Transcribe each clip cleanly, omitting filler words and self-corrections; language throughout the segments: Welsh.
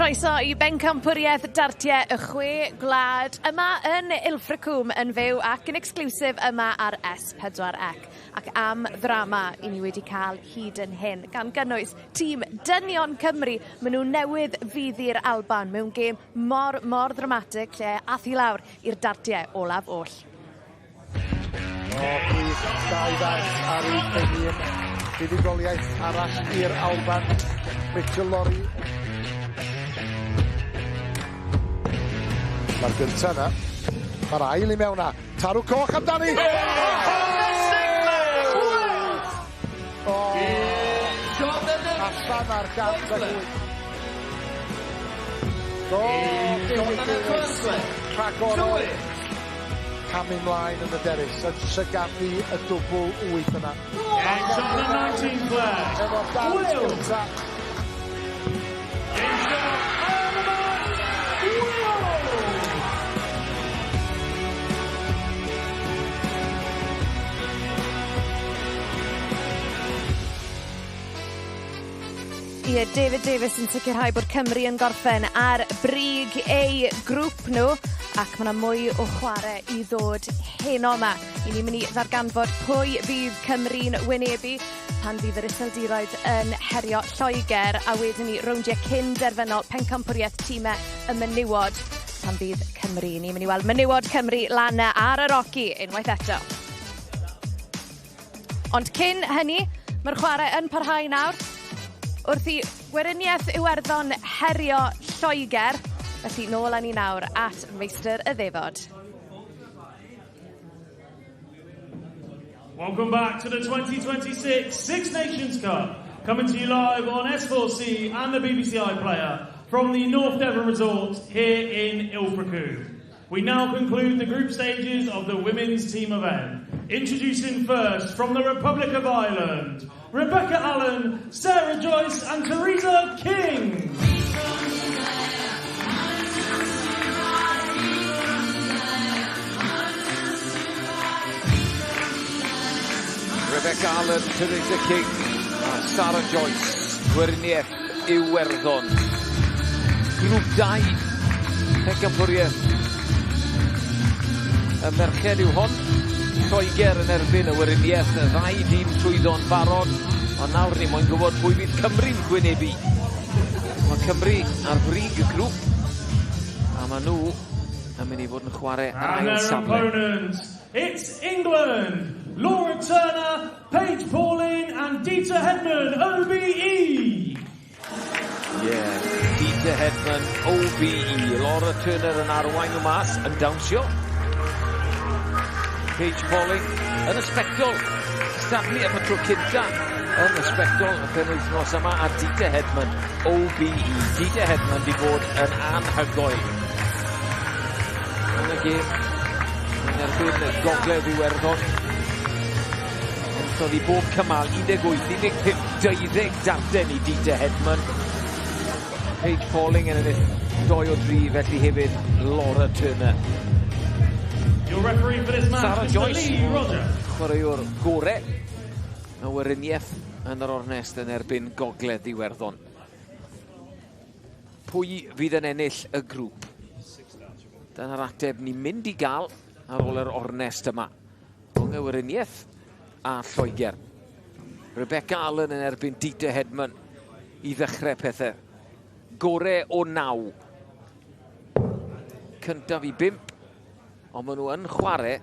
Croeso i bencampwriaeth dartiau y chwe gwlad yma yn Ilfracombe yn fyw ac yn exclusive yma ar S4C ac am ddrama i ni wedi cael hyd yn hyn gan gynnwys tîm Dynion Cymru maen nhw newydd fydd i'r Alban mewn gêm mor mor ddramatig lle ath i lawr i'r dartiau olaf oll. O, gwych, dau ddarn ar ei pen. Buddugoliaeth arall i'r Alban. Rachel Laurie. Mae'r gyntaf yna. Mae'r ail i mewn na. Tarw coch amdani! O! Allan ar 108. Go, David Davies. Rhagorol. Camu mlaen yn y derys, a llygadu y dwbl wyth yna. It's on the 19th flag. Efo'r dant Will. gynta. Game shot and the match. Will. Ie, David Davies yn sicrhau bod Cymru yn gorffen ar brig eu grŵp nhw ac mae yna mwy o chwarae i ddod heno yma. I ni'n mynd i ddarganfod pwy fydd Cymru'n wynebu pan fydd yr Iseldiroedd yn herio Lloegr a wedyn ni rowndiau cyn derfynol pencampwriaeth tîmau y menywod pan fydd Cymru. Ni'n mynd i weld menywod Cymru lan ar yr oci unwaith eto. Ond cyn hynny, mae'r chwarae yn parhau nawr. Wrth i Weriniaeth Iwerddon herio Lloegr. Felly nôl â ni nawr at Meistr y Ddefod. Welcome back to the 2026 Six Nations Cup, coming to you live on S4C and the BBC iPlayer from the North Devon Resort here in Ilfracombe. We now conclude the group stages of the women's team event. Introducing first from the Republic of Ireland, Rebecca Allen, Sarah Joyce and Teresa King. Rebecca Allen, Teresa King a Sarah Joyce, Gweriniaeth Iwerddon. Grŵp 2, pencampwriaeth y merched yw hon. Lloegr yn erbyn y Weriniaeth, y ddau dîm trwyddo'n barod. Ond nawr ni moyn gwybod pwy fydd Cymru'n gwynebu. Mae Cymru ar frig y grŵp, a maen nhw yn mynd i fod yn chwarae ar And ail their safle. opponents, it's England, Laura Turner, Paige Pauling and Deta Hedman, OBE. Yeah, Deta Hedman, OBE. Laura Turner yn arwain nhw mas, yn dawnsio. Paige Pauling yn y sbectol. Cystadlu am y tro cynta yn y sbectol y penwythnos yma a Deta Hedman, OBE. Deta Hedman di bod yn anhygoel. Yn y gêm, yn erbyn Gogledd Iwerddon. Enillodd i bob cymal 18, 15, 20 darten i Deta Hedman. Paige Pauling yn ennill 2 o 3, felly hefyd Laura Turner. Your referee for this match, Sarah Mr. Joyce. Lee Rogers. Chwaraewr gore y Weriniaeth yn yr ornest yn erbyn Gogledd Iwerddon. Pwy fydd yn ennill y grŵp? Dyna'r ateb ni'n mynd i gael ar ôl yr ornest yma. Rhwng y Weriniaeth a Lloegr. Rebecca Allen yn erbyn Deta Hedman i ddechrau pethau. Gore o 9. Cyntaf i 5, ond maen nhw yn chwarae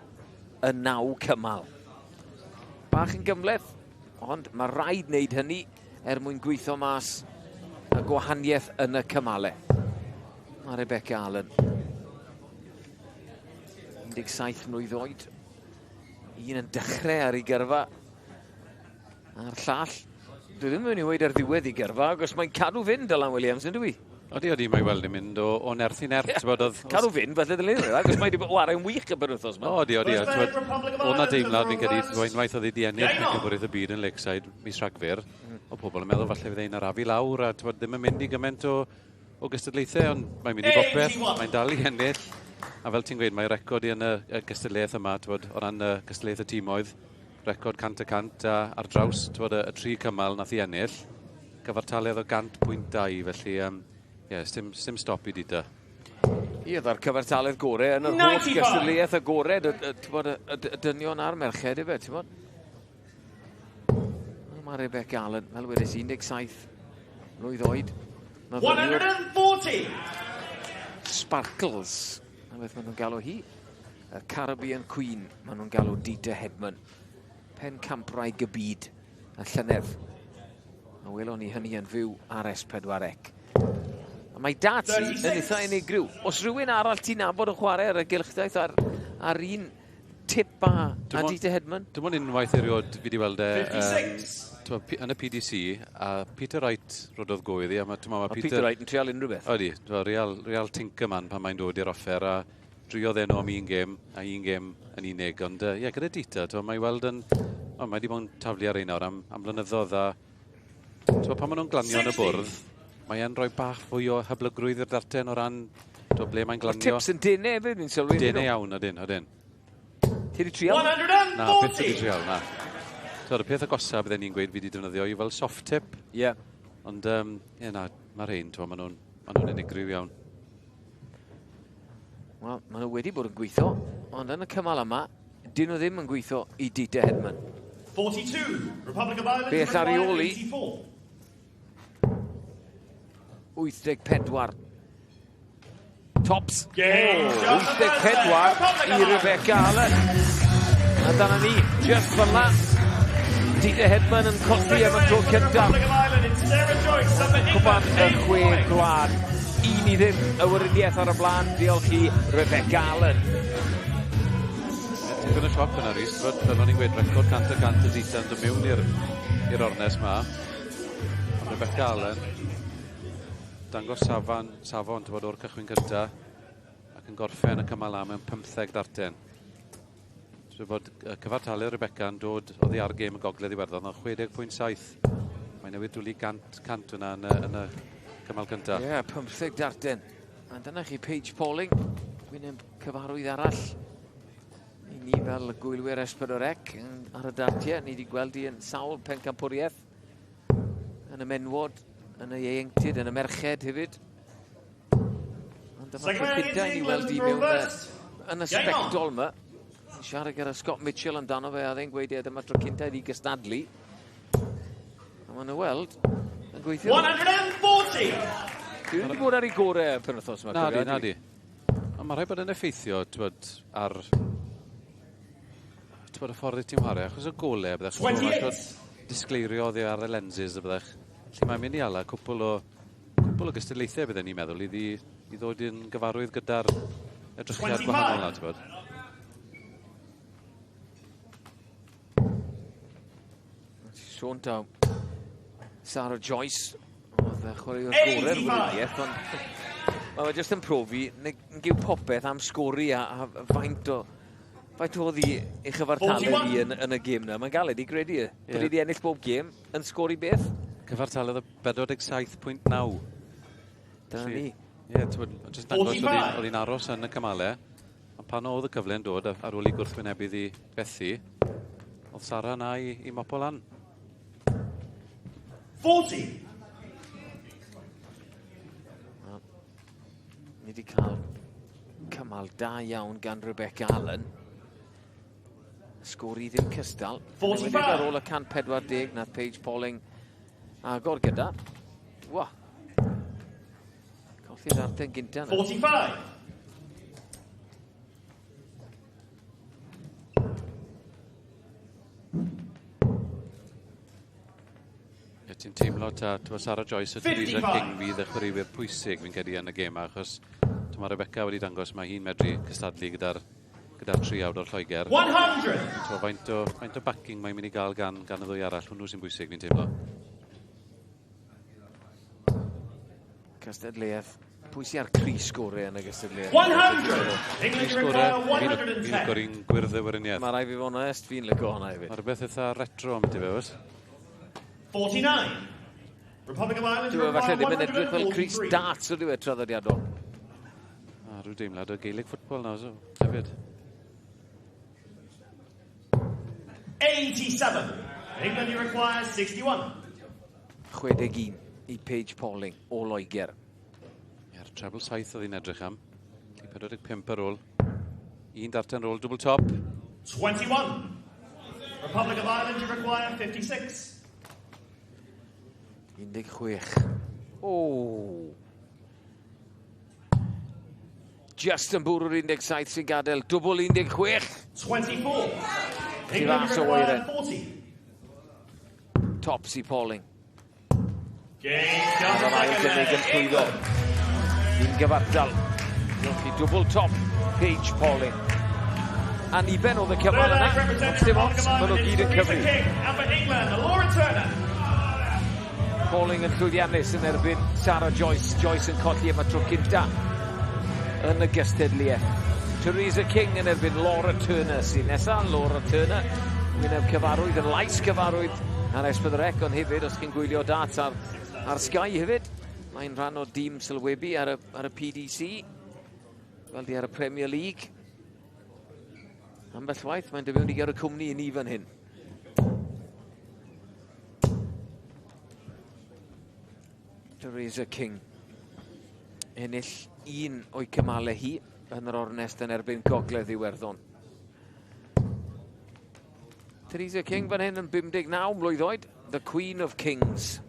y 9 cymal. Bach yn gymhleth, ond mae rhaid wneud hynny er mwyn gweithio mas y gwahaniaeth yn y cymalau. Mae Rebecca Allen. 17 mlwydd oed. Un yn dechrau ar ei gyrfa. A'r llall, dwi ddim yn mynd i weud ar ddiwedd ei gyrfa, achos mae'n cadw fynd Dylan Williams, yn dwi? Odi, mae weld yn mynd o nerth i nerth. Yeah. Cadw fynd, falle dylen ni, achos mae wedi chwarae'n wych y penwythnos yma. Odi, oedd 'na deimlad fi'n credu, unwaith oedd wedi ennill pencampwriaeth y byd yn Lakeside mis Rhagfyr, o pobl yn meddwl falle fydd e'n arafu lawr a t'wod, ddim yn mynd i gymaint o gystadlaethau, ond mae'n mynd i bopeth, mae'n dal i ennill. A fel ti'n gweud, mae record i yn y gystadleuaeth yma, t'wod, o ran y gystadleuaeth y tîmoedd, record 100% a ar draws t'wod, y tri cymal nath i ennill, gyfartaledd o 100.2, felly Ie, yeah, sim, sim stop i Dita. Ie, dda'r cyfartaledd gorau yn yr holl gystadleuaeth agored, y, y, y, y, y dynion a'r merched efe, ti'n bod? Mae Rebecca Allen, fel wedes 17 mlwydd oed. 140! Sparkles, na beth maen nhw'n galw hi. Y Caribbean Queen, maen nhw'n galw Dita Hedman. Pen campraig y byd, y llynedd. A welon ni hynny yn fyw ar S4C. A mae dat i yn eitha unigryw. Os rhywun arall ti'n nabod yn chwarae ar y gylchdaith ar, ar un tip a, a Dieter Hedman? Dim ond unwaith erioed fi wedi weld e um, yn y PDC, a Peter Wright rododd go iddi. A ma, ma, Peter, Peter Wright yn trial unrhyw beth. Ydy, real, real tinkerman pan mae'n dod i'r offer, a driodd enw am un gêm, a un gêm yn unig. Ond ie, yeah, gyda Dieter, mae weld yn... O, mae wedi bod yn taflu ar ein nawr am, am blynyddoedd, a T'mo, pan maen nhw'n glanio yn y bwrdd, mae e'n rhoi bach fwy o hyblygrwydd i'r darten o ran to, ble mae'n glanio. Tips yn dene hefyd, fi'n sylwi. Dene iawn, ydyn, ydyn. Ti wedi trial? 140! Na, beth wedi trial, na. So, y peth agosa bydden ni'n gweud fi wedi defnyddio i fel soft tip. Ie. Yeah. Ond, um, ie, na, mae'r rhain, maen nhw'n ma nhw unigryw iawn. Wel, maen nhw wedi bod yn gweithio, ond yn y cymal yma, dyn nhw ddim yn gweithio i Dieter Hedman. 42, Republic of Ireland. Beth ar ei ôl i? 84. Tops. Oh, 84 i Rebecca Allen. A dyna ni, just fel la. Dieter Hedman yn colli am y tro cyntaf. Cwpan y chwe gwlad. 1-0 y weriniaeth ar y blaen. Diolch i Rebecca Allen. Tipyn o sioc yna, Rhys. Fel o'n i'n gweud, record 100% y Dieter yn dod mewn i'r ornes ma. Ond Rebecca Allen, dangos safon, safon ti'n bod, o'r cychwyn cynta ac yn gorffen y cymal am mewn 15 darten. So bod cyfartaledd Rebecca yn dod oddi ar gêm y Gogledd Iwerddon o 60.7. Mae newydd dwlu 100, 100 yna yn y, yn y cymal cynta. Ie, yeah, 15 darten. A dyna chi Paige Pauling, wyneb cyfarwydd arall. I ni fel gwylwyr S4C ar y dartiau, ni wedi gweld hi yn sawl pencampwriaeth yn y menwod, yn y ieuenctid, yn y merched hefyd. Ond dyma'r tro cynta i ni weld hi mewn yn y sbectol yma. Siarad gyda Scott Mitchell amdano fe, a dde'n gweud e, dyma'r tro cynta iddi gystadlu. A maen nhw weld yn gweithio. 140! Dwi wedi bod ar ei gorau penwythnos yma. Na di, na di. Ond mae rhaid bod yn effeithio, t'wod, ar t'wod, y ffordd i ti'n chwarae, achos y golau, byddech. 28! Disgleirio oddi ar y lenses, y byddech. Felly mae'n mynd i ala cwpl o, cwpl o gystadlaethau, bydden ni'n meddwl, iddi i ddod yn gyfarwydd gyda'r edrychiad gwahanol na, t'wod. Sôn taw Sarah Joyce oedd y chwaraewr gorau'r wriniaeth, ond mae fe jyst yn profi nag yw popeth am sgori a, a faint o faint oedd i ei chyfartaledd i yn, yn y gêm na. Mae'n galed i gredu. Yeah. Bod wedi ennill bob gêm yn sgori beth? Cyfartaledd o 47.9. Dyna ni. Ie, yeah, jyst dangos oedd hi'n aros yn y cymalau. Ond pan oedd y cyfle yn dod ar ôl i gwrthwynebydd i fethu, oedd Sara na i, i mopo lan. 40! Ni wedi cael cymal da iawn gan Rebecca Allen. Sgori ddim cystal. 45! Ar ôl y 140 nath Paige Pauling agor gyda. Wa. Colli'r arden gynta. 45! Ie, ti'n teimlo ta, ta Sarah Joyce a Theresa King fydd y chwaraewyr pwysig fi'n credu yn y gêm, achos mae Rebecca wedi dangos mae hi'n medru cystadlu gyda'r gyda'r triawd o'r Lloegr. 100! So, faint o, faint o backing mae'n mynd i gael gan, gan y ddwy arall, hwnnw sy'n bwysig fi'n teimlo. Cystadleuaeth. Pwy sy'n ar Cris sgorau yn y gystadleuaeth? 100! England require Fi'n 110. licio'r un gwyrdd y weriniaeth. Mae rai fi fod yn onest, fi'n licio hwnna hefyd. Mae rhywbeth eitha retro am ti fe, oes? 49. Republic of Ireland Dwi'n falle require ddim yn edrych fel Cris 143. Darts o diwedd traddodiadol. A rhyw deimlad o Gaelic football nawr, so, hefyd. 87. England you require 61. 61 i Paige Pauling o Loegr. Treble 7 oedd hi'n edrych am. 45 ar ôl. Un darten ar ôl, double top. 21. Republic of Ireland, you require 56. 16. O! Just yn bwrw'r 17 sy'n gadael. Dwbl 16. 24. Ti England, fas you o require weiren. 40. Tops i Pauling. Game just Yr ail second gynnig yn leg. llwyddo. England. Un gyfartal. Diolch i dwbl top Paige Pauling. Aniben oedd y Third cyfan leg yna. representing Ond dim Republic ots, of maen nhw Ireland gyd is yn Theresa cyfri. King. And for England, Laura Turner. Pauling yn llwyddiannus yn erbyn Sarah Joyce. Joyce yn colli am y tro cynta yn y gystadleuaeth. Theresa King yn erbyn Laura Turner sy'n nesaf. Laura Turner, wyneb cyfarwydd, yn lais cyfarwydd ar S4C, ond hefyd, os chi'n gwylio darts ar Sky hefyd, mae'n rhan o dîm sylwebu ar y PDC, fel di ar y Premier League. Ambell waith, mae'n dod mewn i gael y cwmni i ni fan hyn. Theresa King ennill un o'i cymalau hi yn yr ornest yn erbyn Gogledd Iwerddon. Theresa King fan hyn yn 59 mlwydd oed, the Queen of Kings.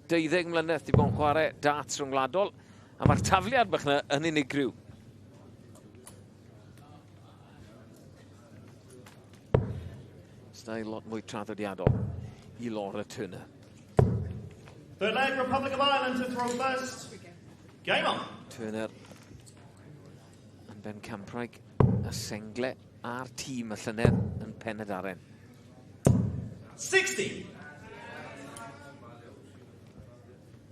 12 mlynedd di bod yn chwarae darts rhwngwladol, a mae'r tafliad bach yna yn unigryw. Steil lot mwy traddodiadol i Laura Turner. Third leg, Republic of Ireland to throw first. Game on. Turner yn bencampwraig y sengle a'r tîm y llynedd yn Pen y Darren. 60.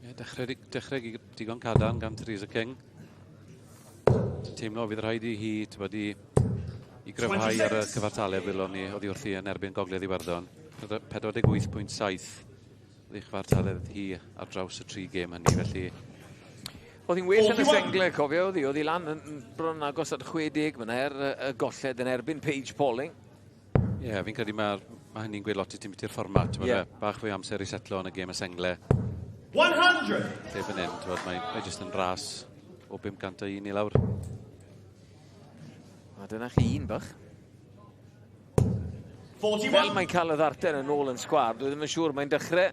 Ie, dechrau digon cadarn gan Theresa King. Teimlo fydd rhaid i hi, t'bod, i gryfhau ar y 26. cyfartaledd welon ni oddi wrthi yn erbyn Gogledd Iwerddon. 48.7 oedd ei chyfartaledd hi ar draws y tri gêm hynny, felly Oedd hi'n well yn y 41. sengle, cofio, oedd hi lan yn bron agos at 60 fyna er y golled yn erbyn Paige Pauling. Ie, yeah, fi'n credu ma hynny'n gweud lot i ti biti'r fformat. Ie. Yeah. Bach fwy o amser i setlo yn y gêm y sengle. 100. Lle fan hyn, t'bod, mae jyst yn ras o 501 i lawr. A dyna chi un bach. Fel 41. mae'n cael y ddarten yn ôl yn sgwar, dwi ddim yn siŵr, mae'n dechrau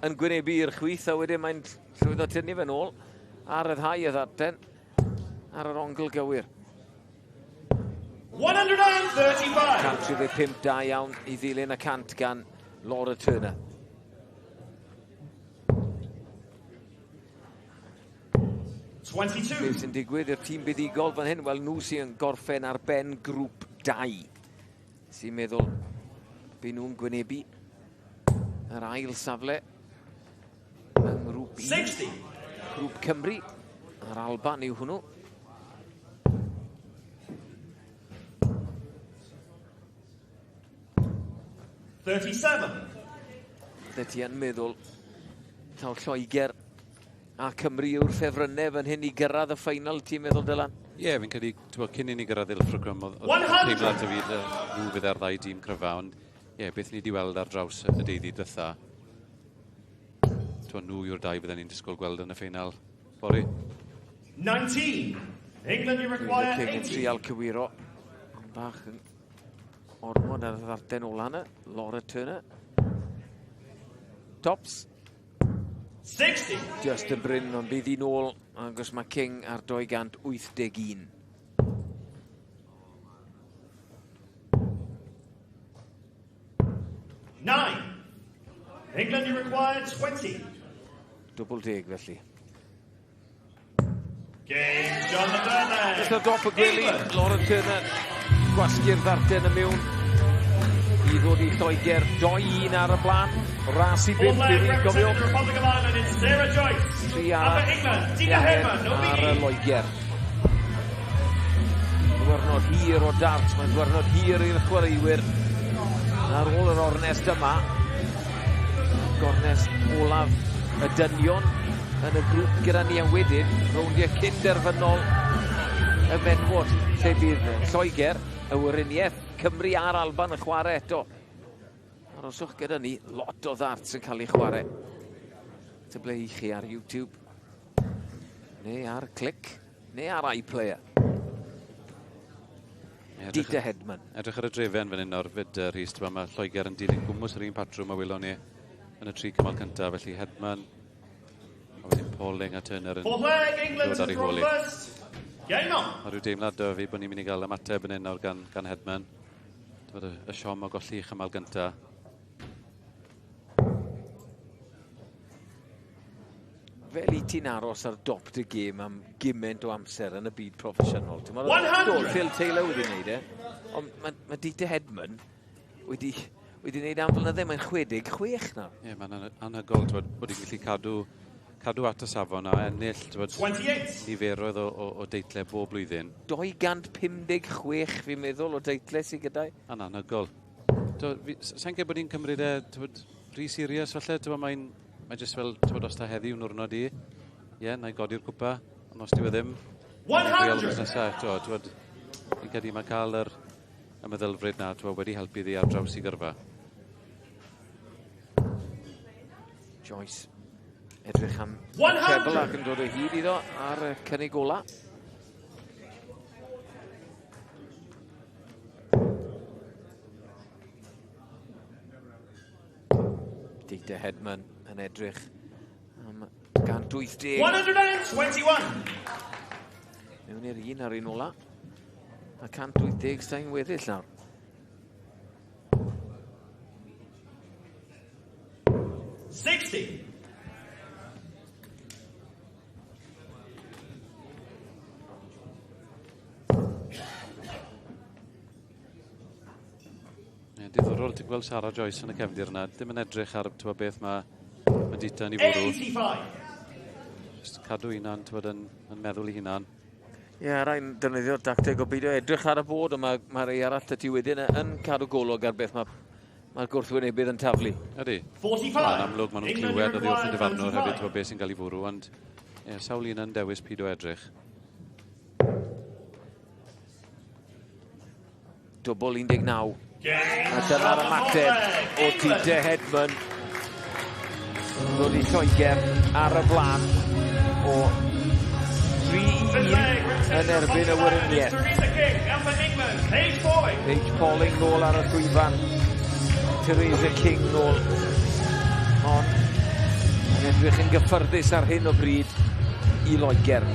yn gwynebu i'r chwith a wedyn mae'n llwyddo tynnu fe'n ôl a ryddhau y ddarten ar yr ongl gywir. 135. 135 da iawn i ddilyn y 100 gan Laura Turner. 22. Beth sy'n digwydd i'r tîm buddugol fan hyn? Wel, nhw sy'n gorffen ar ben grŵp 2. Sy'n meddwl bu nhw'n gwynebu yr ail safle yng ngrŵp 1. 60. Grŵp Cymru a'r Alban yw hwnnw. 37. Bydde ti yn meddwl taw Lloegr a Cymru yw'r ffefrynnau fan hyn i gyrraedd y ffeinal, ti'n meddwl, Dylan? Ie, yeah, fi'n credu, t'bod, cyn i ni gyrraedd Ilfracombe, oedd 100! teimlad 'da fi nhw fydd ar ddau dîm cryfa, ond ie, yeah, beth ni wedi weld ar draws y deuddydd dwytha, t'bod, nhw yw'r dau fydden ni'n disgwyl gweld yn y ffeinal fory. 19. England, you require King yn 80. trial cywiro. Ond bach yn ormod ar y ddarten ola yna. Laura Turner. Tops. 60. Just yn brin, ond bydd hi'n ôl agos mae King ar 281. 9. England, you require 20. Dwbl deg felly. Game John the third leg. Just ar dop y gwely, England. Laura Turner gwasgu'r ddarten y mewn i ddod i Lloegr 2-1 ar y blaen. Ras i Fourth bump leg i ni gofio. representing the Republic of Ireland is Sarah Joyce. Tri And arall for England, Dina Herman, ar y OBE. Loegr. Dwrnod hir o dart, mae'n dwrnod hir i'r chwaraewyr. Ar ôl yr ornest yma, gornest olaf y dynion yn y grŵp gyda ni a wedyn, rowndiau cyn-derfynol y menwod, lle bydd Lloegr, y Weriniaeth, Cymru a'r Alban yn chwarae eto. Aroswch gyda ni, lot o ddarts yn cael ei chwarae. Tyble i chi ar YouTube. Neu ar Clic, neu ar iPlayer. Dieter Hedman. Edrych ar y drefen fan hyn o'r fyd, Rhys, mae Lloegr yn dilyn gwmws yr un patrwm a welon ni yn y tri cymal cyntaf, felly Hedman, a wedyn Pauling a Turner yn dod ar ei hôl hi. Mae rhyw deimlad 'da fi bod ni'n mynd i gael ymateb yn hyn nawr gan Hedman. Y siom o golli chymal gyntaf. Fel i ti'n aros ar dop dy gêm am gymaint o amser yn y byd proffesiynol. Ti'n do, Phil Taylor wedi wneud e, ond mae Dieter Hedman wedi wneud am flynydde, mae'n 66 nawr. Ie, yeah, mae'n anhygoel bod hi'n gallu cadw at y safon a ennill niferoedd o deitlau bob blwyddyn. 256 fi'n meddwl o deitlau sydd gyda'i. Yn anhygoel. Sa'n credu bod hi'n cymryd e rhy serious falle, mae'n jyst fel, os ta heddiw nwrnod i, ie, na i godi'r cwpa, ond os dyw e ddim, 100! Nesaf, fi'n credu mae cael y meddylfryd na wedi helpu iddi ar draws i gyrfa. Joyce edrych am treble ac yn dod o hyd iddo ar y cynnig ola. Dieter Hedman yn edrych am 180. 121! Mewn i'r un ar un ola. A 180 sa'n weddill nawr. 60! Ie, diddorol ti'n gweld Sarah Joyce yn y cefndir yna. Dim yn edrych ar beth mae Dieter yn ei fwrw. 85! Just cadw hunan, yn meddwl i hunan. Ie, yeah, rhaid defnyddio'r dacteg o beidio edrych ar y bod, ond mae rhai arall dy ti wedyn yn cadw golwg ar beth mae'r gwrthwynebydd yn taflu. Ydy. 45! Yn amlwg, maen nhw'n clywed oddi wrth y dyfarnwr hefyd beth sy'n cael ei fwrw, ond ie, sawl un yn dewis pido edrych. Dwbl 19. A dyna'r ymateb o Dieter Hedman. Ddod i Lloegr ar y blaen o 3-1 yn erbyn y Weriniaeth. Paige Pauling nôl ar y llwyfan. Theresa King nôl. Ond yn edrych yn gyffyrddus ar hyn o bryd i Loegr.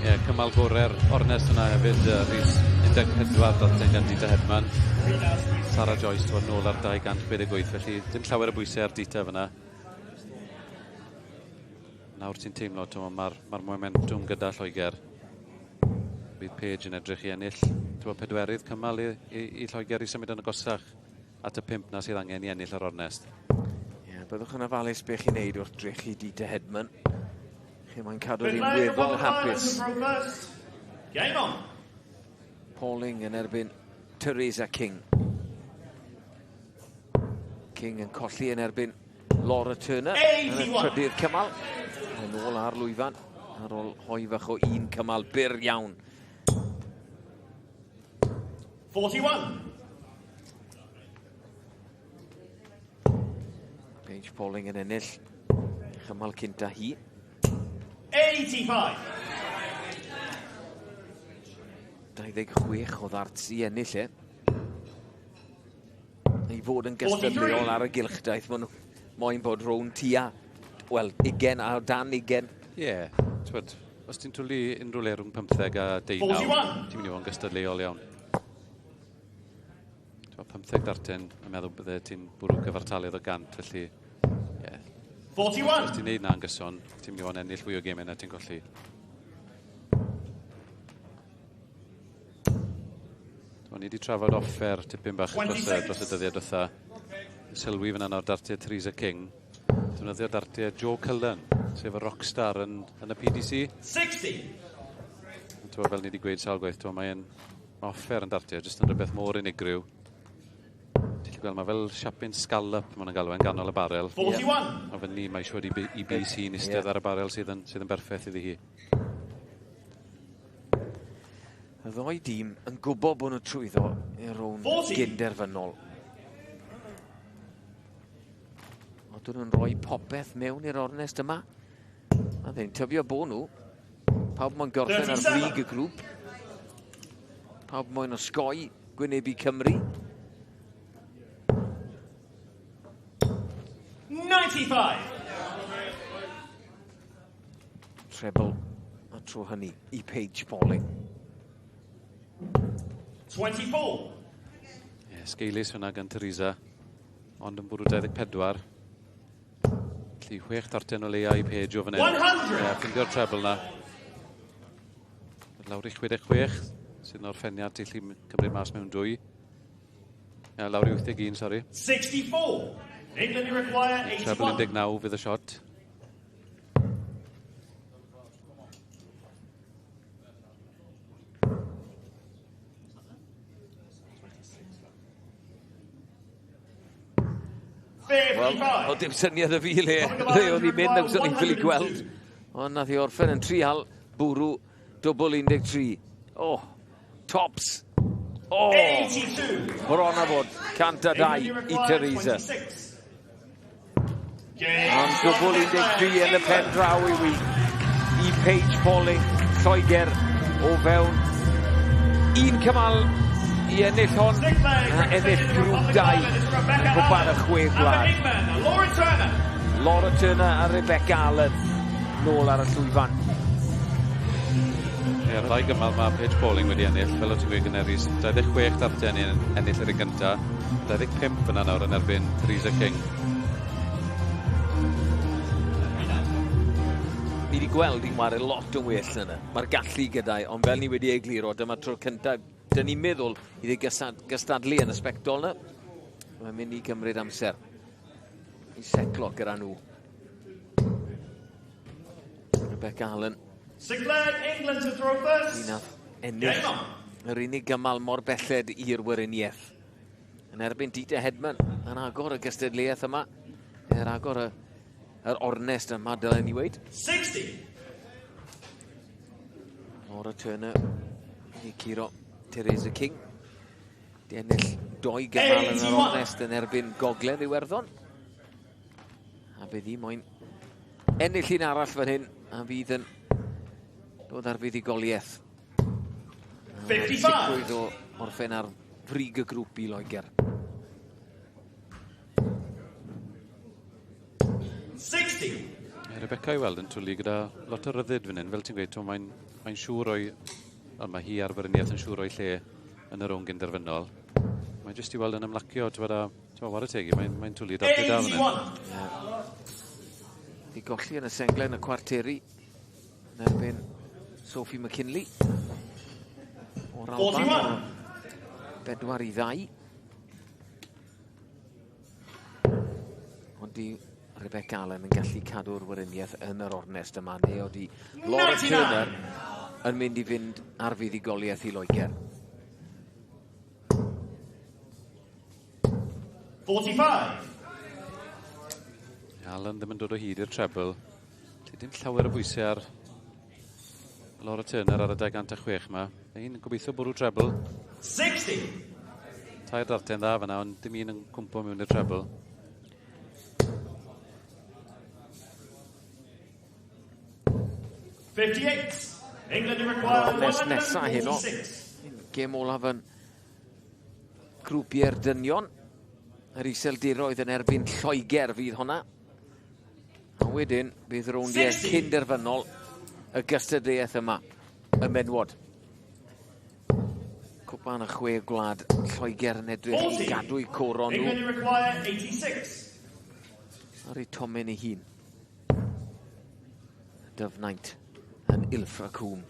Ie, yeah, cymal gorau'r ornest yna hefyd, Rhys, 14 darten gan Dieter Hedman. Sarah Joyce tua'r nôl ar 268, felly dim llawer o bwysau ar Dieter fyna. Nawr ti'n teimlo, mae'r momentum gyda Lloegr. Bydd Paige yn edrych i ennill pedwerydd cymal i Lloegr i symud yn agosach at y 5 na sydd angen i ennill yr ornest. Ie, yeah, byddwch yn ofalus beth chi'n neud wrth drechu Dieter Hedman. Chi mae'n cadw hi'n weddol hapus. Game on! Pauling yn erbyn Theresa King. King yn colli yn erbyn Laura Turner yn y trydydd cymal. Yn ôl ar lwyfan ar ôl hoi fach o un cymal byr iawn. 41. Paige Pauling yn ennill chymal cynta hi. 85. 26 o ddarts i ennill e. I fod yn gystadleuol ar y gylchdaith, maen nhw moyn bod rownd tua, wel, 20 a dan 20. Ie, yeah, os ti'n twlu unrhyw le rhwng 15 a 19, ti'n mynd i fod yn gystadleuol iawn. 15 darten, yn meddwl bydde ti'n bwrw cyfartaledd o 100, felly, ie. Yeah. 41. Os ti'n neud na'n gyson, ti'n mynd i fod yn ennill fwy o gemau na ti'n colli. O'n i wedi trafod offer tipyn bach dros y dyddiau diwetha. Sylwi fyna nawr dartiau Theresa King. Defnyddio dartiau Joe Cullen, sef y rockstar yn y PDC. 60. Fel ni wedi gweud sawl gwaith, mae'n offer yn dartiau, jyst yn rhywbeth mor unigryw. Ti'n gweld, mae fel siapyn scallop maen nhw'n galw yn ganol y barel. 41. A fan ni, mae siwr i bys hi'n eistedd ar y barel sydd yn berffaith iddi hi. Y ddoi dîm yn gwybod bod nhw trwyddo i'r rownd gynderfynol. Odyn nhw'n rhoi popeth mewn i'r ornest yma. A ddyn tybio bo nhw. Pawb moyn gorffen ar frig y grŵp. Pawb moyn osgoi gwynebu Cymru. 95. Treble a tro hynny i Paige Pauling. 24. Ie, sgeilus hwnna gan Teresa, ond yn bwrw 24. Felly chwech darten o leia i Paige o fan hyn. 100! Ie, ffindio'r treble na. Lawr i 66, sydd yn orffeniad ti'n gallu cymryd mas mewn dwy. Ie, lawr i 81, sori. 64. England require 81. Treble 19 fydd y shot. Wel, o dim syniad y fi le, le oedd hi'n mynd amser ni'n ffili gweld. Ond nath i orffen yn trial bwrw dwbl 13. Oh, tops. Oh, 82. bron a fod. 102 i Teresa. Ond dwbl 13 yn y pen draw i wi. I Paige Pauling, Lloegr o fewn un cymal i ennill hon a ennill grŵp 2 yn Cwpan y Chwe Gwlad. Laura Turner. Laura Turner a Rebecca Allen nôl ar y llwyfan. Ie, yr ddau gymal mae Paige Pauling wedi ennill, fel o ti'n gweud Gynnerys, 26 darten i ennill yr un gynta, 25 yna nawr yn erbyn Teresa King. Ni wedi gweld hi'n ware lot yn well yna. Mae'r gallu gyda'i, ond fel ni wedi egluro, dyma tro cyntaf, dyn ni'n meddwl iddi gystadlu yn y sbectol yna. Mae'n mynd i gymryd amser i setlo gyda nhw. Rebecca Allen. Six leg, England to throw first. Hi nath ennill yr unig gymal mor belled i'r Weriniaeth. Yn erbyn Dita Hedman yn agor y gystadleuaeth yma. Er agor y, yr ornest yma, dylen ni weid. 60. Laura Turner i curo Teresa King. Di ennill doi gymal yn yr ornest yn erbyn Gogledd Iwerddon. A bydd hi moyn ennill un arall fan hyn a fydd yn dod ar fuddugoliaeth. 55. Sicrwydd o orffen ar frig y grŵp i Loegr. 60. Mae Rebecca i weld yn twlu gyda lot o ryddid fan hyn, fel ti'n gweud, mae'n mae siŵr o'i, wel, mae hi ar Weriniaeth yn siŵr o'i lle yn y rownd gynderfynol. Mae jyst i weld yn ymlacio, ti'n gwbod, a ti'n gwbod, teg i, mae'n mae twlu darplu da fan hyn. 81. Di golli yn y senglen y cwarteri yn erbyn Sophie McKinley. O'r Alban. 41. 4-2. Ond di Rebecca Allen yn gallu cadw'r Weriniaeth yn yr ornest yma, neu oeddi Laura 99. Turner yn mynd i fynd ar fuddugoliaeth i Loegr. 45. Allen ddim yn dod o hyd i'r treble. Felly dim llawer o bwysau ar Laura Turner ar y 206 yma. Ein gobeithio bwrw treble. 60. Tair darten dda fyna, ond dim un yn cwmpo mewn i'r treble. 58. England require Ornest nesa heno. 146. Gêm olaf yn grwpiau'r dynion. Yr Iseldiroedd yn erbyn Lloegr fydd honna. A wedyn bydd rowndiau 60. cynderfynol y gystadleuaeth yma, y menwod. Cwpan y Chwe Gwlad, Lloegr yn edrych i 40. gadw'u coron nhw England require 86. ar ei tomen ei hun. Dyfnaint yn Ilfracombe.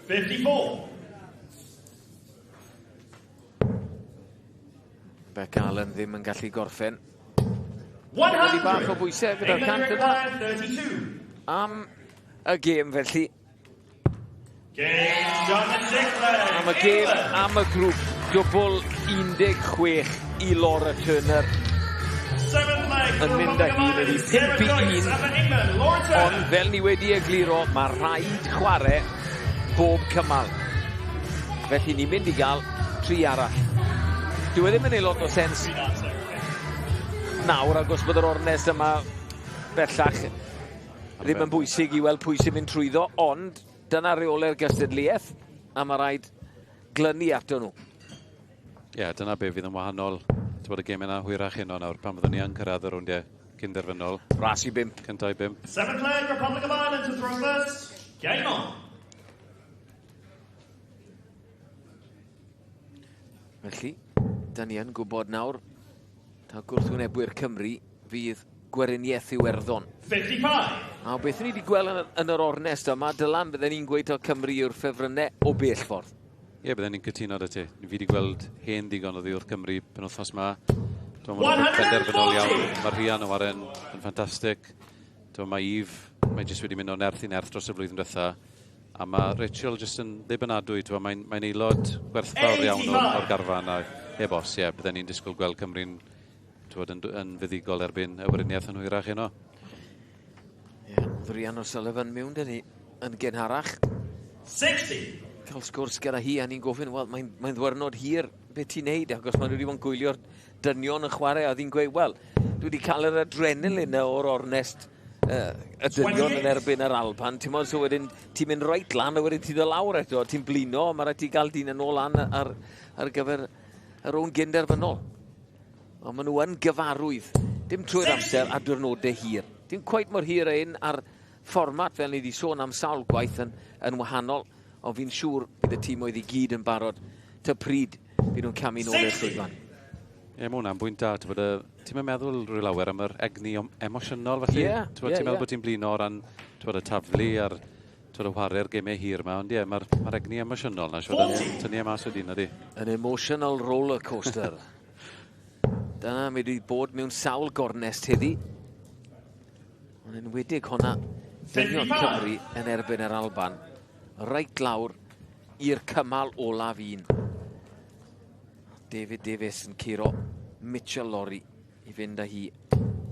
54. Rebecca Allen ddim yn gallu gorffen 100. Wedi bach o bwysau gyda'r England cant yma. require 32. Am y gêm felly. Game shot and six leg. Am y gêm, am y grŵp. Dwbl 16 i Laura Turner. Seventh leg. Yn mynd â hi wedi Sarah 5 i Joyce 1. and for England, Laura Turner. Ond fel ni wedi egluro, mae rhaid chwarae bob cymal. Felly ni'n mynd i gael tri arall. Dyw e ddim yn ei lot o sens nawr, agos bod yr ornest yma bellach ddim yn bwysig i weld pwy sy'n mynd trwyddo, ond dyna reolau'r gystadleuaeth, a mae rhaid glynu ato nhw. Ie, yeah, dyna be fydd yn wahanol. Ti'n bod y gemau yna hwyrach heno nawr, pan fyddwn ni yn cyrraedd y rowndiau cynderfynol. Ras i bump. Cynta i bump. Seventh leg, Republic of Ireland to throw first. Game on. Felly, da ni yn gwybod nawr, ta gwrthwynebwyr Cymru fydd Gweriniaeth Iwerddon. 55. A beth ni wedi gweld yn yr ornest yma, Dylan, bydden ni'n gweud o Cymru yw'r ffefrynnau o bell ffordd. Ie, bydden ni'n cytuno 'da ti. Fi wedi gweld hen ddigon o ddiwrth Cymru penwythnos 'ma. Mae penderfynol iawn. Mae Rhian o waren yn ffantastig. Mae Eve, mae jyst wedi mynd o nerth i nerth dros y flwyddyn diwetha. A mae Rachel jyst yn ddibynadwy. Mae'n mae aelod gwerthfawr iawn o'r garfan. A heb os, ie, bydden ni'n disgwyl gweld Cymru'n yn fuddugol erbyn y Weriniaeth yn hwyrach heno. Ie, oedd Rhian O'Sullivan mewn dyn ni yn gynharach. 60. Cael sgwrs gyda hi a ni'n gofyn, wel, mae'n mae ddwyrnod hir beth ti'n neud, achos maen nhw wedi bod yn gwylio'r dynion yn chwarae, a oedd hi'n gweud, wel, dwi wedi cael yr adrenalin o'r ornest y dynion yn erbyn yr Alban, ti'n modd, so wedyn ti'n mynd reit lan a wedyn ti'n dod lawr eto, ti'n blino, mae rhaid ti gael dyn yn ôl lan ar gyfer y rownd gynderfynol. Ond maen nhw yn gyfarwydd, dim trwy'r amser a diwrnodau hir. Dim cweit mor hir ein ar fformat fel ni wedi sôn am sawl gwaith yn wahanol, ond fi'n siŵr bydd y tîmoedd i gyd yn barod ty pryd bydd nhw'n camu nôl i'r llwyfan. Ie, mae hwnna'n bwynt da. Ti'n meddwl rhyw lawer am yr egni emosiynol, felly? Yeah, ti'n meddwl bod ti'n blino o ran y taflu a'r y chwarae'r gemau hir yma, ond ie, mae'r egni emosiynol na, siwr, yn tynnu e mas o dyn, ydy. An emotional roller coaster. Dyna mi wedi bod mewn sawl gornest heddi. Ond enwedig honna, dynion Cymru yn erbyn yr Alban. Reit lawr i'r cymal olaf un. David Davies yn curo Mitchell Lorry i fynd â hi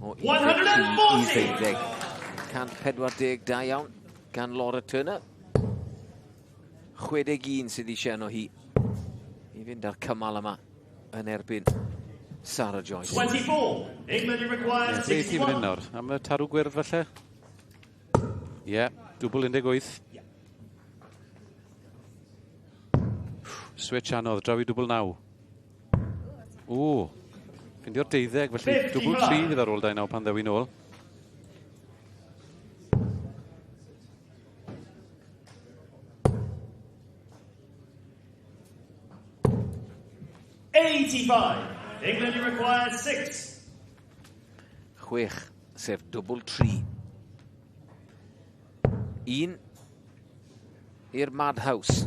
o 13 i 12. 140 da iawn gan Laura Turner. 61 sydd eisiau yno hi i fynd â'r cymal yma yn erbyn Sarah Joyce. 24. England requires 61. Beth i fynd nawr? Am y tarw gwyrdd falle? Ie, yeah, dwbl 18. Switch anodd, draw i dwbl 9. Ww, ffindio'r 12, felly dwbl 3 fydd ar ôl 2-9 pan ddewi nôl. England require 6. 6, sef dwbl 3. 1 i'r Madhouse.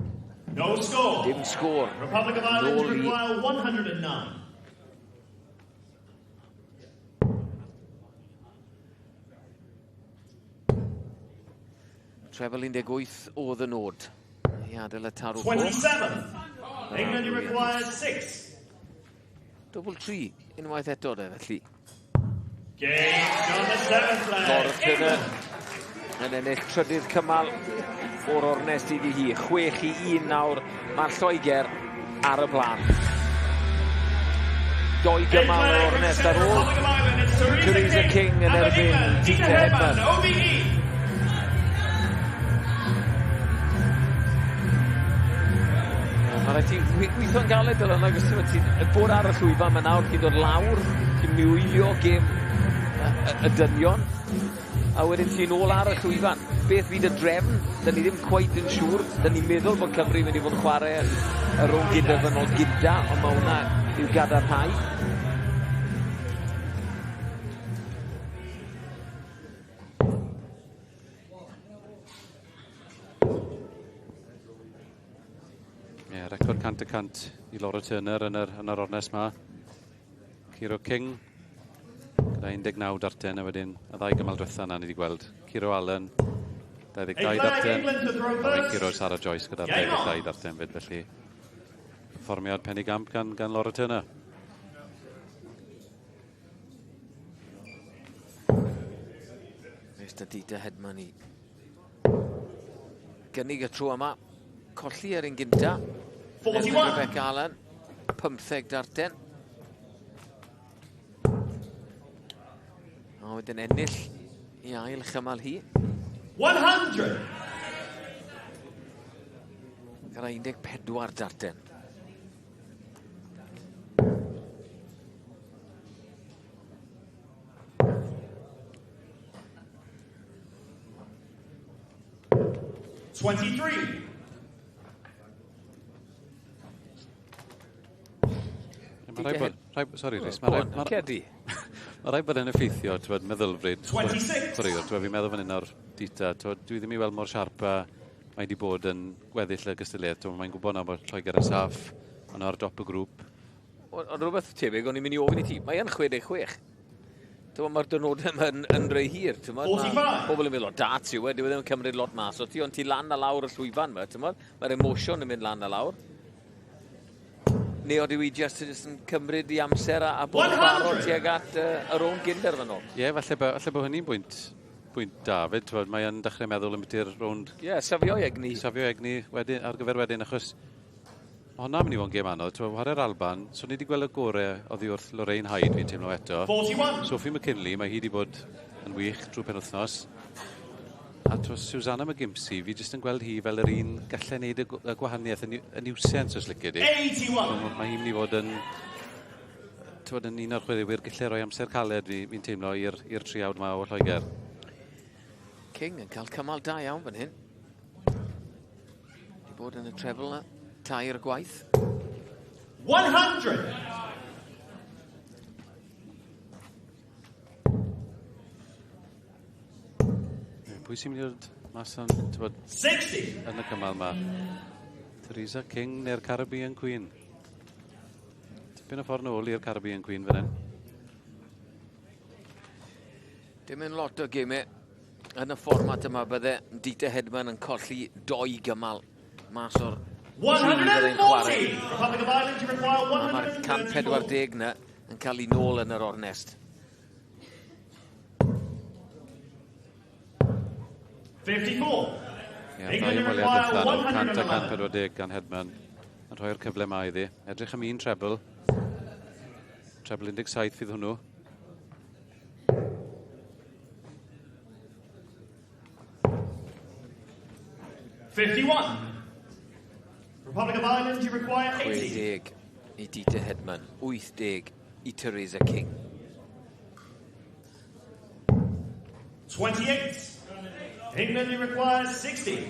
No score. Dim sgôr. Republic of Ireland require 109. Treble 18 oedd y nod. I adael y tarw. 27. England require 6. Dwbl 3 unwaith eto de, felly. Game on the seventh leg. Laura Turner yn ennill trydydd cymal o'r ornest iddi hi. 6-1 nawr, mae'r Lloegr ar y blaen. 2 gymal o'r ornest ar ôl. Theresa King yn erbyn Dita Hedman. Mae rhaid ti weithio'n galed Dylan, agos ti'n bod ar y llwyfan yma nawr, ti'n dod lawr, ti'n mywylio gêm y dynion, a wedyn ti'n ôl ar y llwyfan. Beth fydd y drefn? Dyn ni ddim cweit yn siŵr. Dyn ni'n meddwl bod Cymru mynd i fod yn chwarae y rownd gynderfynol gynta, ond mae hwnna i'w gadarnhau. Ie, record 100% i Laura Turner yn yr ornest ma. Curo King gyda 19 darten a wedyn y ddau gymal diwetha yna ni wedi gweld. Curo Allen 22 darten, a wedyn curo Sarah Joyce gyda 22 darten fyd, felly perfformiad penigamp gan Laura Turner. Mr Dita Hedman i gynnig y tro yma. Colli ar un gynta. 41. Rebecca Allen, 15 darten. A wedyn ennill I ail chymal hi. 100! Gyda 14 darten. 23. Mae rhaid bod... Rhaid, sorry, Rhys. Mae rhaid, ma, ma rhaid bod yn effeithio, ti'n meddylfryd. 26. Chwaraewr, ti'n fi'n meddwl fan hyn o'r dita. Twyd, dwi ddim i weld mor siarp a mae wedi bod yn gweddill y gystadleuaeth. Mae'n gwybod nawr bod Lloegr yn saff, ond ar dop y grŵp. Ond rhywbeth tebyg, o'n i'n mynd i ofyn i ti, mae yn 66. Ti'n mae'r dynodau yma yn rei hir. Ti'n mae pobl yn meddwl, o darts yw e, dyw e ddim yn cymryd lot mas o ti, ond ti lan a lawr y llwyfan yma, ti'n mae'r emosiwn yn mynd lan a lawr. Neu oeddi i just yn cymryd i amser a bod yn barod tuag at y rownd gynderfynol. Ie, yeah, falle, falle bod hynny'n pwynt da fyd, mae yn dechrau meddwl am beth rownd... Ie, yeah, safio egni. Safio egni wedyn, ar gyfer wedyn, achos hwnna'n mynd i fod yn gêm anodd. Ti'n chwarae'r Alban, so ni wedi gweld y gorau oddi wrth Lorraine Hyde, fi'n teimlo eto. 41. Sophie McKinley, mae hi wedi bod yn wych drwy penwythnos. A to, Susanna McGimpsey, fi jyst yn gweld hi fel yr un gallu neud y gwahaniaeth, y nuisance os licio di. 81. Mae hi'n mynd i fod yn, ti'n yn un o'r chwaraewyr gallu rhoi amser caled fi'n teimlo i'r triawd yma o Lloegr. King yn cael cymal da iawn fan hyn. Di bod yn y treble na tair gwaith. 100! Pwy sy'n mynd i ddod mas yn, ti'n 60! Yn y cymal yma? Theresa King neu'r Caribbean Queen? Tipyn o ffordd nôl i'r Caribbean Queen fan hyn. Dim yn lot o gemau yn y fformat yma bydde Dita Hedman yn colli doi gymal mas o'r 140! Republic of Ireland, you require 134. Mae'r 140 na yn cael ei nôl yn yr ornest. 54. Ie, ddau ymweliad allan o 100 a 140 gan Hedman yn rhoi'r cyfle ma iddi. Edrych am un treble. Treble 17 fydd hwnnw. 51. Republic of Ireland, you require 80. 60 i Dita Hedman, 80 i Theresa King. 28. England, you require 60.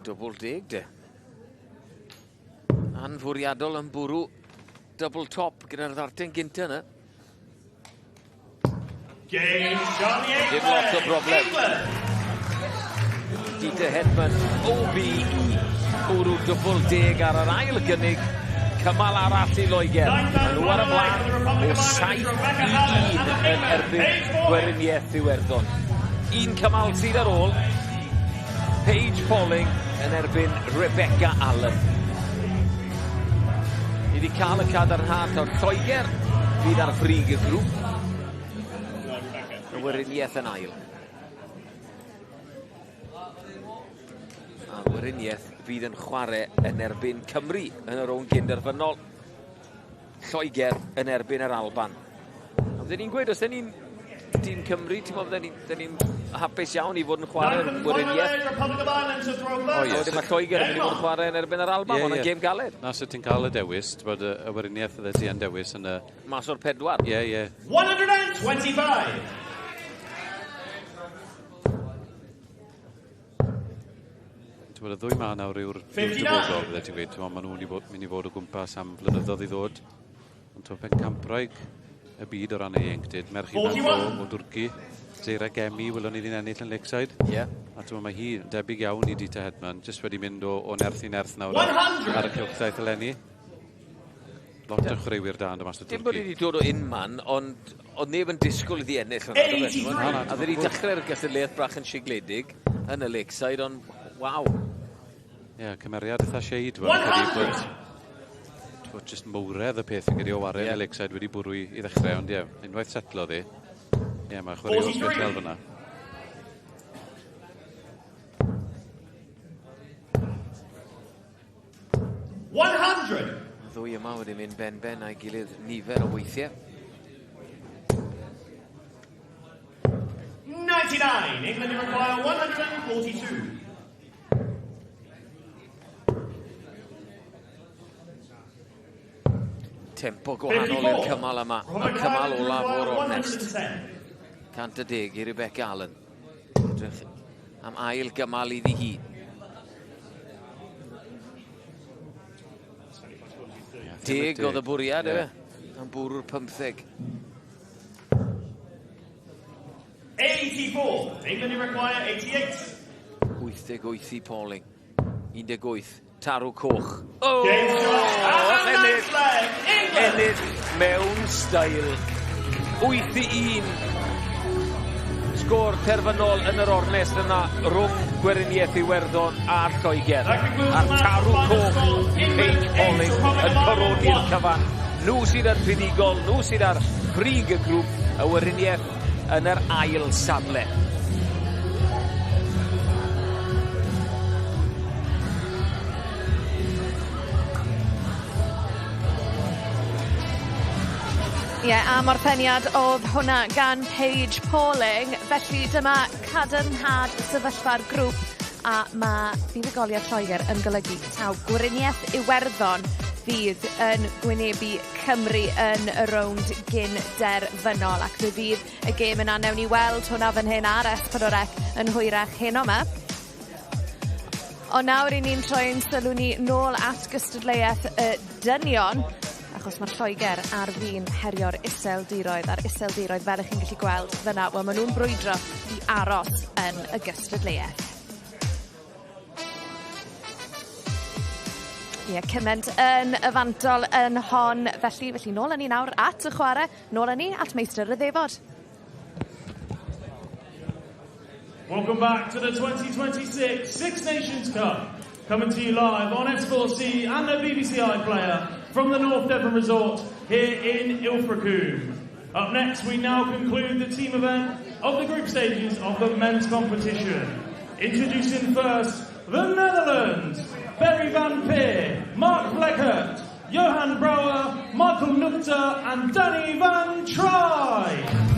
Double deg de. Anfwriadol yn bwrw double top gyda'r ddarten gynta yna. Game, Charlie. Dim lot o broblem. Dita Hedman, OBE, bwrw double deg ar yr ail gynnig. Cymal arall i Loegr. Maen nhw ar y blaen o 7-1 yn erbyn Gweriniaeth Iwerddon. Un cymal sydd ar ôl. Paige Pauling yn erbyn Rebecca Allen. Ni wedi cael y cadarnhad o'r Lloegr fydd ar frig y grŵp. Y Weriniaeth yn ail. A Weriniaeth fydd yn chwarae yn erbyn Cymru yn y rownd gynderfynol. Lloegr yn erbyn yr Alban. A fydden ni'n gweud, os dyn ni'n tîm Cymru, ti'n meddwl fydden ni'n hapus iawn i fod yn chwarae'r Weriniaeth. O, ie. Wedyn mae Lloegr yn mynd i fod yn chwarae yn erbyn yr Alban, yeah, yeah. Gêm galed. Na, so ti'n cael y dewis, ti'n bod y Weriniaeth fydde ti yn dewis yn y... Mas o'r pedwar. Ie, ie. 125! Ti'n bod y ddwy ma nawr yw'r dyfodol, fydde ti'n gweud. Ti'n maen nhw'n mynd i fod o gwmpas am flynyddoedd i ddod. Ond ti'n pencampwraig y byd o ran ei ieuenctid, merch ifanc o Dwrci, Zeira Gemi, wylwn ni ddi'n ennill yn Lakeside. Yeah. A ti'n mae hi yn debyg iawn i Dita Hedman, jyst wedi mynd o nerth i nerth nawr ar y cylchdaith eleni. Lot o chwaraewyr da yn dod mas o Dwrci. Dim bod wedi dod o unman, ond oedd neb yn disgwyl iddi ennill hwnna. A wedi dechrau'r gystadleuaeth brach yn sigledig yn y Lakeside, ond waw. Ie, yeah, cymeriad eitha seid. Bod jyst mowredd y peth yn gyda o wario yn y Lakeside wedi bwrw i ddechrau, ond ie, unwaith setlo ddi. Ie, mae chwaraewr special fyna. 100! ddwy yma wedi mynd ben-ben a'i gilydd nifer o weithiau. 99. England require 142. Tempo gwahanol i'r cymal yma. Y cymal olaf o'r ornest. 110 i Rebecca Allen. Edrych am ail gymal iddi hi. 10 oedd y bwriad, yeah. Am bwrw'r 15. 84. England require 88. 88 i Pauling. 18. Tarw coch. Oh! Ennill! Ennill mewn stael. 8-1. Sgôr terfynol yn yr ornest yna rhwng Gweriniaeth Iwerddon a Lloegr. A'r tarw coch i Paige Pauling yn coroni'r cyfan. Nhw sydd yn fuddugol, nhw sydd ar brig y grŵp, y Weriniaeth yn yr ail safle. Ie, yeah, am orffeniad oedd hwnna gan Paige Pauling. Felly dyma cadarnhad sefyllfa'r grŵp a mae buddugoliaeth Lloegr yn golygu taw Gweriniaeth Iwerddon fydd yn gwynebu Cymru yn y rownd gyn derfynol, ac fe fydd y gêm yna, newn ni weld hwnna fan hyn ar S4C yn hwyrach heno yma. Ond nawr i ni'n troi'n sylw ni nôl at gystadleuaeth y dynion, achos mae Lloegr ar fin herio'r Iseldiroedd, a'r Iseldiroedd, fel ych chi'n gallu gweld fyna, wel, maen nhw'n brwydro i aros yn y gystadleuaeth. Ie, cyment yn y fantol yn hon. Felly nôl â ni nawr at y chwarae, nôl â ni at meistr y ddefod. Welcome back to the 2026 Six Nations Cup. Coming to you live on S4C and the BBC iPlayer from the North Devon Resort here in Ilfracombe. Up next, we now conclude the team event of the group stages of the men's competition. Introducing first, the Netherlands, Berry van Peer, Mark Vlekkert, Johan Brouwer, Michael Nugter and Danny van Try.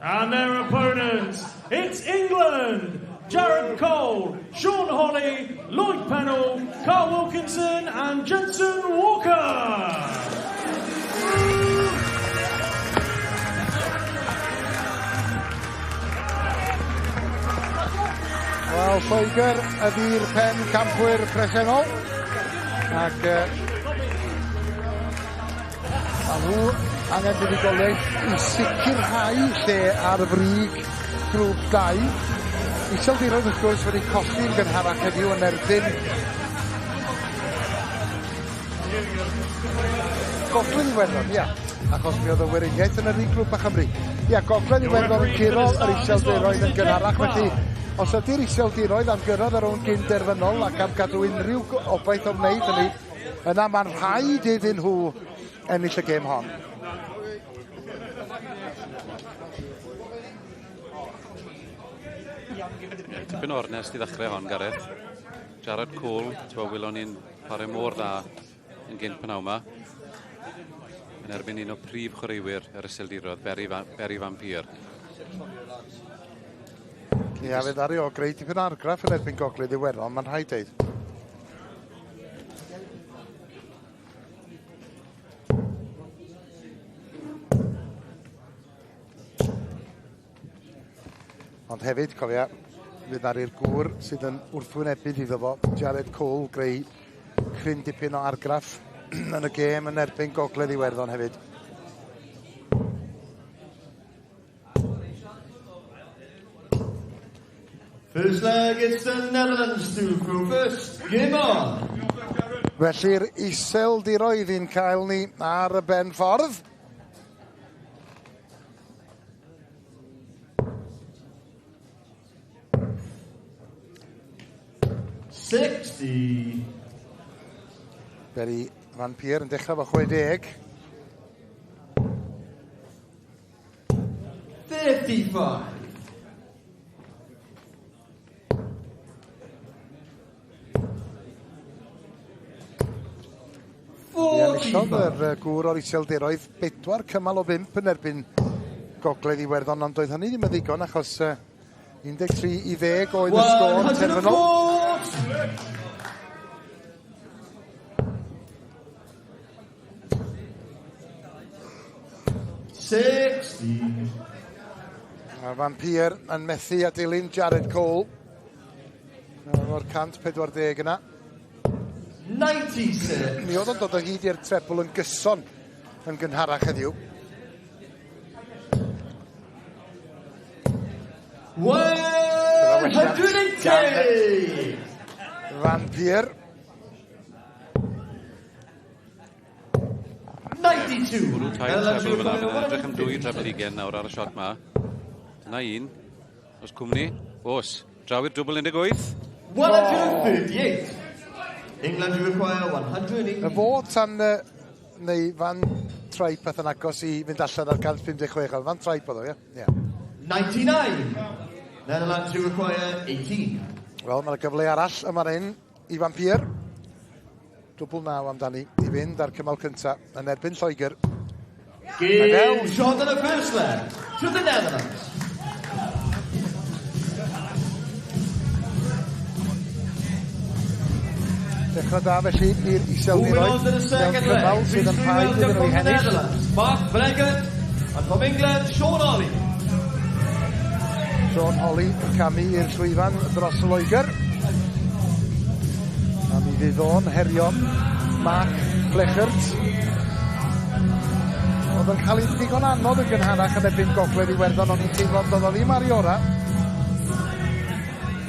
And their opponents, it's England, Jared Cole, Sean Holly, Lloyd Pennell, Carl Wilkinson and Jensen Walker. Wel, Lloegr ydy'r pen campwyr presennol. Ac a nhw angen buddugoliaeth i sicrhau lle ar frig grŵp 2. Iseldiroedd wrth gwrs wedi colli'n gynharach heddiw yn erbyn Gogledd Iwerddon, ia. Achos mi oedd y Weriniaeth yn yr un grŵp â Chymru. Ia, Gogledd Iwerddon yn curo yr Iseldiroedd yn gynharach, felly os ydy'r Iseldiroedd am gyrraedd ar rownd gyn derfynol ac am gadw unrhyw obaith o wneud hynny, yna mae'n rhaid iddyn nhw ennill y gêm hon. Tipyn o ornest i ddechrau hon, Gareth. Jared Cole, ti'n welon ni'n chwarae mor dda yn gynt pnawn yma. Yn erbyn un o prif chwaraewyr yr Iseldiroedd, Berry van Peer. Ia, fe ddaru o greu tipyn o argraff yn erbyn Gogledd Iwerddon, mae'n rhaid deud. Ond hefyd, cofia, fydd ar i'r gŵr sydd yn wrthwynebydd iddo fo, Jared Cole, greu cryn dipyn o argraff yn y gêm yn erbyn Gogledd Iwerddon hefyd. First leg, it's the Netherlands to go first. Game on! Felly'r Iseldiroedd i'n cael ni ar y ben ffordd. 60. Berry Van Peer yn dechrau fo 60. 55. Mi enillodd yr gŵr o'r Iseldiroedd 4 cymal o 5 yn erbyn Gogledd Iwerddon, ond doedd hynny ddim yn ddigon achos 13 i 10 oedd y sgôr terfynol. 60. Mae Van Peer yn methu a dilyn Jared Cole. O'r 140 yna. 96. Mi oedd o'n dod o hyd i'r trebl yn gyson yn gynharach heddiw. 180. Van Peer. 92. Bwrw tair trebl fyna, bydd yn edrych am dwy trebl ugen nawr ar y shot ma. Dyna un. Os cwmni. Os. Draw i'r dwbl 18. 138. England you require 180. Y fo tan, neu Van Traip ath yn agos i fynd allan ar 156, ond Van Traip oedd o, ie? Yeah. 99. Netherlands you require 18. Wel, mae'n gyfle arall yma'n hyn i Van Peer. Dwbl naw amdani i fynd ar cymal cyntaf yn erbyn Lloegr. Game shot on the first leg to the Netherlands. Dechrau da felly i'r Iseldiroedd mewn cymal sydd yn rhaid iddyn nhw ei hennill. Mark Vleggert and from England, Sean Holley. Sean Holley yn camu i'r llwyfan dros y Loegr. A mi fydd o'n herio Mark Vleggert. Oedd yn cael ei ddigon anodd yn gynharach yn erbyn Gogledd Iwerddon, ond i'n teimlo doedd o ddim ar ei orau.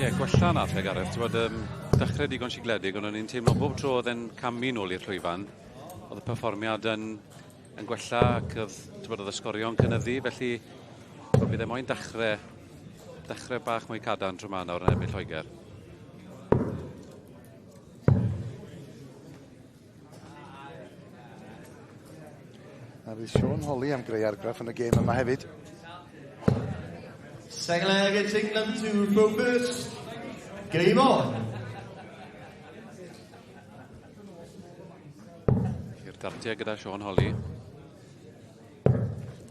Ie, gwella nath e, Gareth. Ti'n bod, dechrau digon sigledig, ond o'n i'n teimlo bob tro oedd e'n camu nôl i'r llwyfan, oedd y perfformiad yn gwella ac oedd, ti'n bod, oedd y sgorio'n cynyddu, felly bydd e moyn dechrau bach mwy cadarn tro 'ma nawr yn erbyn Lloegr. A fydd Sean Holley am greu argraff yn y gêm yma hefyd. Second leg, it's England to go first. Game on. I'r dartiau gyda Sean Holley.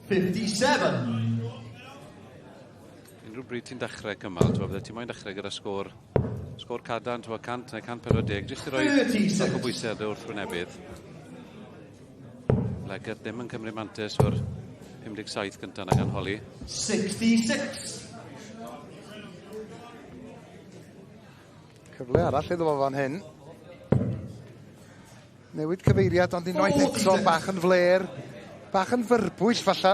57. Unrhyw bryd ti'n dechrau cymal, ti'n bydde ti'n moyn dechrau gyda sgôr cadarn, ti'n 100 neu 140, jyst i roi 36. bach o bwysau ar dy wrthwynebydd. Vleggert ddim yn cymryd mantais o'r 57 gyntaf na gan Holley. 66. Cyfle arall iddo fo fan hyn. Newid cyfeiriad, ond unwaith eto bach yn fler, bach yn fyrbwyll falle.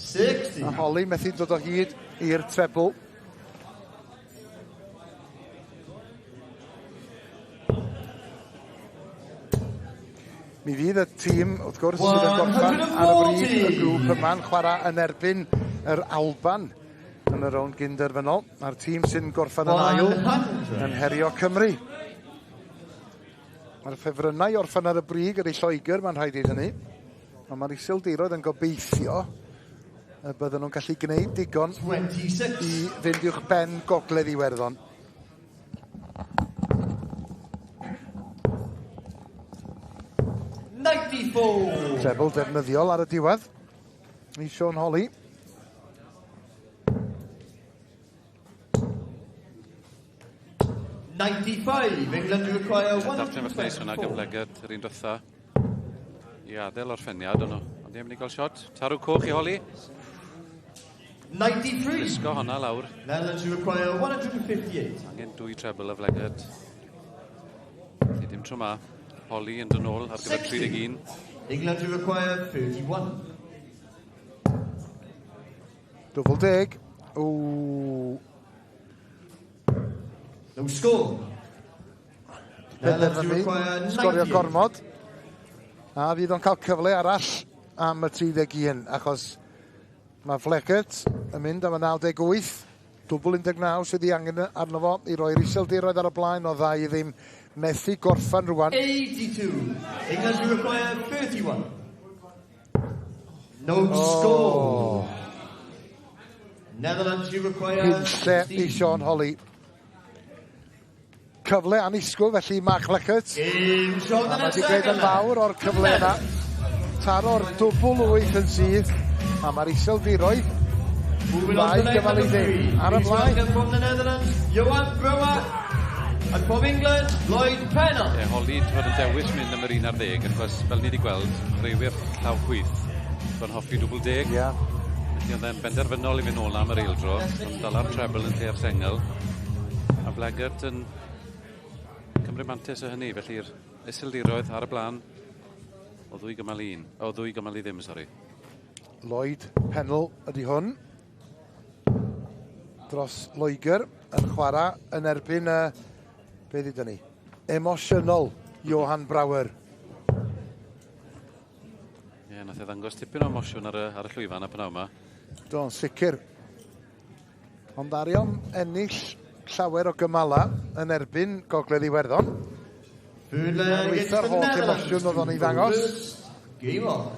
60. A Holley methu dod o hyd i'r trebl. Mi fydd y tîm, wrth gwrs, sydd yn gorffan ar y brig y grŵp yma'n chwarae yn erbyn yr Alban yn y rownd gynderfynol. Mae'r tîm sy'n gorffan yn ail yn herio Cymru. Mae'r ffefrynnau orffan ar y brig ydy Lloegr, mae'n rhaid i hynny. Ond mae'r Iseldiroedd yn gobeithio y bydden nhw'n gallu gwneud digon 26. i fynd uwch ben Gogledd Iwerddon. 94. Trebl defnyddiol ar y diwedd i Sean Holley. 95. England require Darllen fach neis hwnna gan 124. Vleggert yr un diwetha i adael orffeniad ond ond ddim mynd i gael shot. Tarw coch i Holley. 93. Wisgo honna lawr. Netherlands require 158. Angen dwy trebl y Vleggert. Felly dim tro ma. Holley yn dod nôl ar gyfer 60. 31. England require 31. Dwbl deg. Ww. No score. Penderfynu sgorio gormod. A fydd o'n cael cyfle arall am y 31, achos mae Fleckert yn mynd am y 98. Dwbl 19 sydd ei angen arno fo i roi'r Iseldiroedd ar y blaen o ddau i ddim. Methu gorffan rwan. 82. England require 31. No score. Netherlands, you require Hunlle i Sean Holly. Cyfle annisgwyl felly Mark Fleckert. A mae wedi gwneud yn fawr o'r cyfle yna. Taro'r dwbl wyth yn syth. A mae'r Iseldiroedd ddau gymal i ddim ar y blaen. From the Netherlands, Johan Brouwer. And from England, Lloyd Pennell. Ie, Holly, ti'n fod yn dewis mynd am yr un ar ddeg, achos fel ni wedi gweld, chwaraewyr llaw chwith, fo'n hoffi dwbl deg. Ie. Felly oedd e'n benderfynol i fynd nôl am yr eildro, ond dala'r treble yn lle'r sengl. A Fleggert yn cymryd mantais o hynny, felly'r Iseldiroedd ar y blaen o ddwy gymal i un, o ddwy gymal i ddim, sori. Lloyd Pennell ydy hwn. Dros Loegr yn chwarae yn erbyn y, be ddudwn ni, emosiynol Johan Brouwer. Ie, nath e ddangos tipyn o emosiwn ar y llwyfan a pnawn yma. Do'n sicr. Ond arion ennill llawer o gymala yn erbyn Gogledd Iwerddon. Third leg against Weithio'r the holl Netherlands. emosiwn oedd o'n ei ddangos. Game on.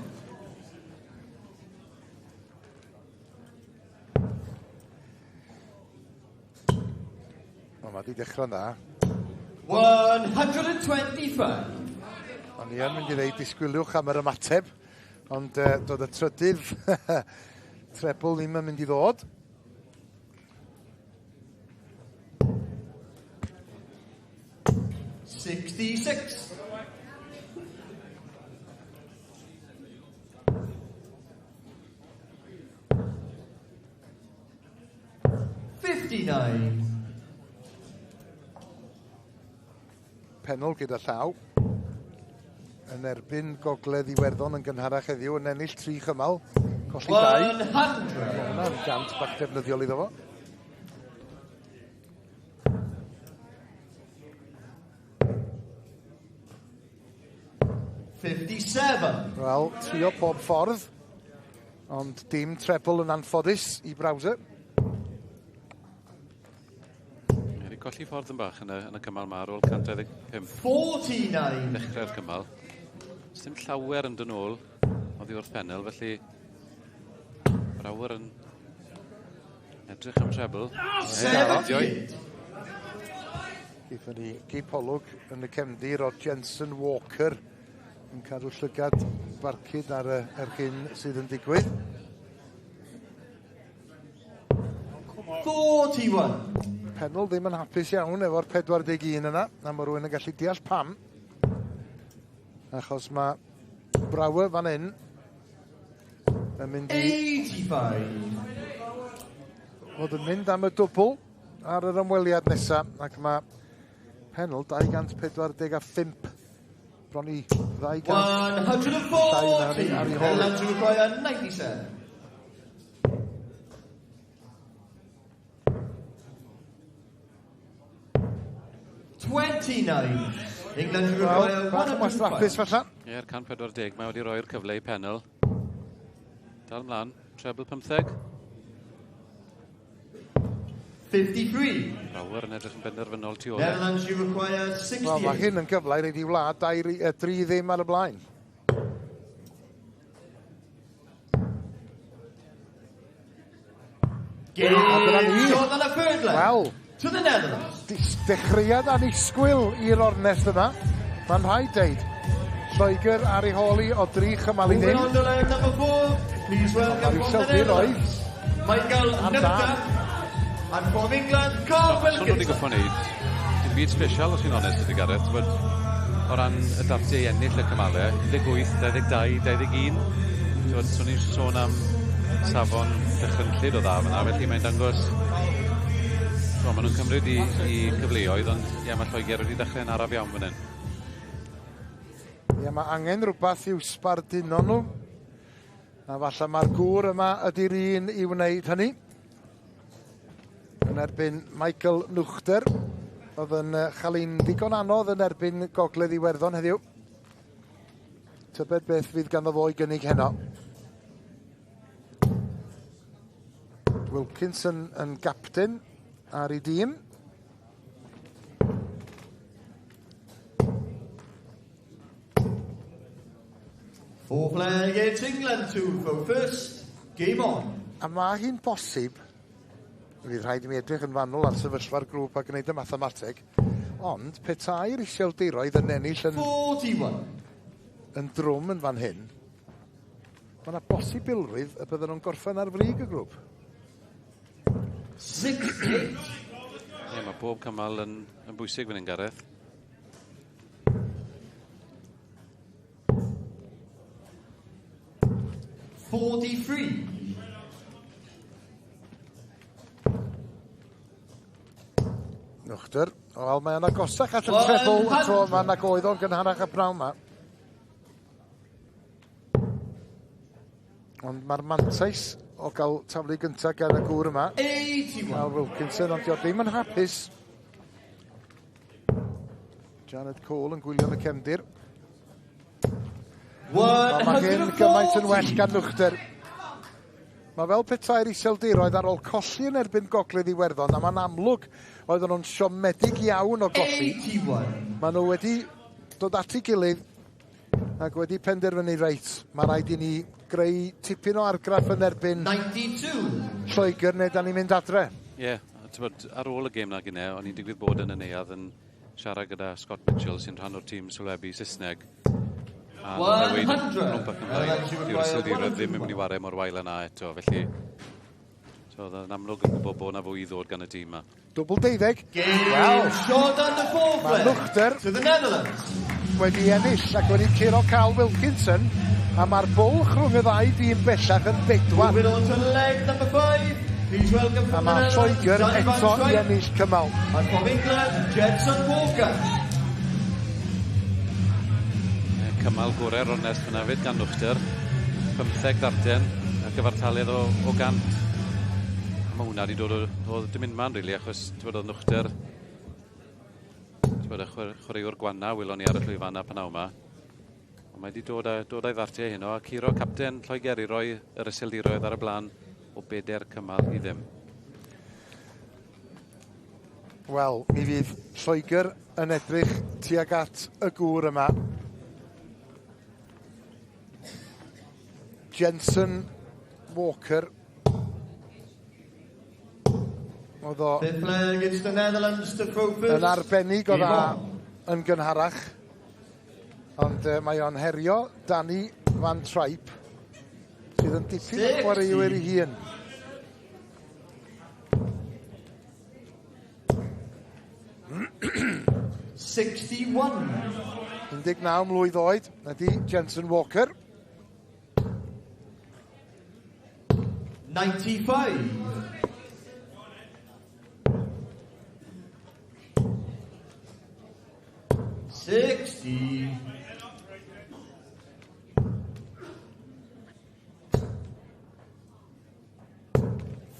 O, mae di dechrau'n dda. 125. O'n i yn mynd i ddeud disgwyliwch am yr ymateb, ond doedd y trydydd treble ddim yn mynd i ddod. 66. 59. Pennell gyda llaw yn erbyn Gogledd Iwerddon yn gynharach heddiw yn ennill 3 chymal. Colli 2. 100. Mae hwnna'n gant bach defnyddiol iddo fo. 57. Wel, trio pob ffordd, ond dim treble yn anffodus i Brouwer. Mae wedi colli ffordd yn bach yn y cymal ma ar ôl 125. 49. Dechrau'r cymal. Dim llawer yn dod nôl oddi wrth Pennell, felly Brouwer yn edrych am treble. 78. Gaethon ni gipolwg yn y cefndir o Jensen Walker yn cadw llygad barcud ar yr hyn sydd yn digwydd. 41. Pennell ddim yn hapus iawn efo'r 41 yna, a mae rhywun yn gallu deall pam. Achos mae Brouwer fan hyn yn mynd i 85. fod yn mynd am y dwbl ar yr ymweliad nesaf, ac mae Pennell 245 bron i 200 140. ar ei hôl. Netherlands require 97. 29. England Wel, require bach yn wastraffus 105. falla. Ie, ar 140, mae wedi roi'r cyfle i Pennell. Dal mlaen, treble 15. 53. Brouwer yn edrych yn benderfynol tu ôl. Netherlands, you require Wel, mae 68. hyn yn gyfle i roid i wlad 3-0 ar y blaen. Game dyna ni. shot on a third leg. Wel, To the Netherlands. Dechreuad annisgwyl i'r ornest yma. Mae'n rhaid deud. Lloegr ar ei hôl hi o 3 chymal i Moving ddim. on to leg number 4. Please welcome Mae'r from the Iseldiroedd Netherlands, Michael Ar Nupta. dân. And from England, Carl So nhw wedi Wilkinson. goffo wneud dim byd special os i'n onest ydy Gareth, bod o ran y dartiau i ennill y cymalau, 18, 22, 21. T'wod, so ni'n sôn am safon dychrynllyd o dda fyna, felly mae'n dangos. Wel, maen nhw'n cymryd i cyfleoedd, ond ie, mae Lloegr wedi dechrau'n araf iawn fan hyn. Ie, mae angen rhywbeth i'w sbarduno nhw. A falle mae'r gŵr yma ydy'r un i wneud hynny. Yn erbyn Michael Nuchter, oedd yn chael ein ddigon anodd yn erbyn Gogledd Iwerddon heddiw. Tybed beth fydd ganddo fo i gynnig heno. Wilkinson yn gapten ar ei dîm. Four play against England, two for first. Game on. A mae hi'n bosib, fydd rhaid i mi edrych yn fanwl ar sefyllfa'r grŵp a gwneud y mathemateg, ond petai'r Iseldiroedd yn ennill yn, 41. yn drwm yn fan hyn, mae yna bosibilrwydd y bydden nhw'n gorffen ar frig y grŵp. 68. Ie, mae pob cymal yn bwysig fan hyn, Gareth. 43. Nuchter. Wel, mae o'n agosach at y treble y tro yma nag oedd o'n gynharach y pnawn yma. Ond mae'r mantais o gael taflu gyntaf gan y gŵr yma. 81. Al Wilkinson, ond dio ddim yn hapus. Janet Cole yn gwylio yn y cefndir. Wel, mae hyn gymaint yn well gan Nuchter. Mae fel petai'r Iseldiroedd ar ôl colli yn erbyn Gogledd Iwerddon, a mae'n amlwg oedden nhw'n siomedig iawn o golli. 81. Maen nhw wedi dod at ei gilydd ac wedi penderfynu, reit, mae rhaid i ni greu tipyn o argraff yn erbyn 92. Lloegr neu da ni'n mynd adre. Ie, yeah, ar ôl y gêm na gynne, o'n i'n digwydd bod yn y neuadd yn siarad gyda Scott Mitchell sy'n rhan o'r tîm sylwebu Saesneg. A nath e weud 100. rhwng Cymraeg, dyw'r Iseldiroedd ddim yn mynd i wario mor wael yna eto, felly so, oedd yn amlwg yn gwybod bod yna fwy i ddod gan y tîm yma. Dwbl 12. Game Wel, shot and the fourth Mae leg Nuchter to the Netherlands. wedi ennill ac wedi curo Carl Wilkinson, a mae'r bwlch rhwng y ddau dîm bellach yn 4. Moving on to leg number 5. Please welcome A from the mae Netherlands, Lloegr Danny van eto i Trijp, ennill cymal. and from England, Jensen Walker. Cymal gorau'r ornest fyna fyd gan Nuchter. 15 ddarten a gyfartaledd o 100. A mae hwnna wedi dod o dim unman, really, achos ti'n bod oedd Nuchter, ti'n bod y chwaraewr gwanna welon ni ar y llwyfan a pnawn yma. Ond mae wedi dod â'i ddartiau heno a curo capten Lloegr i roi yr Iseldiroedd ar y blaen o 4 cymal i ddim. Wel, mi fydd Lloegr yn edrych tuag at y gŵr yma. Jensen Walker. Oedd o Fifth leg, it's the Netherlands to throw first. yn arbennig o Game dda on. yn gynharach. Ond mae o'n herio Danny Van Trijp, sydd yn dipyn o chwaraewyr ei hun. 61. 19 mlwydd oed ydy Jensen Walker. 95. 60.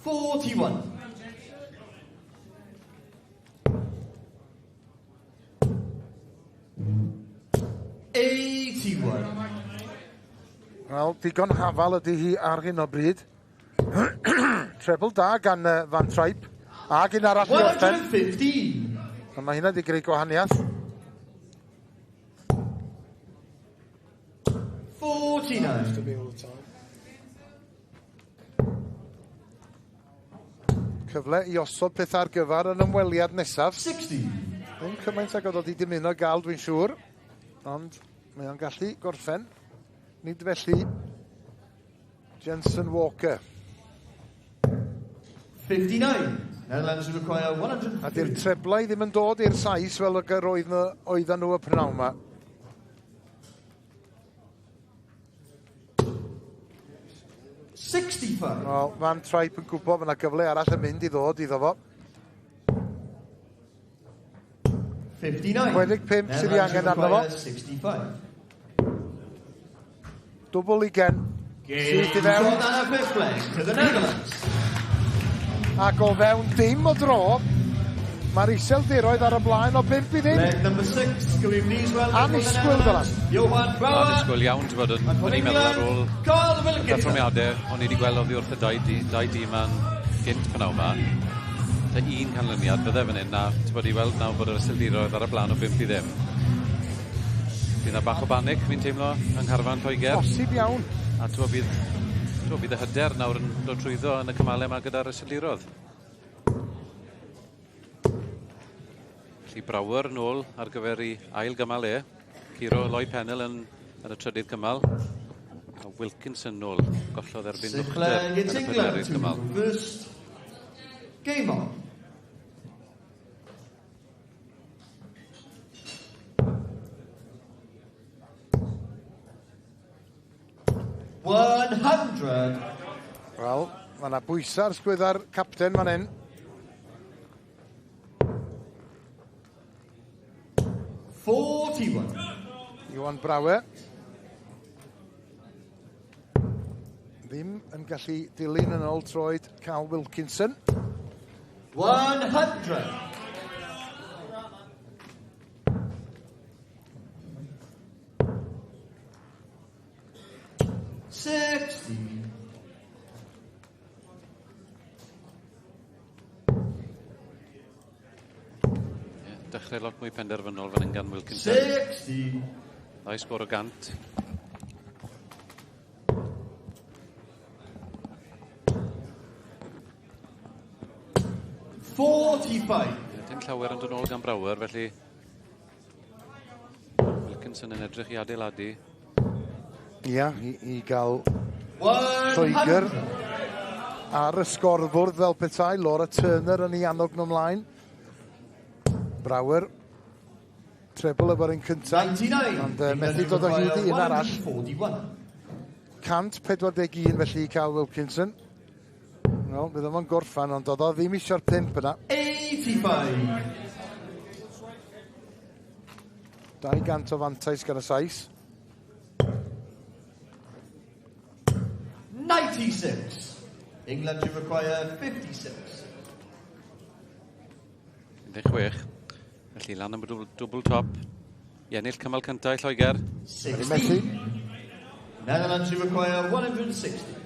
41. 81. Wel, digon hafal ydy hi ar hyn o bryd. Treble da gan Van Trijp. Ac un arall i orffen. 115. A mae hynna wedi greu gwahaniaeth. 49. Cyfle i osod pethau ar gyfer yn ymweliad nesaf. 60. Ddim cymaint ag oedd o wedi dymuno gael, dwi'n siŵr. Ond mae o'n gallu gorffen. Nid felly Jensen Walker. 59. Netherlands require 150. A di'r treblau ddim yn dod i'r Sais fel y oedden nhw y prynawn yma. 65. Wel, Van Trijp yn gwybod bod yna gyfle arall yn mynd i ddod iddo fo. 59. 65 sydd ei angen arno fo. 65. Dwbl ugen. Syth i fewn. Ac o fewn dim o dro, mae'r Iseldiroedd ar y blaen o 5-0. Annisgwyl, Dylan. Annisgwyl iawn, ti'n bod, o'n i'n meddwl ar ôl y perfformiadau, o'n i wedi gweld oddi wrth y dau, dau dîm yn gynt pnawn yma. Ta un canlyniad fydde fan hyn, a ti'n bod i weld nawr bod yr Iseldiroedd ar y blaen o 5-0. Bydd yna bach o banic, fi'n teimlo, yng ngharfan Lloegr. Posib iawn. A ti'n bod, bydd y hyder nawr yn dod trwyddo yn y cymalau yma gyda'r Iseldiroedd. Felly Brouwer nôl ar gyfer ei ail gymal e. Curo Lloyd Pennell yn y trydydd cymal. A Wilkinson nôl. Gollodd erbyn Nwchter yn y pedwerydd cymal. First game on. Wel, mae yna bwysau ar sgwydda'r capten fan hyn. Iwan Brouwer ddim yn gallu dilyn yn ôl troed Carl Wilkinson. 100. 60. Dechrau lot mwy penderfynol fan hyn gan Wilkinson. 60. Ddau sgôr o 100. 45. Dim llawer yn dod nôl gan Brouwer, felly Wilkinson yn edrych i adeiladu. Ia, i gael Lloegr ar y sgorfwrdd fel petai. Laura Turner yn ei annog nhw ymlaen. Brouwer, treble efo'r un cyntaf, ond methu dod o hyd i un arall. 141 felly i Carl Wilkinson. Wel, bydd o'n gorffan, ond oedd o ddim eisiau'r 5 yna. 85. 200 o fantais gan y Sais. 96. England to require 56. 16. Felly lan am y dwbl top. I ennill cymal cyntaf i Lloegr. 60. Netherlands to require 160.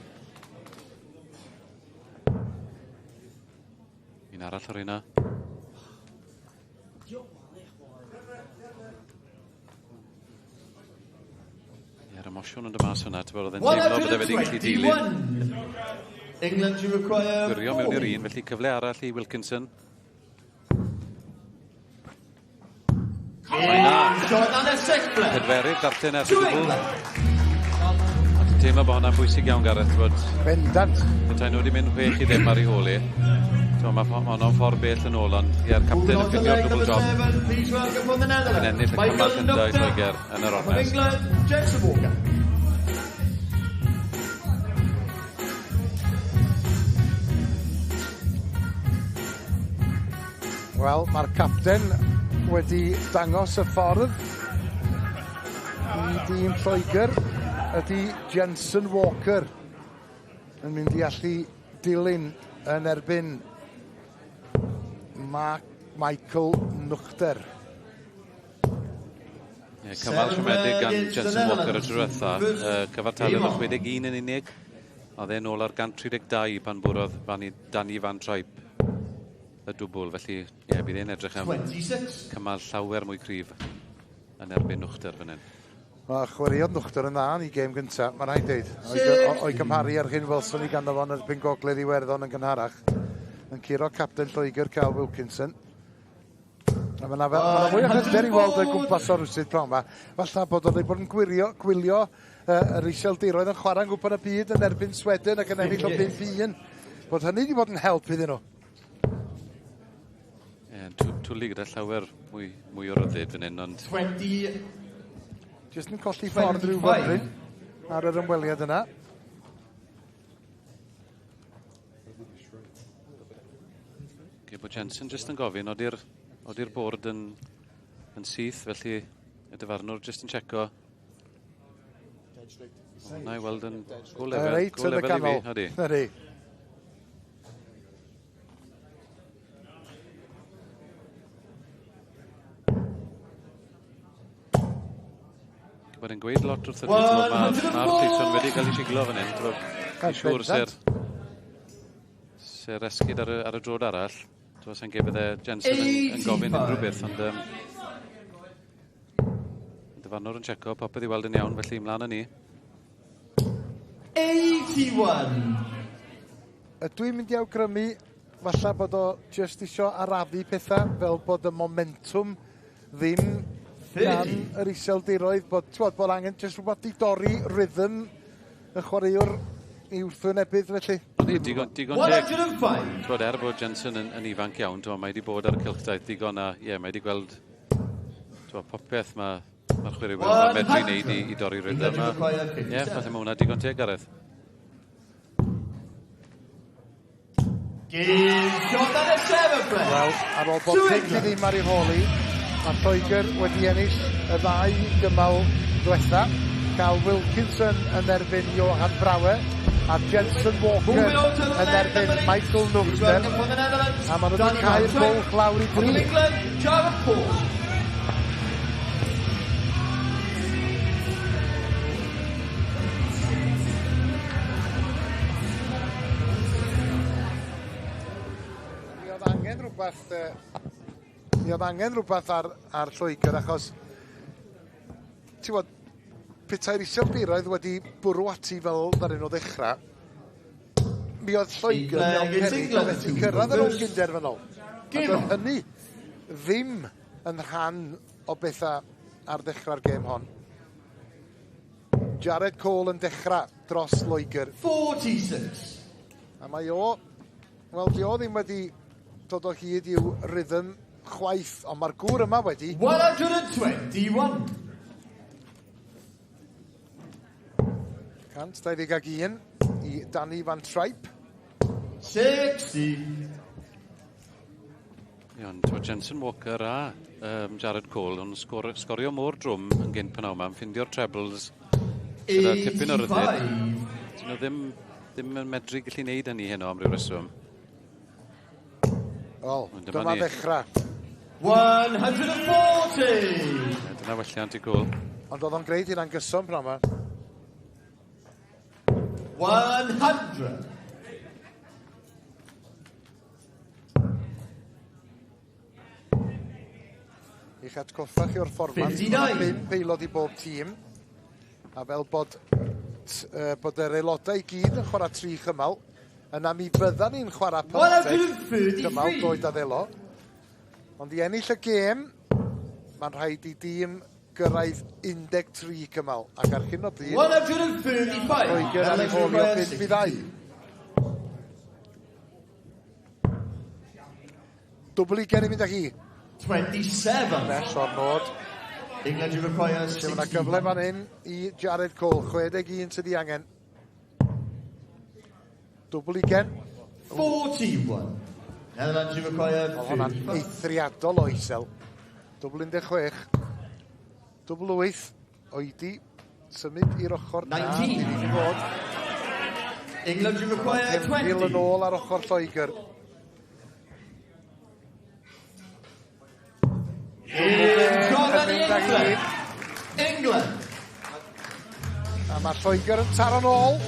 Un arall o'r hynna. Yr emosiwn yn dod mas hwnna, ti'n bod, oedd e'n teimlo bod e wedi gallu dilyn. England to require Gwirio mewn i'r un, felly cyfle arall i Wilkinson. Mae na. Pedwerydd darllen ers dwbl. A ti'n teimlo bod hwnna'n bwysig iawn, Gareth, bod Bendant. Petai nhw wedi mynd 6-0 ar ei hôl i. So, mae honno'n ffordd bell yn ôl, ond ie'r capten yn ffindio'r dwbl job. Yn ennill y cymal cyntaf i Lloegr yn yr ornest. Wel, mae'r capten wedi dangos y ffordd i dîm Lloegr ydy Jensen Walker yn mynd i allu dilyn yn erbyn Mark Michael Nuchter. Ie, cymal siomedig gan Jensen Walker y tro diwetha. Cyfartaledd o 61 yn unig. Oedd e'n ôl ar 132 pan bwrodd Danny Van Trijp y dwbl. Felly, ie, bydd e'n edrych am cymal llawer mwy cryf yn erbyn Nuchter fan hyn. Mae chwaraeodd Nuchter yn dda yn ei gêm gyntaf, mae'n rhaid deud. O'i gymharu ar hyn welson ni ganddo fo yn erbyn Gogledd Iwerddon yn gynharach. Yn curo capten Lloegr, Carl Wilkinson. A mae yna fwy o hyder i weld o'i gwmpas o'r rwsydd prawn yma. Falle bod o'n bod yn gwylio yr Iseldiroedd yn chwarae'n gwpan y byd yn erbyn Sweden ac yn ennill o 5-1. Bod hynny wedi bod yn help iddyn nhw. Ie, twli gyda llawer mwy o ryddid fan hyn, ond Jyst yn colli ffordd rhyw fymryn ar yr ymweliad yna. Oce, bod Jensen jyst yn gofyn, oedi'r bord yn syth, felly y dyfarnwr jyst yn checo. Hwna i weld yn go lefel, Reit go yn y lefel i fi, canol. ydy. Ydy. Bod e'n gweud lot wrth ydyn, mae'r ma Saeson wedi cael ei siglo fan hyn. Dwi'n siŵr se'r esgid ar y drod arall. Dwi'n sa'n gweud bydde Jensen yn gofyn unrhyw beth, ond dyfarnwr yn checo, popeth i weld yn iawn, felly ymlaen â ni. 81. Ydw i'n mynd i awgrymu falle bod o jyst isio arafu pethau, fel bod y momentum ddim gan yr Iseldiroedd, bod, t'wod, bod angen jyst rhywbeth i dorri rhythm y chwaraewr i wrthwynebydd felly. Ydy, digon teg. 105. T'wod, er bod Jensen yn ifanc iawn, t'wod, mae wedi bod ar y cylchdaith digon a, ie, mae wedi gweld, t'wod, popeth mae'r chwaraewyr yma'n medru wneud i dorri rhythm. Ie, falle mae hwnna digon teg, Gareth. Game shot and a seven play. Wel, ar ôl bod 5 i ddim ar ei hôl hi, mae Lloegr wedi ennill y ddau gymal diwetha. Cael Wilkinson yn erbyn Johan Brouwer a Jensen Walker yn erbyn Michael Nugter. A maen nhw wedi cau'r bwlch lawr i dri. England, Jared Cole. Mi oedd angen rhywbeth, mi oedd angen rhywbeth ar Lloegr, achos ti'n gwbod, petai'r Iseldiroedd wedi bwrw ati fel ddaru nhw ddechrau, mi oedd Lloegr mewn peryg o fethu cyrraedd yr rownd gynderfynol. Ac oedd hynny ddim yn rhan o bethau ar ddechrau'r gêm hon. Jared Cole yn dechrau dros Loegr. 46. A mae o, wel, di o ddim wedi dod o hyd i'w rhythm chwaith, ond mae'r gŵr yma wedi. 121. 121 i Danny Van Trijp. 60. Iawn, t'wod, Jensen Walker a Jared Cole yn sgorio mor drwm yn gynt pnawn yma, yn ffindio'r trebles gyda tipyn o ryddid. 85. Dyn nhw ddim yn medru gallu wneud hynny heno am ryw reswm. Wel, Ond dyma dyma ni. ddechrau. 140. Ie, dyna welliant i Cole. Ond oedd o'n gwneud hynna'n gyson pnawn yma. 100. I'ch atgoffa chi o'r fformat, mae 'na 59. 5 aelod i bob tîm. A fel bod yr aelodau i gyd yn chwarae 3 chymal, yna mi fyddan ni'n chwarae 15 cymal 133. doed a ddelo. Ond i ennill y gêm, mae'n rhaid i dîm gyrraedd 13 cymal. Ac ar hyn o bryd, 135. Lloegr ar ei hôl i o 5 i 2. Dwbl ugain i fynd â hi. 27. Nes o'r nod. England, you require Lle mae 'na gyfle 61. fan hyn i Jared Cole, 61 sydd 'i angen. Dwbl ugain. 41. Netherlands, you require Oedd hwnna'n 35. eithriadol o isel. Dwbl 16. Dwbl 8. Oedi. Symud i'r ochr na. 19. Ni wedi bod. England, you require 5,000 yn 20. ôl ar ochr Lloegr. Shot Yn mynd ag England. un. England. A mae Lloegr yn taro'n ôl.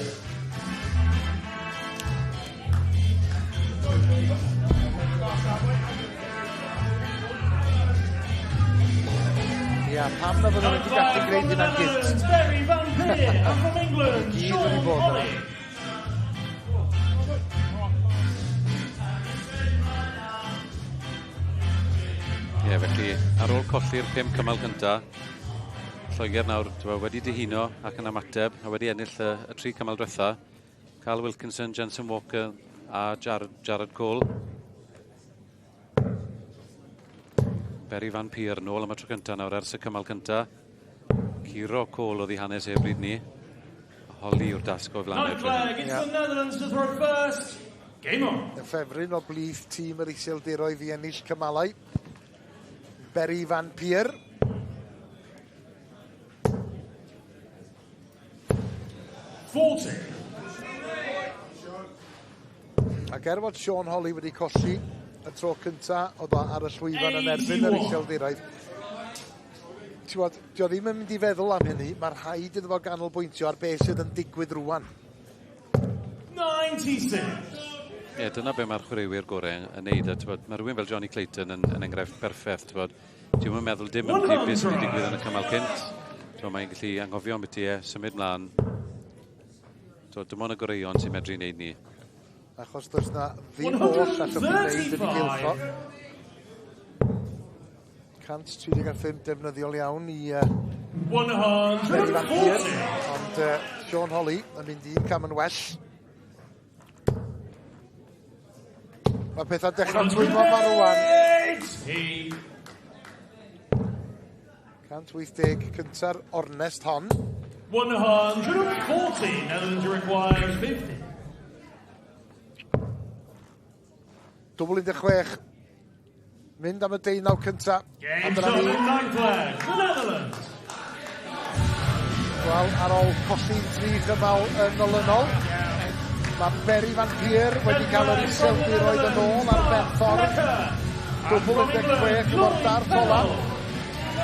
Ia, pam na fydden nhw wedi gallu From gwneud the hynna'n gynt? Netherlands, Berry Van Peer, and from England, Gyd Sean wedi bod yna. Holly. Ie, felly ar ôl colli'r 5 cymal cynta, Lloegr nawr t'wod, wedi dihuno ac yn ymateb a wedi ennill y 3 cymal diwetha. Carl Wilkinson, Jensen Walker a Jared Cole. Berry Van Peer nôl am y tro cynta nawr ers y cymal cynta. Curo Cole oedd ei hanes e bryd ni. Holi yw'r dasg o'i flaen Ninth leg, it's the Netherlands to throw first. Game on. Y ffefryn o blith tîm yr Iseldiroedd i ennill cymalau. Berry Van Peer. Ac er fod Sean Holly wedi colli y tro cynta oedd o ar y llwyfan yn erbyn yr Iseldiroedd, ti'n dio ddim yn mynd i feddwl am hynny, mae rhaid iddo fo ganolbwyntio ar beth sydd yn digwydd rwan. 96. Ie, yeah, dyna be mae'r chwaraewyr gorau yn neud. A, tywod, mae rhywun fel Johnny Clayton yn, yn enghraifft berffaith. Tywod, Ti'n meddwl dim am beth sydd wedi digwydd yn y cymal cynt. Tywod, mae'n gallu anghofio am beth i e, symud mlaen. Tywod, dim ond y goreuon sy'n medru wneud ni. Achos does na ddim oll allwch chi wneud yn ei gylch o. 135 defnyddiol iawn i 140. Ond Sean Holly yn mynd un cam yn well. Mae pethau dechrau twymo ma rwan. 180 cynta'r ornest hon. 140, Netherlands require 50. Dwbl 16. Mynd am y deunaw cynta. Game shot and nine flag, the Netherlands. Wel, ar ôl colli tri chymal yn olynol, mae Berry van Peer wedi cael yr Iseldiroedd yn ôl ar ben ffordd. Dwbl 16 efo'r dart ola.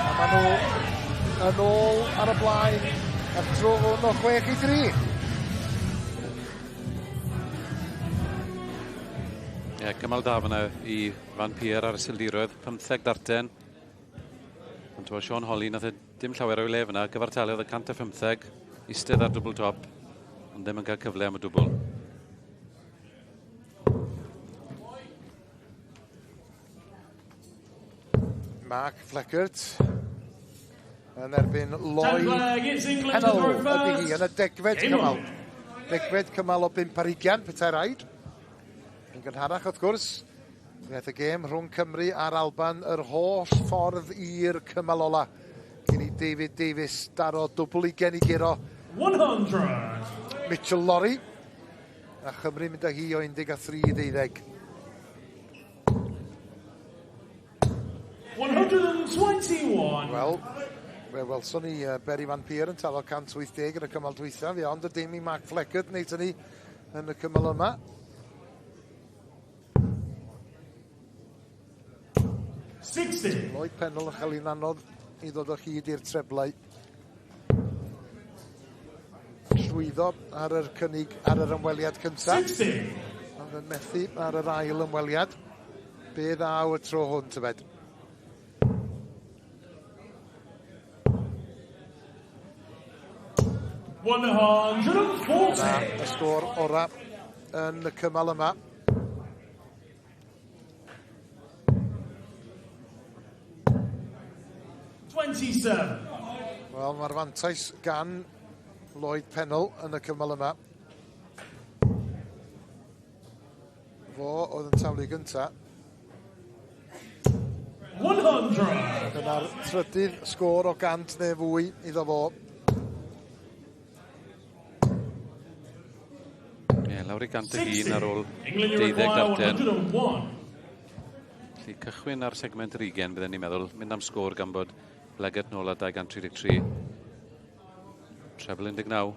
A maen nhw yn ôl ar y blaen ar tro hwn o 6-3. Ie, yeah, cymal da fyna i Van Peer ar y Iseldiroedd, 15 darten. Ond ti'n Sean Holly, nath e dim llawer o'i le fyna, gyfartaledd y 115, eistedd ar dwbl top, ond ddim yn cael cyfle am y dwbl. Mark Fleckert yn erbyn Lloyd Pennell ydy hi yn y degfed cymal. Degfed cymal o 5 ar 20, petai raid. Yn gynharach, wrth gwrs, wnaeth y gêm rhwng Cymru a'r Alban yr holl ffordd i'r cymal ola. Cyn i David Davies daro dwbl ugain i guro 100. Mitchell Lorry. A Chymru mynd â hi o 13 i 12. 121. Wel, fe welson ni Berry Van Peer yn taflo 180 yn y cymal dwythaf, ia, ond y dim i Mark Fleckert wneud hynny yn y cymal yma. 60. Lloyd Pennell yn cael hi'n anodd i ddod o hyd i'r treblau. Llwyddo ar yr cynnig ar yr ymweliad cyntaf. 60. Ond yn methu ar yr ail ymweliad. Be ddaw y tro hwn, tybed? 140. Dyna y sgôr ora yn y cymal yma. 27. Wel, mae'r fantais gan Lloyd Pennell yn y cymal yma. Fo oedd yn taflu gynta. 100. Dyna'r trydydd sgôr o 100 neu fwy iddo fo. Ie, yeah, lawr i 101 ar ôl England, you 12 require darten. 101. Felly cychwyn ar segment yr 20, bydden ni'n meddwl, mynd am sgôr gan bod Leggett nôl ar 233. Treble 19.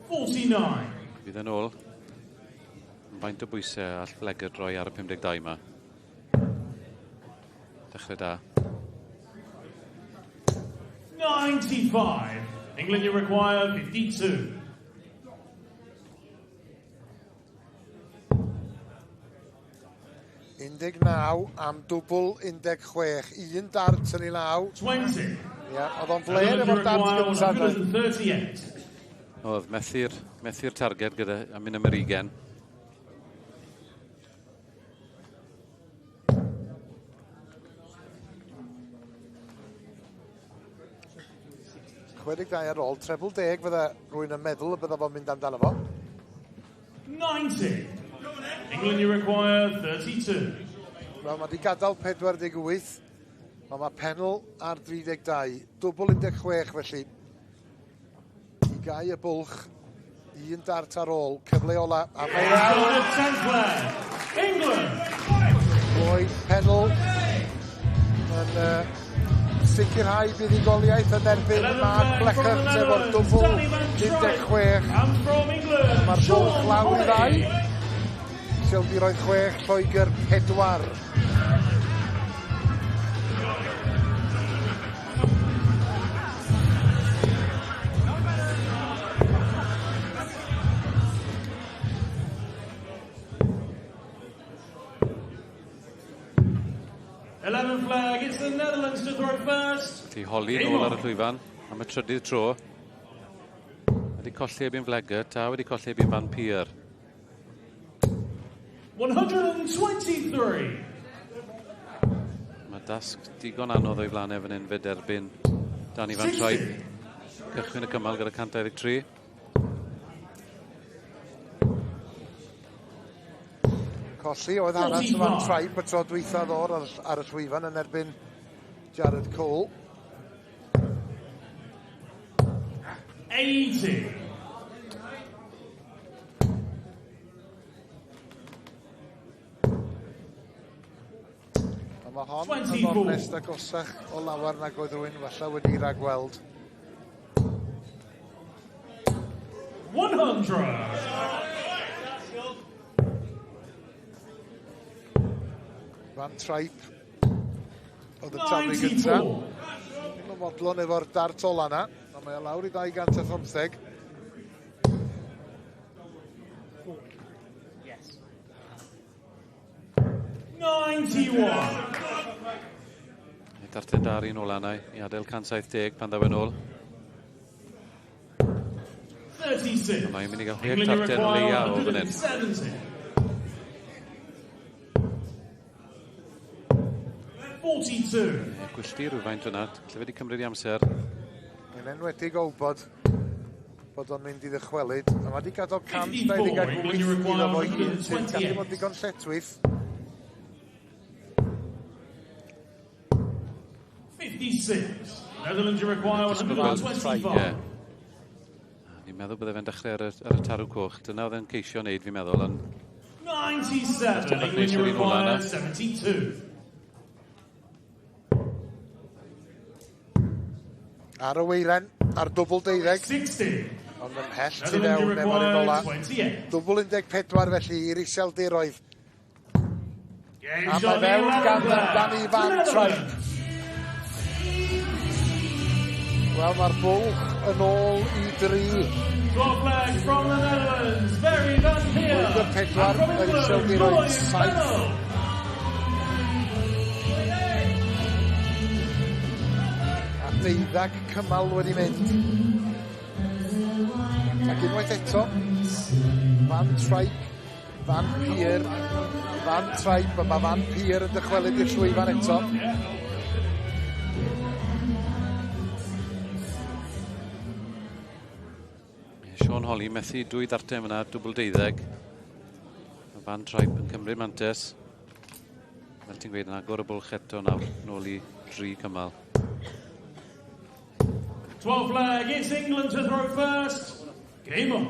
49. Fydd yn ôl. Faint o bwysau all Leggett roi ar y 52 yma. Dechrau da. 95. England, you require 52. 19 am dwbl 16. Un dart yn ei law. 20. Ia, oedd o'n fler Netherlands, you efo'r dart require gyntaf. doedd? 138. Oedd methu'r methu targed gyda am mynd am yr 20. Chwe deg dau ar ôl, treble deg fydde rhywun yn meddwl y bydde fo'n mynd amdano fo. 90. England, you require 32. Wel, mae wedi gadael 48, ond mae Pennell ar 32. Dwbl 16 felly. I gau y bwlch, un dart ar ôl, cyfle ola. A mae Charlotte Sinclair, England. Lloyd Pennell yn sicrhau buddugoliaeth yn erbyn Mark Blechert efo'r dwbl 16. Mae'r bwlch lawr i ddau. Iseldiroedd 6, Lloegr 4. Flag, it's the Netherlands to throw first. Felly Holly nôl ar y llwyfan am y trydydd tro. Wedi colli erbyn Vleggert a wedi colli erbyn Van Peer. 123. Mae dasg digon anodd o'i flaen fan hyn fyd erbyn Danny Van Trijp. Cychwyn y cymal gyda 123. Colli oedd hanes Van Trijp y tro dwytha ddor ar y llwyfan yn erbyn Jared Cole. 80. A mae hon yn ornest agosach o lawer nag oedd rhywun falle wedi ragweld. 100. Van Trijp oedd yn taflu gynta. Ddim yn modlon efo'r dart ola na, ond mae o lawr i 215. Yes. 91. Darten dar un ola na i adael 170 pan ddaw yn ôl. 36. Mae'n mynd i gael 6 tarten o leia o fan hyn. 42. Gwyllti rhywfaint yna, lle wedi cymryd i amser. Yn enwedig o wybod bod o'n mynd i ddychwelyd. A mae wedi gadael 128 iddo fo i hun sy'n gallu bod digon lletchwith. 56. Netherlands you require 125. Ie. Ni'n meddwl bydde fe'n dechrau ar y tarw coch. Dyna oedd e'n ceisio wneud, fi'n meddwl. Ond 97. England you require 72. Ar y weiren, ar dwbl 12. 60. Ond ymhell tu fewn efo'r un ola. Dwbl 14 felly i'r Iseldiroedd. A mae fewn gan Danny Van Trijp. Wel, mae'r bwlch yn ôl i 3. 12 flag from the Netherlands, Berry van Peer. 4, yr Iseldiroedd 7. A 12 cymal wedi mynd. Ac unwaith eto, Van Trijp, Van Peer, Van Trijp, a mae Van Peer yn dychwelyd i'r llwyfan eto. Sean Holly methu 2 ddarten fyna, dwbl 12. Mae Van Trijp yn cymryd mantes. Fel ti'n gweud, yn agor y bwlch eto nawr, nôl i 3 cymal. 12 flag, it's England to throw first. Game on.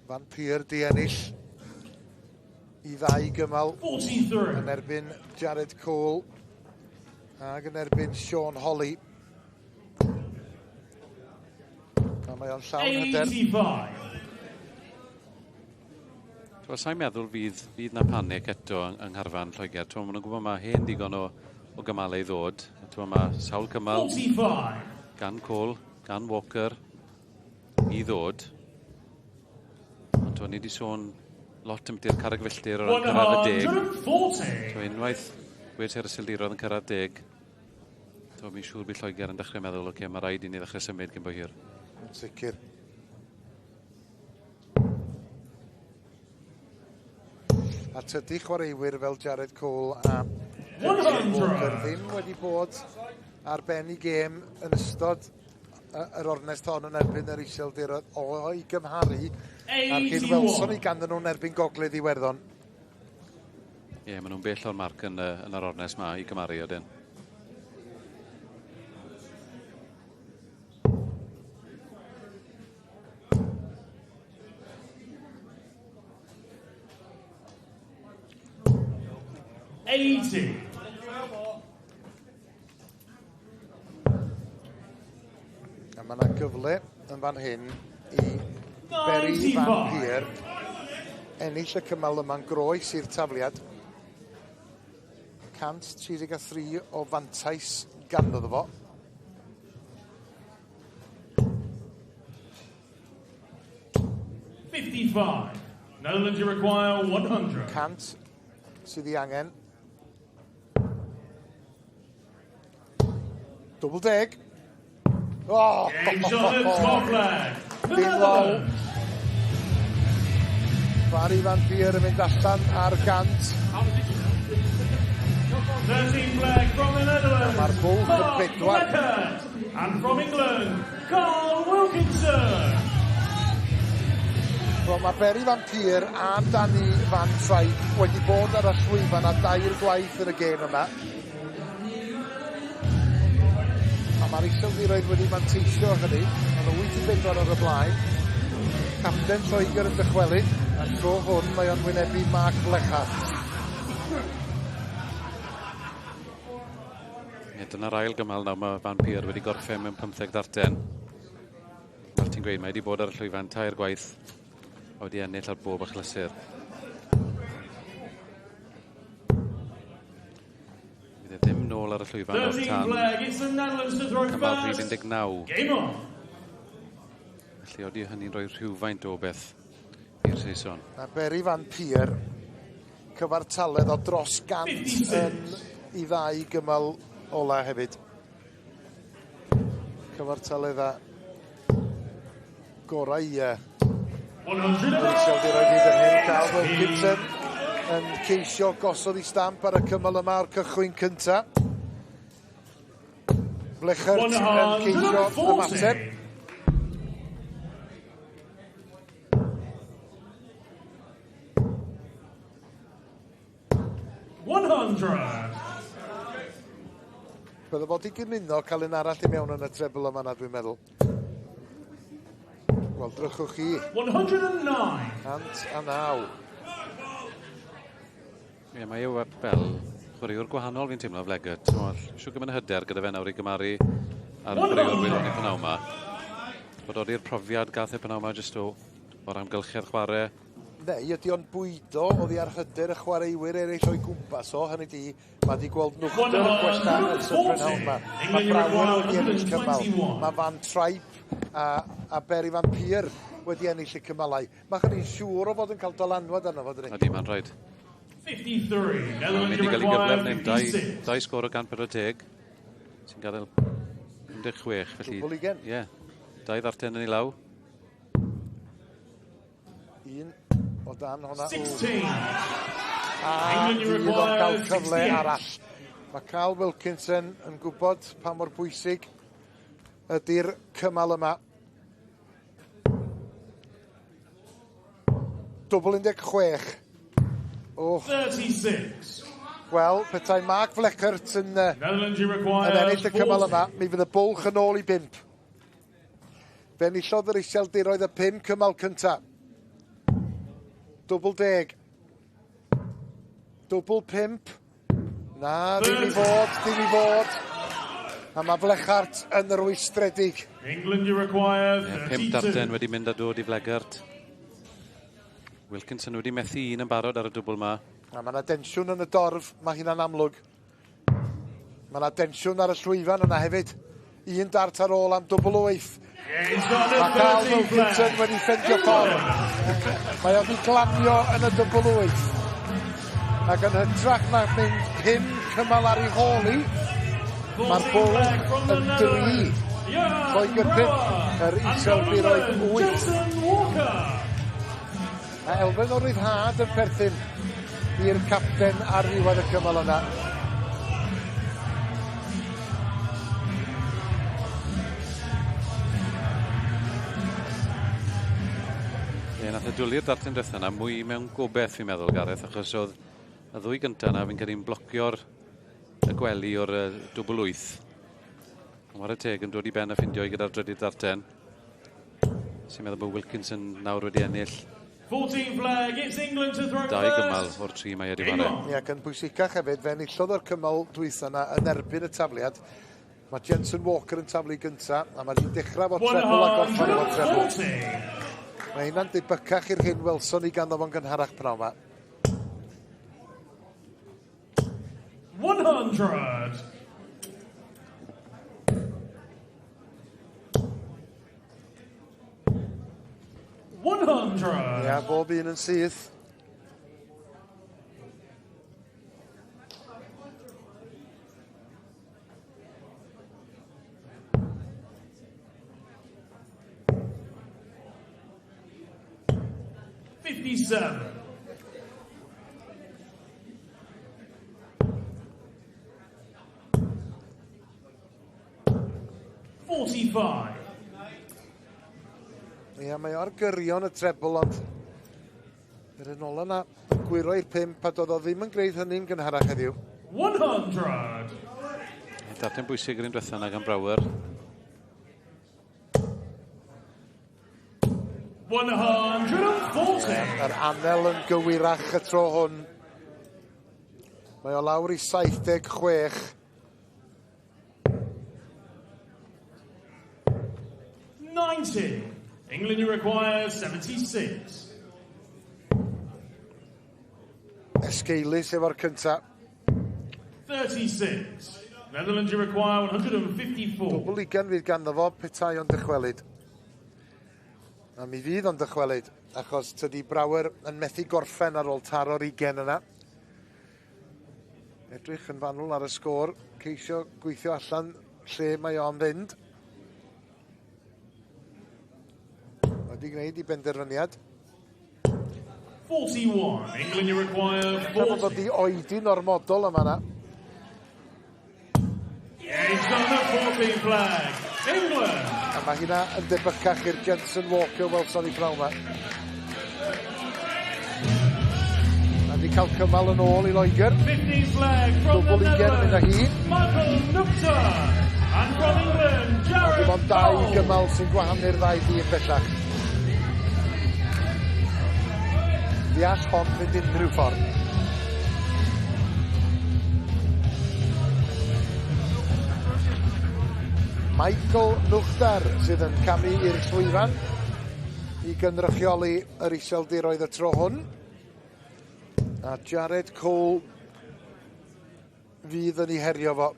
Van Peer di ennill i ddau gymal 43. yn erbyn Jared Cole ac yn erbyn Sean Holly. A mae o'n llawn hyder. 85. Wel, sa'n meddwl fydd na panic eto yng ngharfan Lloegr. T'mo, maen nhw'n gwybod mae hen ddigon o gymalau i ddod. T'mo, mae sawl cymal 45. gan Cole, gan Walker i ddod. Ond t'mo, ni wedi sôn lot am biti'r carreg filltir o ran cyrraedd y 10. 140. T'mo, unwaith wedi ar y Iseldiroedd yn cyrraedd 10, t'mo, mi'n siŵr bydd Lloegr yn dechrau meddwl, oce, mae rhaid i ni ddechrau symud cyn bo hir. Yn sicr. A tydi chwaraewyr fel Jared Cole a Walker ddim wedi bod ar ben i gêm yn ystod yr ornest hon yn erbyn yr Iseldiroedd o'i gymharu a'r hyn welson ni ganddyn nhw'n erbyn Gogledd Iwerddon. Ie, maen nhw'n bell o'r marc yn yr ornest ma i gymharu ydyn. 80. A mae yna gyfle yn fan hyn i Berry Van Peer ennill y cymal yma'n groes i'r tafliad. 133 o fantais ganddo fo. 55. Netherlands, you require 100. 100 sydd ei angen. Dwbl deg. Oh! Game shot at top leg. The Dim lol. Netherlands. Barry Van Peer yn mynd allan ar 100. 13 flag from the Netherlands. Mae'r bwlch yn Mark bedwar. Vlekkert. And from England, Carl Wilkinson. Wel, mae Berry Van Peer a Danny Van Trijp wedi bod ar y llwyfan a dair gwaith yn y gêm yma. A mae'r Iseldiroedd wedi manteisio hynny. Mae nhw 8-4 ar y blaen. Capten Lloegr yn dychwelyd, a tro hwn mae o'n wynebu Mark Vleggaart. Ie, dyna'r ail gymal nawr mae Van Peer wedi gorffen mewn 15 ddarten. Fel ti'n gweud, mae wedi bod ar y llwyfan tair gwaith a wedi ennill ar bob achlysur. Fydd e ddim nôl ar y llwyfan o'r 13 tan flag. It's the Netherlands to throw cymal rhif first. 19. Game on. Felly odi hynny'n rhoi rhywfaint o beth i'r Saeson. Mae Berry Van Peer cyfartaledd o dros 100 yn i ddau gymal ola hefyd. Cyfartaledda gorau i 100. Iseldiroedd hyd yn hyn. Carl Wilkinson yn ceisio gosod ei stamp ar y cymal yma o'r cychwyn cynta. Vleggaart yn ceisio ymateb. 140. 100. Bydde fod i gymuno cael un arall i mewn yn y treble yma na dwi'n meddwl. Wel, drychwch chi. 109. 109. Ie, mae e fel chwaraewr gwahanol fi'n teimlo Vleggaart. Siw gymaint o hyder gyda fe nawr i gymaru ar chwaraewr welwn ni p'nawn 'ma. Bod odi'r profiad gath e p'nawn 'ma jyst o'r amgylchedd chwarae. Neu ydy o'n bwydo oddi ar hyder y chwaraewyr eraill o'i gwmpas o, hynny di, mae di gweld Nugter yn gwella ers y prynhawn yma. Mae Brouwer wedi ennill cymal. Mae Van Trijp a Berry Van Peer wedi ennill y cymalau. Mae hynny'n siŵr o fod yn cael dylanwad arno fo, dydi? Ydy, mae'n rhaid. 53. Mae'n Netherlands mynd i gael ei gyfle require fan hyn. Dau, 56. dau sgôr o 140 sy'n gadael 16. Felly, Dwbl ugen. Ie. Dau ddarten yn ei law. Un o dan hwnna. 16. A England, you fydd o'n cael require cyfle 68. arall. Mae Carl Wilkinson yn gwybod pa mor bwysig ydy'r cymal yma. Dwbl 16. O, 36. wel, petai Mark Vleggaart Netherlands, you yn require ennill y cymal yma, 40. mi fydd y bwlch yn ôl i 5. Fe enillodd yr Iseldiroedd y 5 cymal cynta. Dwbl 10. Dwbl 5. Na, ddim i fod, ddim i fod. A mae Vleggaart yn rwystredig. England, you require Ie, 5 32. darten wedi mynd a dod i Vleggaart. Wilkinson wedi methu un yn barod ar y dwbl ma. A mae yna densiwn yn y dorf, mae hynna'n amlwg. Mae yna densiwn ar y llwyfan yna hefyd. Un dart ar ôl am dwbl 8. Yeah, he's got the Mae Carl 13 Wilkinson flag. wedi ffendio ffordd. Mae o wedi glanio yn y dwbl 8. Ac yn hytrach na mynd 5 cymal ar ei hôl hi, mae'r 14 bwlch flag from the yn 3. Netherlands. Jan Lloegr 5, Brouwer. yr And from Iseldiroedd England, 8. Jason Walker. A elfen o ryddhad yn perthyn i'r capten ar ddiwedd y cymal yna. Ie, nath e dwlu'r darten diwetha yna mwy mewn gobeith fi'n meddwl, Gareth, achos oedd y ddwy gynta yna fi'n credu'n blocio'r y gwely o'r dwbl 8. Ond whare teg yn dod i ben a ffindio i gyda'r drydydd darten. Sy'n meddwl bod Wilkinson nawr wedi ennill 14 flag, it's England to throw Dau gymal first. o'r tri mae wedi chwarae. Ie, ac yn bwysicach hefyd, fe enillodd o'r cymal dwytha yna yn erbyn y tafliad. Mae Jensen Walker yn taflu gynta, a mae hi'n dechrau fo treble a gorffen efo treble. 140. Mae hynna'n debycach i'r hyn welson ni ganddo fo'n gynharach pnawn 'ma. 100. 100. Ia, bob un yn syth. 57. 45. Ia, mae o ar gyrion y treble, ond yr un ola yna yn gwyro i'r 5 a doedd o ddim yn gwneud hynny'n gynharach heddiw. 100. Darllen bwysig yr un diwetha yna gan Brouwer. 140. Yr anel yn gywirach y tro hwn. Mae o lawr i 76. 90. England, you require 76. Esgeulus efo'r cynta. 36. Netherlands, you require 154. Dwbl ugain fydd ganddo fo petai o'n dychwelyd. A mi fydd o'n dychwelyd, achos tydi Brouwer yn methu gorffen ar ôl taro'r 20 yna. Edrych yn fanwl ar y sgôr, ceisio gweithio allan lle mae o'n fynd. Wedi gwneud i benderfyniad. 41. England, you require Ella bod o 40. di oedi'n ormodol yma na. Yeah, he's got the 14 flag. England. A mae hynna yn debycach i'r Jensen Walker welson ni pnawn 'ma. A di cael cymal yn ôl i Loegr. 15 flag from the Dwbl ugain yn mynd â hi. Netherlands. Michael Nugter. And from England, Dim Jared ond dau Cole. gymal sy'n gwahanu'r ddau dîm bellach. Fi all hon fynd unrhyw ffordd. Michael Nugter sydd yn camu i'r llwyfan i gynrychioli yr Iseldiroedd y tro hwn. A Jared Cole fydd yn ei herio fo.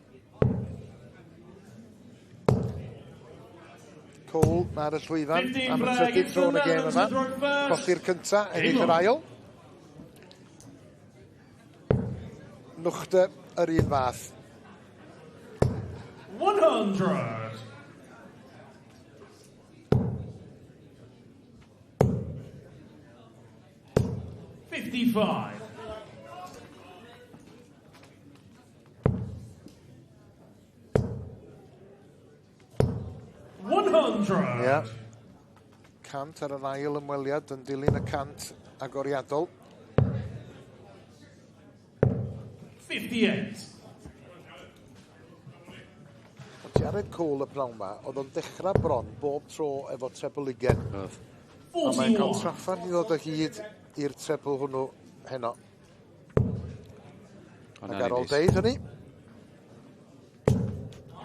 Cole ar y llwyfan 15 am y flag, trydydd it's tro the yn y gêm Netherlands yma. to throw first. Colli'r cynta, ennill yr ail. Nugter yr un fath. 100. 55. 100. Ia. 100 ar yr ail ymweliad yn dilyn y 100 agoriadol. 58. O Jared Cole y pnawn 'ma, oedd o'n dechrau bron bob tro efo treble ugain. Oedd. A mae'n cael 41. trafferth i ddod o hyd i'r treble hwnnw heno. Hwnna'n Ac ar ôl neis. deud hynny,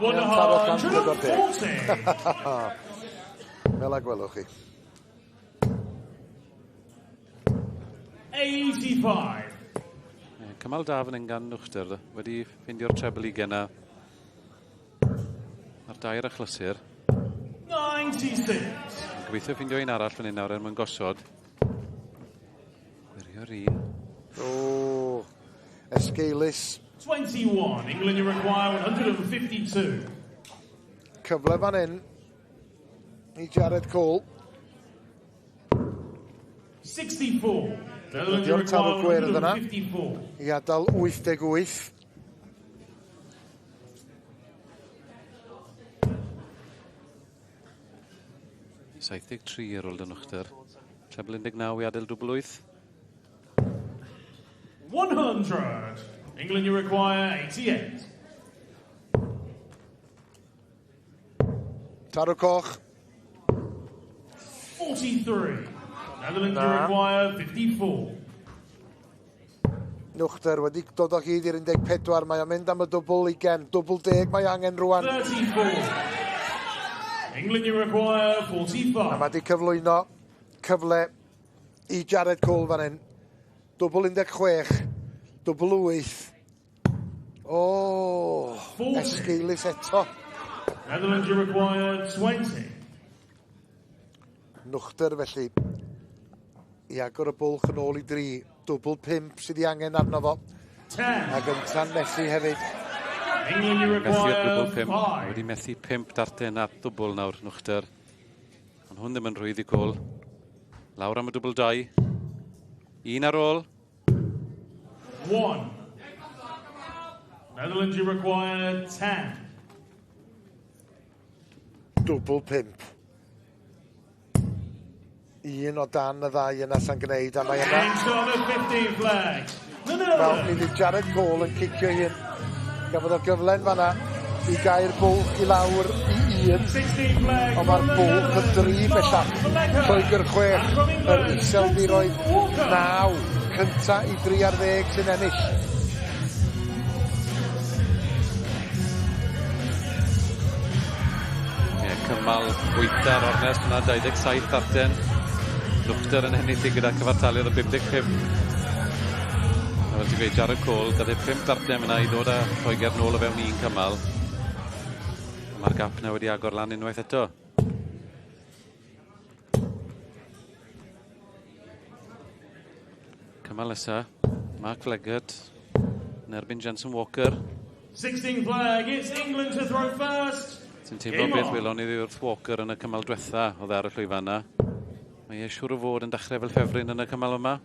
140. fel a gwelwch chi. 85. Ie, cymal da fan hyn gan Nugter, wedi ffeindio'r treble ugain yna ar dair achlysur. 96. Gobeithio ffeindio un arall fan hyn nawr er mwyn gosod. Gwirio'r un. O, esgeulus. 21. England, you require 152. Cyfle fan hyn i Jared Cole. 64. Netherlands, you Defnyddio'r tafl require gwyrdd yna. 154. I adael 88. 73 ar ôl 'da Nugter. Treble 19 i adael dwbl 8. 100. England, you require 88. Taro coch. 43. Netherlands Na. require 54. Nwchter wedi dod o hyd i'r 14, mae o'n mynd am y dwbl 20, dwbl 10 mae angen rwan. 34. England, you require 45. A mae wedi cyflwyno cyfle i Jared Cole fan hyn. Dwbl 16, dwbl 8. O, esgeulus eto. Netherlands, you require 20. Nwchter felly i agor y bwlch yn ôl i 3. Dwbl 5 sydd ei angen arno fo. 10. Ac ynta'n methu hefyd. England, you Methu'r require dwbl 5. 5. Wedi methu 5 darten ar ddwbl nawr, Nwchter. Ond hwn ddim yn rhwydd i Cole. Lawr am y dwbl 2. Un ar ôl. 1. Netherlands, you require 10. Dwbl 5. Un o dan y ddau yna sa'n gwneud, a mae yna... Into the 15 flag. The Wel, mi Netherlands. fydd Jared Cole yn cicio hun. Gafodd o gyfle'n fanna i gael bwlch i lawr i 1. 16 flag. Ond mae'r bwlch yn 3 bellach. Lloegr 6, yr Iseldiroedd 9. Cynta i 3 ar 10 sy'n ennill. Ie, cymal gweitha'r ornest yna, 27 darten. Nwchter yn ennill i gyda cyfartaliad o 55. A fel ti'n gweud, Jared Cole, gath e 5 darten fyna i ddod â Lloegr nôl o fewn un cymal. A mae'r gap na wedi agor lan unwaith eto. Cymal nesa, Mark Fleggett yn erbyn Jensen Walker. 16 flag. It's England to throw first. Ti'n teimlo Game beth on. welon ni wrth Walker yn y cymal diwetha oedd ar y llwyfan yna. Mae e siŵr o fod yn dechrau fel ffefryn yn y cymal yma.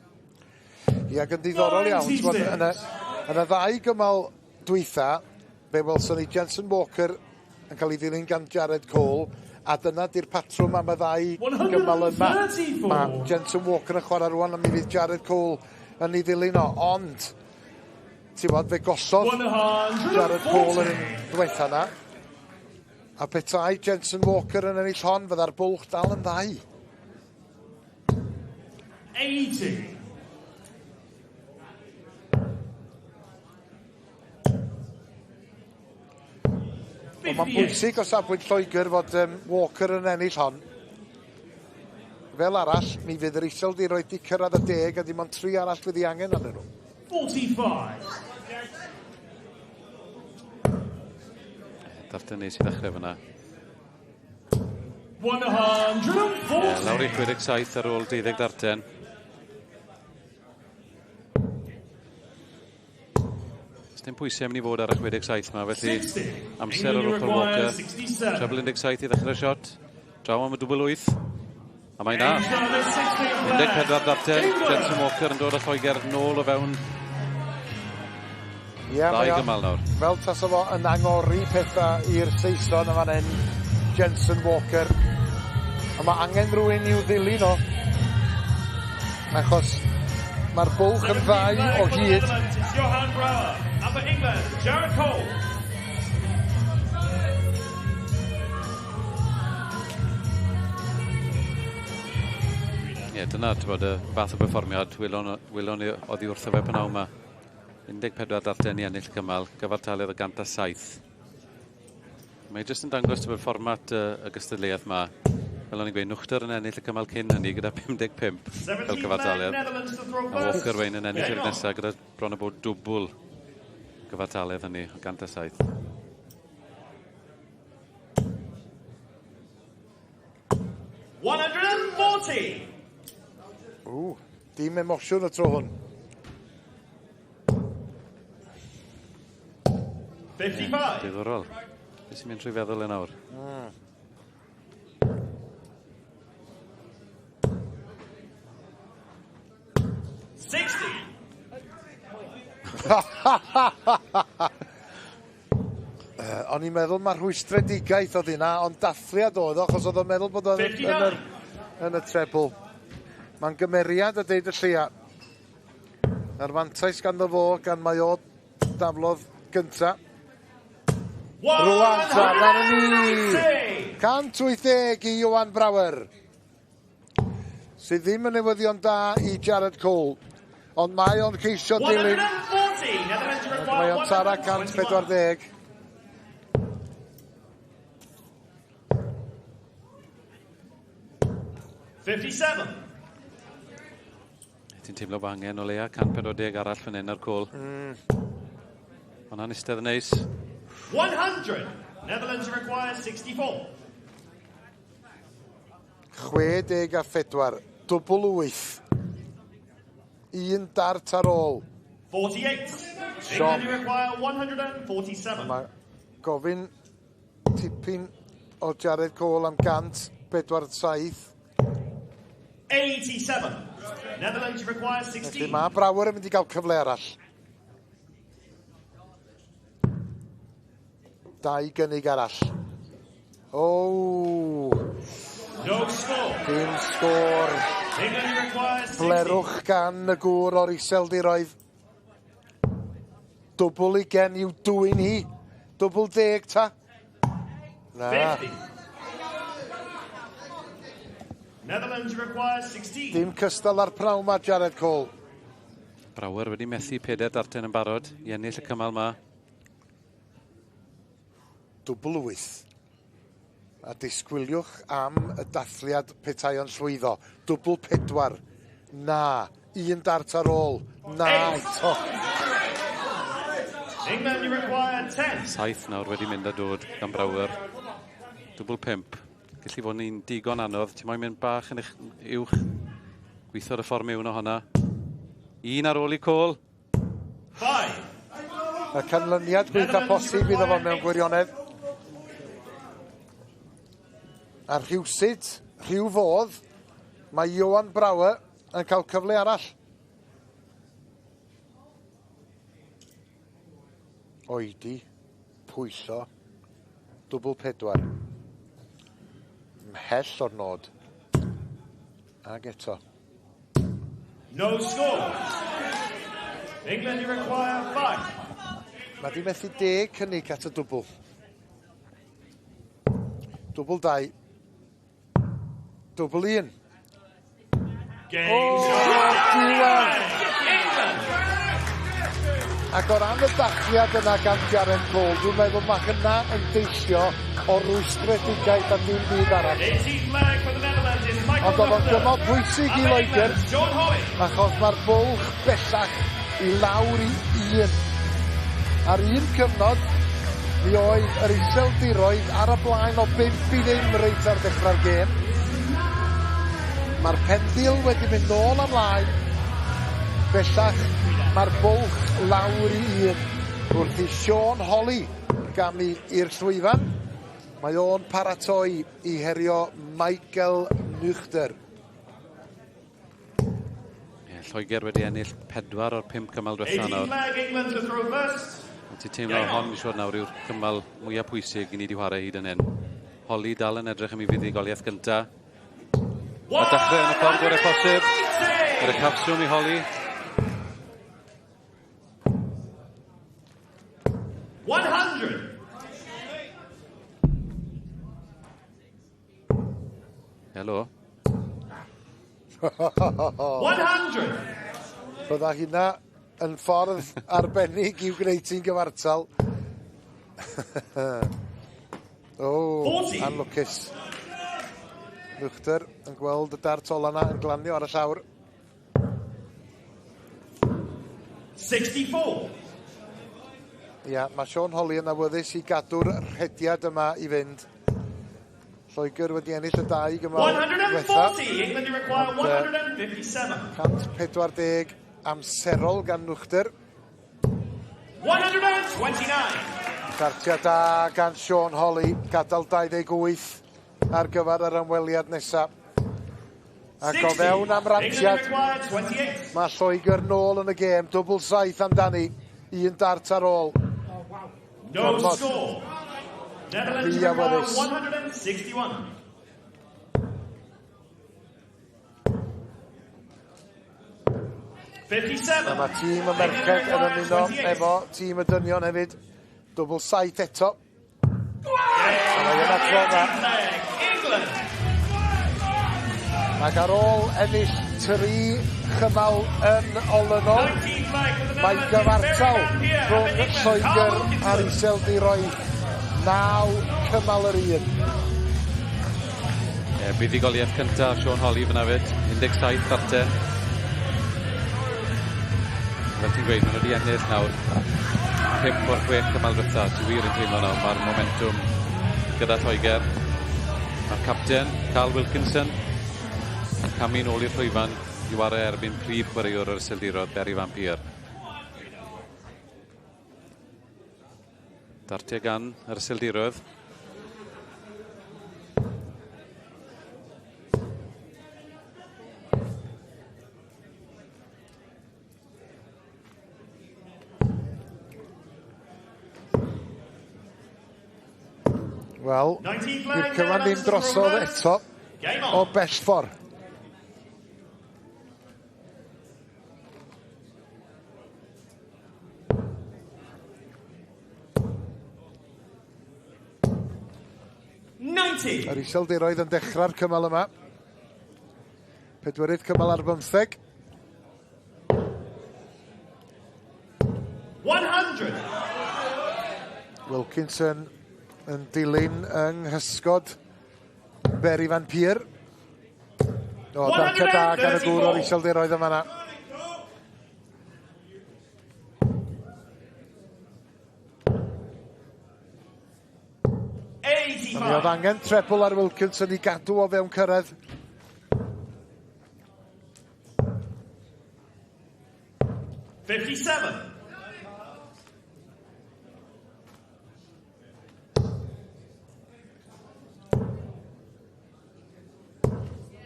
Ie, ac yn diddorol iawn, ti'n gwbod, yn y ddau gymal dwytha, fe welson ni Jensen Walker yn cael ei ddilyn gan Jared Cole, a dyna di'r patrwm am y ddau gymal yma. 134. Mae Jensen Walker yn chwarae rwan, a mi fydd Jared Cole yn ei ddilyn o, ond, ti'n gwbod, fe gollodd Jared Cole yn 140. un dwetha na. A petai Jensen Walker yn ennill hon, fydda'r bwlch dal yn ddau. 80. Ond mae'n bwysig o safbwynt Lloegr fod Walker yn ennill hon. Fel arall, mi fydd yr Iseldiroedd di cyrraedd y 10 a dim ond 3 arall fydd ei angen arnyn nhw. 45. Darten neis i ddechrau fyna. 140. Ie, lawr i 67 ar ôl 12 darten. Dim pwysau mynd i fod ar y 67 yma, felly 60. amser ar England ochr require Walker. 67. Treble 17 i ddechrau siot. Draw am y dwbl 8. A mae na. Into the 16 flag. 14 darten. England. Jensen Walker yn dod â Lloegr nôl o fewn Ie, ddau mae o gymal nawr. fel tasa fo yn angori pethau i'r Saeson yn fan hyn, Jensen Walker. A mae angen rhywun i'w ddilyn o. Achos mae'r bwlch yn 17 ddau flag o for the hyd. Netherlands. It's Johan Brouwer. And for England, Jared Cole. Ie, dyna ti'n bod, y fath o berfformiad welon ni oddi wrtho fe pnawn yma. 14 darten i ennill cymal, gyfartaledd o 107. Mae jyst yn dangos ti'n bod fformat y gystadleuaeth yma. Fel o'n i'n gweud, Nwchter yn ennill y cymal cyn hynny gyda 55 fel 17 flag, cyfartaledd. Netherlands to throw A first. Walker Wayne yn ennill Game yr on. nesaf gyda bron o bod dwbl gyfartaledd hynny o 107. 140. Ww, dim emosiwn y tro hwn. 55. Diddorol. Beth sy'n mynd trwy feddwl yn awr? 60. O'n i'n meddwl mae rhwystredigaeth oedd hynna, ond dathliad oedd o, achos oedd o'n meddwl bod o'n 59. yn y trebl. Mae'n gymeriad a deud y lleia. A'r fantais ganddo fo, gan mae o daflodd gynta. Rwan ta, dyna ni! 180. 180 i Johan Brouwer. Sydd ddim yn newyddion da i Jared Cole. Ond mae o'n ceisio dilyn. Mae o'n tara 140. Ti'n teimlo bod angen o leia 140 arall fan hyn ar Cole. Hwnna'n eistedd yn neis. 100. Netherlands require 64. 64, dwbl 8. Un dart ar ôl. 48. Siom. England require 147. Mae gofyn tipyn o Jared Cole am 147. 87. Netherlands require 16. Felly mae Brouwer yn mynd i gael cyfle arall. Dau gynnig arall. O! No score. Dim sgôr. England require 60. Blerwch gan y gŵr o'r Iseldiroedd. Dwbl ugen i'w dwyn hi. Dwbl deg ta. Na. 50. Netherlands require 16. Dim cystal ar prawn ma Jared Cole. Brouwer wedi methu pedair darten yn barod i ennill y cymal ma. Dwbl 8. A disgwyliwch am y dathliad petai o'n llwyddo. Dwbl 4. Na. Un dart ar ôl. Na eto. England require 10. 7 nawr wedi mynd a dod gan Brouwer. Dwbl 5. Gallu fod ni'n digon anodd. Ti'n moyn mynd bach yn uwch. Gweithio ar y ffordd mewn o honna. Un ar ôl i Cole. 5. Y canlyniad gweitha posib iddo fo mewn gwirionedd. A rhywsut, rhyw fodd, mae Johan Brouwer yn cael cyfle arall. Oedi, pwyso, dwbl 4. Mhell o'r nod. Ag eto. No score. England require 5. Mae di methu 10 cynnig at y dwbl. Dwbl 2. Dwbl 1. Game. O, diwedd! England. Ac o ran y dathliad yna gan Jared Cole, dwi'n meddwl mae hynna yn deillio o rwystredigaeth a dim byd arall. 18th leg for the Netherlands is Michael Ond oedd o'n Nugter. gymal pwysig i And Loegr, England, Sean Holley. achos mae'r bwlch bellach i lawr i 1. Ar un cyfnod, mi oedd yr Iseldiroedd ar y blaen o 5-0 reit ar ddechrau'r gêm. Mae'r pendil wedi mynd nôl ymlaen. Bellach, mae'r bwlch lawr i 1. Wrth i Sean Holley gamu i'r llwyfan. Mae o'n paratoi i herio Michael Nugter. Ie, Lloegr wedi ennill 4 o'r 5 cymal diwetha 18th nawr. leg, England to throw first. Ond ti'n teimlo hon, mi siŵr nawr yw'r cymal mwyaf pwysig i ni wedi chwarae hyd yn hyn. Holley dal yn edrych am ei fuddugoliaeth gynta. A dechrau yn y ffordd gorau posib. Yr uchafswm i Holley. 100. Helo. 100. Bydda hynna yn ffordd arbennig i'w gwneud ti'n gyfartal. O, 40. anlwcus. Nugter yn gweld y dart ola yna yn glanio ar y llawr. 64. Ia, mae Sean Holley yn awyddus i gadw'r rhediad yma i fynd. Lloegr wedi ennill y dau gymal diwetha. 140. England require Ond, 157. 140 amserol gan Nugter. 129. Dartiad da gan Sean Holley, gadael 28 ar gyfer yr ymweliad nesaf. Ac o 60. fewn am England rantiad, require 28. mae Lloegr nôl yn y gêm, dwbl 7 amdani, un dart ar ôl. No Gormod. score. Netherlands Rhy require awyddus. 161. A 57. mae tîm y merched yn ymuno efo tîm y dynion hefyd. Dwbl 7 eto. A mae yna tro yma. Leg, England. Ac ar ôl ennill 3 chymal yn olynol, mae'n gyfartal rhwng Lloegr a'r Iseldiroedd. 9 cymal yr un. E, buddugoliaeth cyntaf Sean Holley fyna fyd, 17 ddarten. Fel ti'n gweud, maen nhw wedi ennill nawr 5 o'r 6 cymal dwytha. Ti wir yn teimlo nawr, mae'r momentum gyda Lloegr. Mae'r capten, Carl Wilkinson, yn camu nôl i'r llwyfan i ware erbyn prif chwaraewr yr Iseldiroedd, Berry van Peer. Dartiau gan yr Iseldiroedd. Wel, di'r cyfan ddim drosodd eto o bell ffordd. Yr Iseldiroedd yn dechrau'r cymal yma. Pedwerydd cymal ar 15. 100. Wilkinson yn dilyn yng nghysgod Berry van Peer. O, dartiau da gan y gŵr o'r Iseldiroedd yma na. Mi oedd angen trebl ar Wilkinson i gadw o fewn cyrraedd. 57.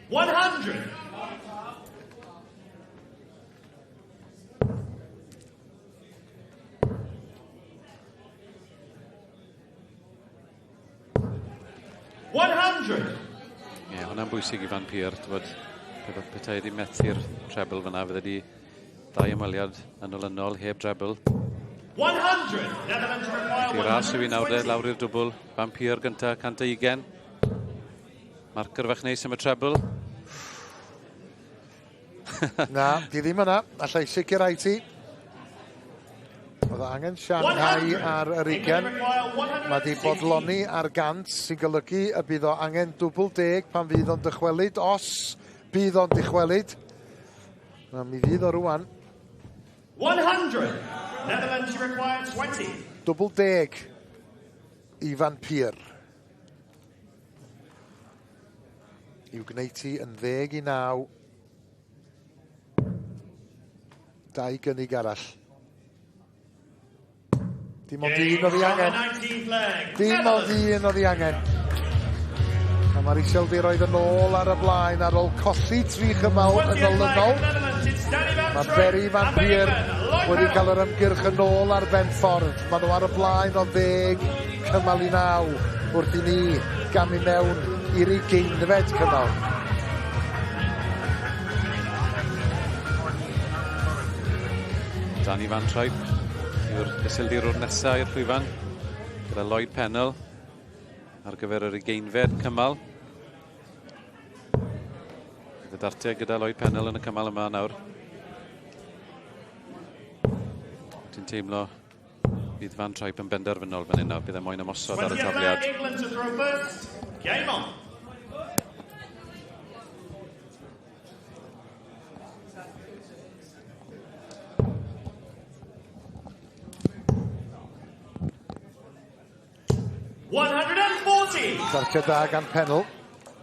100. 100. Ie, yeah, hwnna'n bwysig i Van Peer. T'wod, petai wedi methu'r treble fyna, fydde di dau ymweliad yn olynol heb treble. 100. Netherlands require Felly ras yw i nawr de, lawr i'r dwbl. Van Peer gynta, 120. Marcer fach neis am y treble. Na, di ddim yna. Allai sicrhau ti. Oedd angen Shanghai ar yr 20. Mae di bodloni ar 100, sy'n golygu y bydd o angen dwbl 10 pan fydd o'n dychwelyd, os bydd o'n dychwelyd. Na, mi fydd o rwan. 100. Netherlands require 20. Dwbl 10 i Van Peer. I'w gwneud ti yn 10 i 9. Dau gynnig arall. Dim ond un oedd ei angen. Dim ond un oedd ei angen. A mae'r Iseldiroedd yn ôl ar y blaen ar ôl colli tri chymal yn olynol. Mae Berry van Peer wedi cael yr ymgyrch yn ôl ar ben ffordd. Maen nhw ar y blaen o 10 cymal i 9 wrth i ni gamu mewn i'r 20fed cymal. Danny Van Trijp yw'r Iseldirwr nesaf i'r llwyfan gyda Lloyd Pennell ar gyfer yr 20fed cymal. Bydd y dartiau gyda Lloyd Pennell yn y cymal yma nawr. Ti'n teimlo bydd Van Trijp yn benderfynol fan hyn nawr. Bydd e moyn ymosod ar y tafliad. England to throw first. Game on. 140. Dartiau da gan Pennell.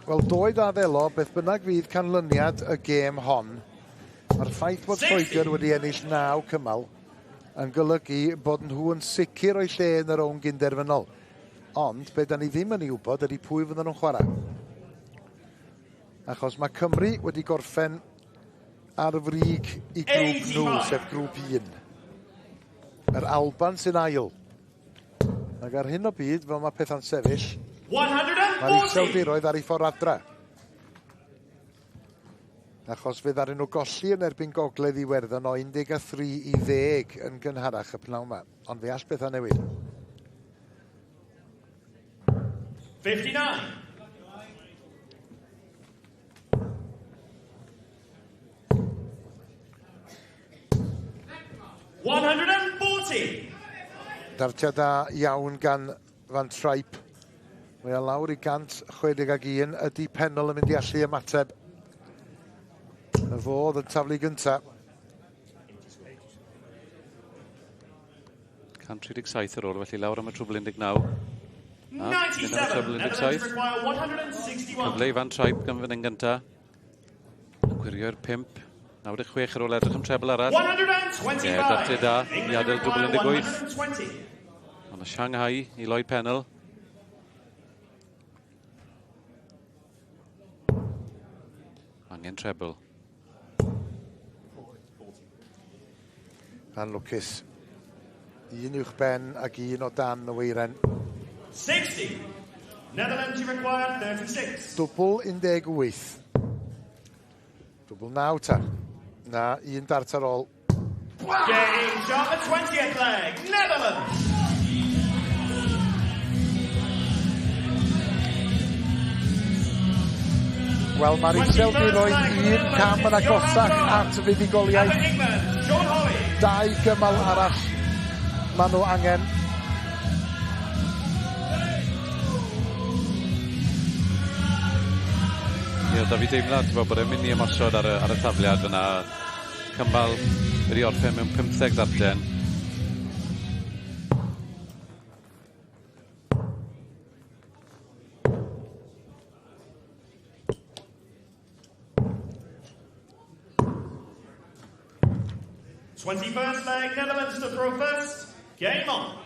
Wel, doed a ddelo, beth bynnag fydd canlyniad y gêm hon, mae'r ffaith bod Lloegr wedi ennill naw cymal yn golygu bod nhw yn sicr o'i lle yn y rownd gynderfynol. Ond, be da ni ddim yn ei wybod ydy pwy fydden nhw'n chwarae. Achos mae Cymru wedi gorffen ar frig i grŵp nhw, sef grŵp 1. Yr Alban sy'n ail. Ac ar hyn o byd, fel mae pethau'n sefyll, mae'r Iseldiroedd ar ei ffordd adra. Achos fe ddaru nhw golli yn erbyn Gogledd Iwerddon o 13 i 10 yn gynharach y pnawn yma. Ond fe all bethau newid. 59. 140. Dartiad da iawn gan Van Trijp. Mae o lawr i 161. Ydy Pennell yn mynd i allu ymateb? Y fodd yn taflu gynta. 137 ar ôl, felly lawr am y trwbl 19. Na, mynd am y trwbl 17. Cyfle i Van Trijp gan fan hyn gynta. Yn gwirio i'r 5. 96 ar ôl edrych am trebl arall. 125. Ie, dartiad da i adael dwbl 18. 120. Ond y Shanghai i Lloyd Pennell. Angen trebl. Anlwcus. Un uwch ben ac un o dan y weiren. 60. Netherlands, you require 36. Dwbl 18. Dwbl 9 ta. Na, un dart ar ôl. Game shot, the 20th leg. Netherlands. Wel, mae'r Iseldiroedd un cam yn agosach at fuddugoliaeth. And for England, Sean Holley. Dau gymal arall maen nhw angen. Ie, da fi deimlad ti'n bod e'n mynd i ymosod ar y tafliad fyna. Cymal wedi orffen mewn 15 darten. Twenty-first leg, Netherlands to throw first. Game on.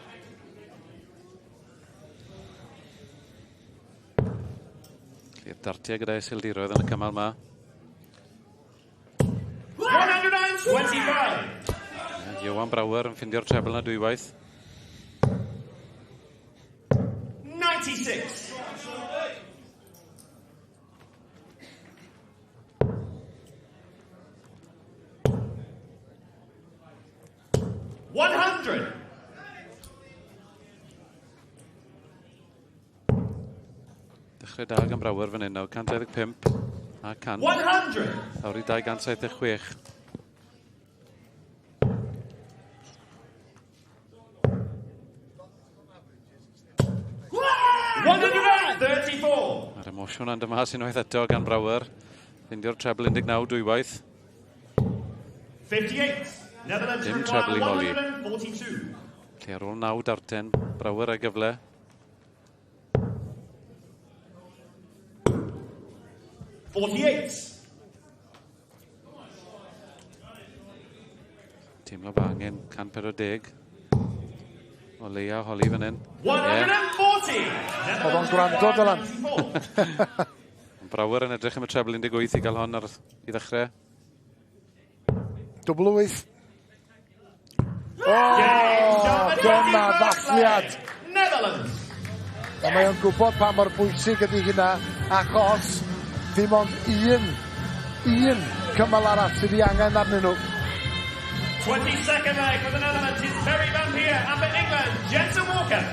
Felly'r dartiau gyda Iseldiroedd yn y cymal yma. 125. Ie, Johan Brouwer yn ffindio'r trebl na dwywaith. 96. 100. Dechrau da gan Brouwer fan hyn nawr, 125 a 100. 100. Lawr i 276. 134. Mae'r emosiwn yn dyma unwaith eto gan Brouwer. Ffindio'r trebl 19 dwywaith. 58. Netherlands Dim require treble i Holly. 142. Lle ar ôl 9 darten, Brouwer a'i gyfle. 48. Teimlo bod angen 140. O leia Holly fan hyn. Ie. 140. Oedd o'n gwrando, Dylan. 94. Brouwer yn edrych am y trebl 18 i gael hon ar, i ddechrau. Dwbl wyth. O, dyna ddathliad. Netherlands. A mae o'n gwybod pa mor bwysig ydy hynna, achos dim ond un cymal arall sydd ei angen arnyn nhw. 22nd leg for the Netherlands is Berry Van Peer, and for England, Jensen Walker.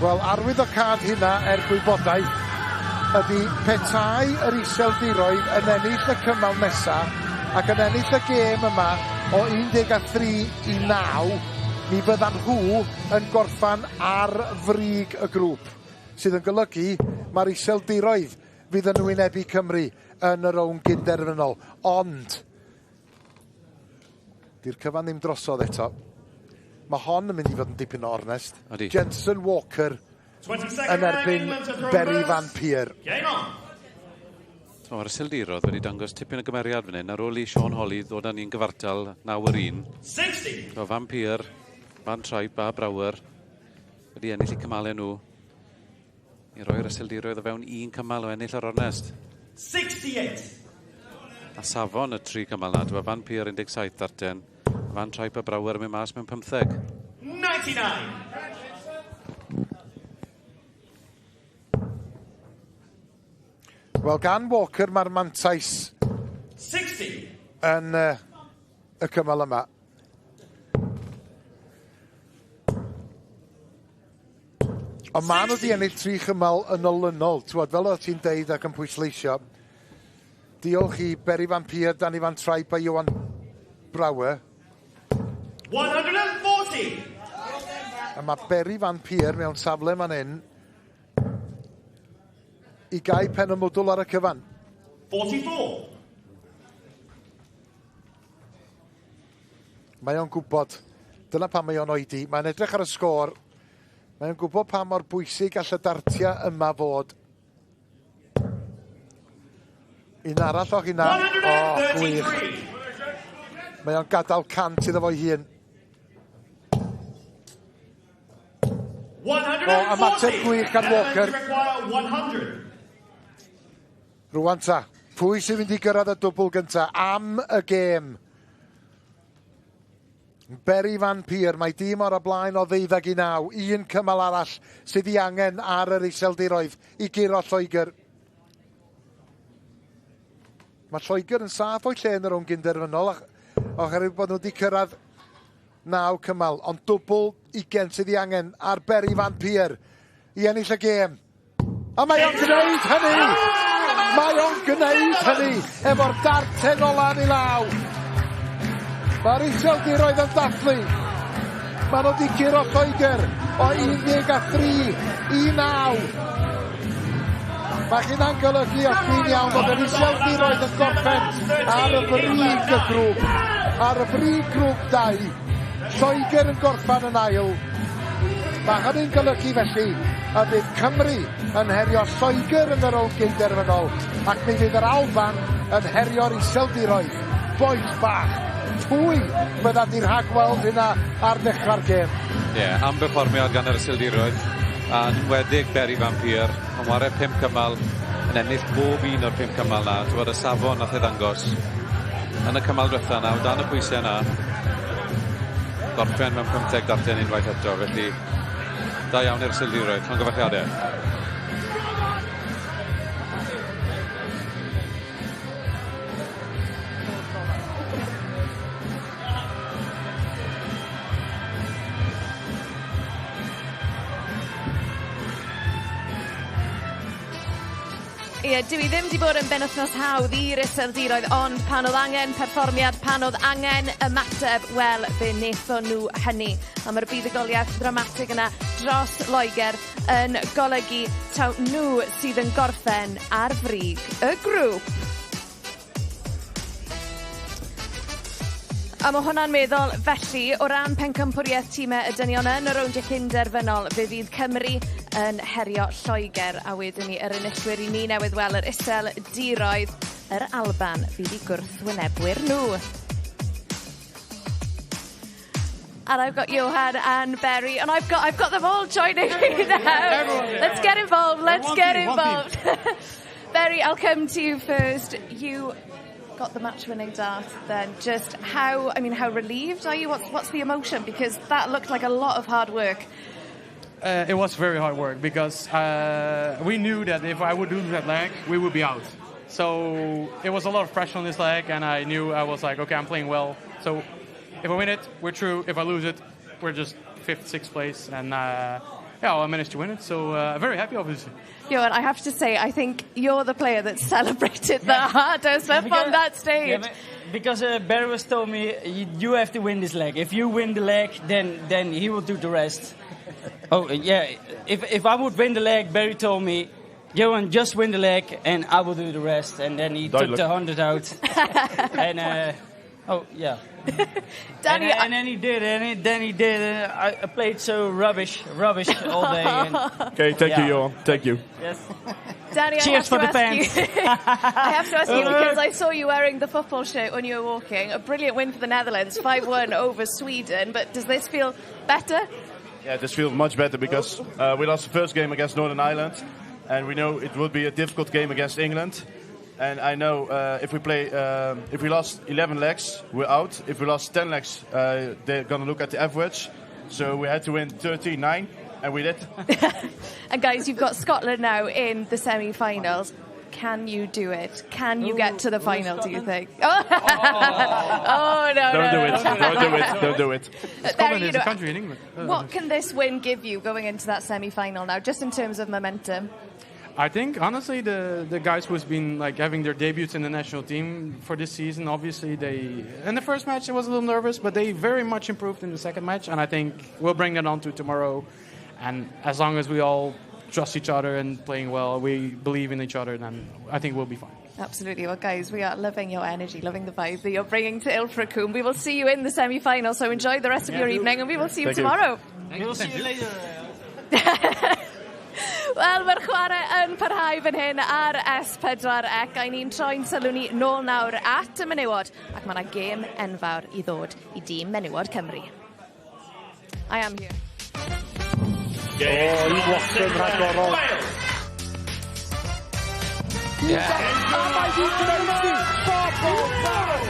Wel, arwydd o cad hynna er gwybodaeth ydy petai yr Iseldiroedd yn ennill y cymal nesa ac yn ennill y gêm yma o 13 i 9, mi fyddan nhw yn gorffan ar frig y grŵp, sydd yn golygu mae'r Iseldiroedd fydd yn wynebu Cymru yn y rownd gynderfynol. Ond, di'r cyfan ddim drosodd eto. Mae hon yn mynd i fod yn dipyn o ornest. Ydi. Jensen Walker 22nd yn leg, erbyn England to throw Berry first. Van Peer. Game on. Mae'r Iseldiroedd wedi dangos tipyn o gymeriad fan hyn ar ôl i Sean Holley ddod â ni'n gyfartal 9-1. 60. So Van Peer, Van Trijp a Brouwer wedi ennill eu cymalau nhw i roi'r Iseldiroedd o fewn un cymal o ennill yr ornest. 68. A safon y tri cymal na, dyma Van Peer 17 darten, Van Trijp a Brouwer yn mynd mas mewn 15. 99. Wel, gan Walker mae'r mantais 60. yn y cymal yma. Ond maen nhw wedi ennill tri chymal yn olynol, t'wod, fel oedd ti'n deud ac yn pwysleisio. Diolch i Berry Van Peer, Danny Van Trijp a Johan Brouwer. 140! A mae Berry Van Peer mewn safle man hyn i gau pen y mwdwl ar y cyfan. 44. Mae o'n gwybod. Dyna pam mae o'n oedi. Mae'n edrych ar y sgôr. Mae o'n gwybod pa mor bwysig all y dartiau yma fod. Un arall o hynna. O, gwych. Mae o'n gadael 100 iddo fo'i hun. O, ymateb gwych gan Walker. Rwan ta, pwy sy'n mynd i gyrraedd y dwbl gyntaf am y gêm? Berry Van Peer, mae dîm o'r blaen o 12 i 9. Un cymal arall sydd ei angen ar yr Iseldiroedd i guro Lloegr. Mae Lloegr yn saff o'i lle yn y rownd gynderfynol oherwydd bod nhw wedi cyrraedd naw cymal, ond dwbl 20 sydd ei angen ar Berry Van Peer i ennill y gêm. A mae o'n gwneud hynny! Mae o'n gwneud hynny efo'r darten ola yn ei law. Mae'r Iseldiroedd yn dathlu. Maen nhw wedi curo Lloegr o 13 i 9. Mae hynna'n golygu, os dwi'n iawn, fod yr Iseldiroedd yn gorffen ar y brig y grŵp. Ar y brig grŵp 2. Lloegr yn gorffen yn ail. Mae hynny'n golygu felly y bydd Cymru yn herio Lloegr yn y rownd gynderfynol ac mi fydd yr Alban yn herio'r Iseldiroedd. Bois bach, pwy fydda di rhagweld hynna ar ddechrau'r gêm? Ie, yeah, am berfformiad gan yr Iseldiroedd, a'n enwedig Berry Van Peer, yn ware pum cymal, yn ennill bob un o'r pum cymal na, ti'n bod y safon nath ei ddangos yn y cymal diwetha na, o dan y pwysau na, gorffen mewn 15 darten unwaith eto, felly da iawn i'r Iseldiroedd, llongyfarchiadau. Ie, dwi ddim wedi bod yn benwythnos hawdd i'r Iseldiroedd, ond pan oedd angen perfformiad, pan oedd angen ymateb, wel, fe wnaethon nhw hynny. A mae'r buddugoliaeth ddramatig yna dros Loegr yn golygu taw nhw sydd yn gorffen ar frig y grŵp. A mae hwnna'n meddwl felly, o ran pencampwriaeth tîmau y dynion yn y rowndiau cyn-derfynol, fe fydd Cymru yn herio Lloegr a wedyn ni yr enillwyr i ni newydd weld yr Iseldiroedd, yr Alban fydd eu gwrthwynebwyr nhw. And I've got Johan and Berry, and I've got them all joining me now. Let's get involved. Let's get involved. Berry, I'll come to you first. You got the match-winning dart then. Just how, I mean, how relieved are you? What's the emotion? Because that looked like a lot of hard work. It was very hard work because we knew that if I would lose that leg, we would be out. So it was a lot of pressure on this leg, and I knew I was like, okay, I'm playing well. So if I win it, we're through. If I lose it, we're just fifth, sixth place, and yeah, well, I managed to win it. So very happy, obviously. Johan, I have to say, I think you're the player that celebrated the hardest from that stage. Yeah, because Berry was told me you have to win this leg. If you win the leg, then he will do the rest. Oh yeah, if I would win the leg, Berry told me, "Johan, just win the leg, and I will do the rest." And then he took the 100 out, and oh yeah. Danny, And then he did, and then he did. And I played so rubbish, rubbish all day. And, Okay, thank you, Johan. Thank you. Yes. Danny, I Cheers have for to the ask fans. you. I have to ask you because I saw you wearing the football shirt when you were walking. A brilliant win for the Netherlands, 5-1 over Sweden. But does this feel better? Yeah, this feels much better because we lost the first game against Northern Ireland, and we know it would be a difficult game against England. And I know if we lost 11 legs, we're out. If we lost 10 legs, they're gonna look at the average. So we had to win 13-9, and we did. And guys, you've got Scotland now in the semi-finals. Can you do it? Can you get to the Ooh, final, do you Scotland? think? Oh, no, Don't no, do no, it. no. Don't do it. Don't do it. There, Scotland you is a know, country in England. What can this win give you going into that semi-final now, just in terms of momentum? I think honestly the guys who's been like having their debuts in the national team for this season, obviously they in the first match I was a little nervous, but they very much improved in the second match, and I think we'll bring that on to tomorrow. And as long as we all trust each other and playing well, we believe in each other, then I think we'll be fine. Absolutely. Well, guys, we are loving your energy, loving the vibe that you're bringing to Ilfracombe. We will see you in the semi-final, so enjoy the rest of your evening, and we will see you Thank you. Tomorrow. We'll see you later. Wel, mae'r chwarae yn parhau fan hyn ar S4C a ni'n troi'n sylw ni nôl nawr at y menywod ac mae yna gêm enfawr i ddod i dîm menywod Cymru. I am here. O, Eve Watson rhagorol. A mae hi'n gwneud hi! Bobl fawr!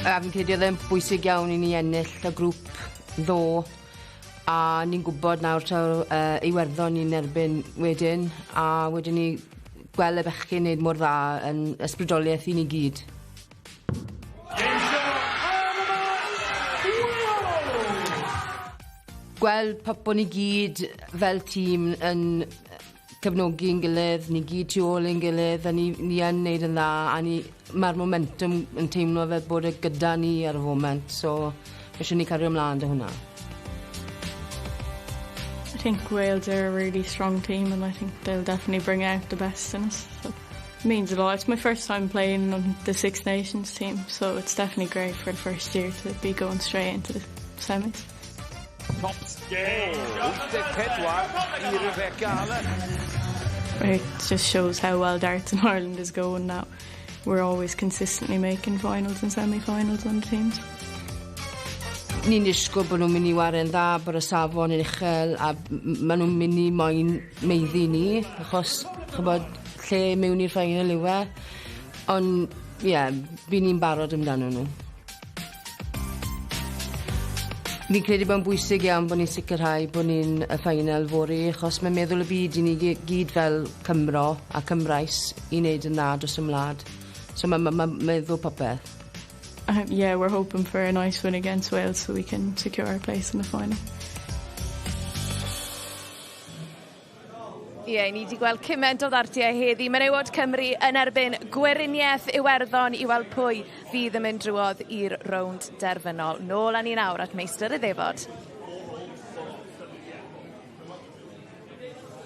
A fi'n credu oedd e'n bwysig iawn i ni ennill y grŵp ddoe a ni'n gwybod nawr taw Iwerddon ni'n erbyn wedyn a wedyn ni gweld y bechgyn wneud mor dda yn ysbrydoliaeth i ni gyd. Gweld pobl ni gyd fel tîm yn cefnogi'n gilydd, ni gyd tu ôl ein gilydd, a ni yn neud yn dda, a mae'r momentum yn teimlo fel bod e gyda ni ar y foment, so mae eisiau ni cario ymlaen 'da hwnna. I think Wales are a really strong team and I think they'll definitely bring out the best in us. So it means a lot. It's my first time playing on the Six Nations team, so it's definitely great for the first year to be going straight into the semis. Tops. 84 i Rebecca Allen. It just shows how well darts in Ireland is going now. We're always consistently making finals and semi-finals on the teams. Ni'n disgwyl bod nhw'n mynd i ware'n dda, bod y safon yn uchel, a maen nhw'n mynd i moyn maeddu ni, achos, chybod, lle mewn i'r final yw e. Ond, ie, yeah, by ni'n barod amdano nhw. Fi'n credu bod yn bwysig iawn bod ni'n sicrhau bod ni'n y final fory, achos mae'n meddwl y byd i ni gyd fel Cymro a Cymraes i wneud yn dda dros y wlad. So mae'n ma, ma meddwl popeth. Yeah, we're hoping for a nice win against Wales so we can secure our place in the final. Ie, yeah, ni wedi gweld cymaint o ddartiau heddi. Menywod Cymru yn erbyn Gweriniaeth Iwerddon i weld pwy fydd yn mynd drwodd i'r rownd derfynol. Nôl â ni nawr at meistr y ddefod.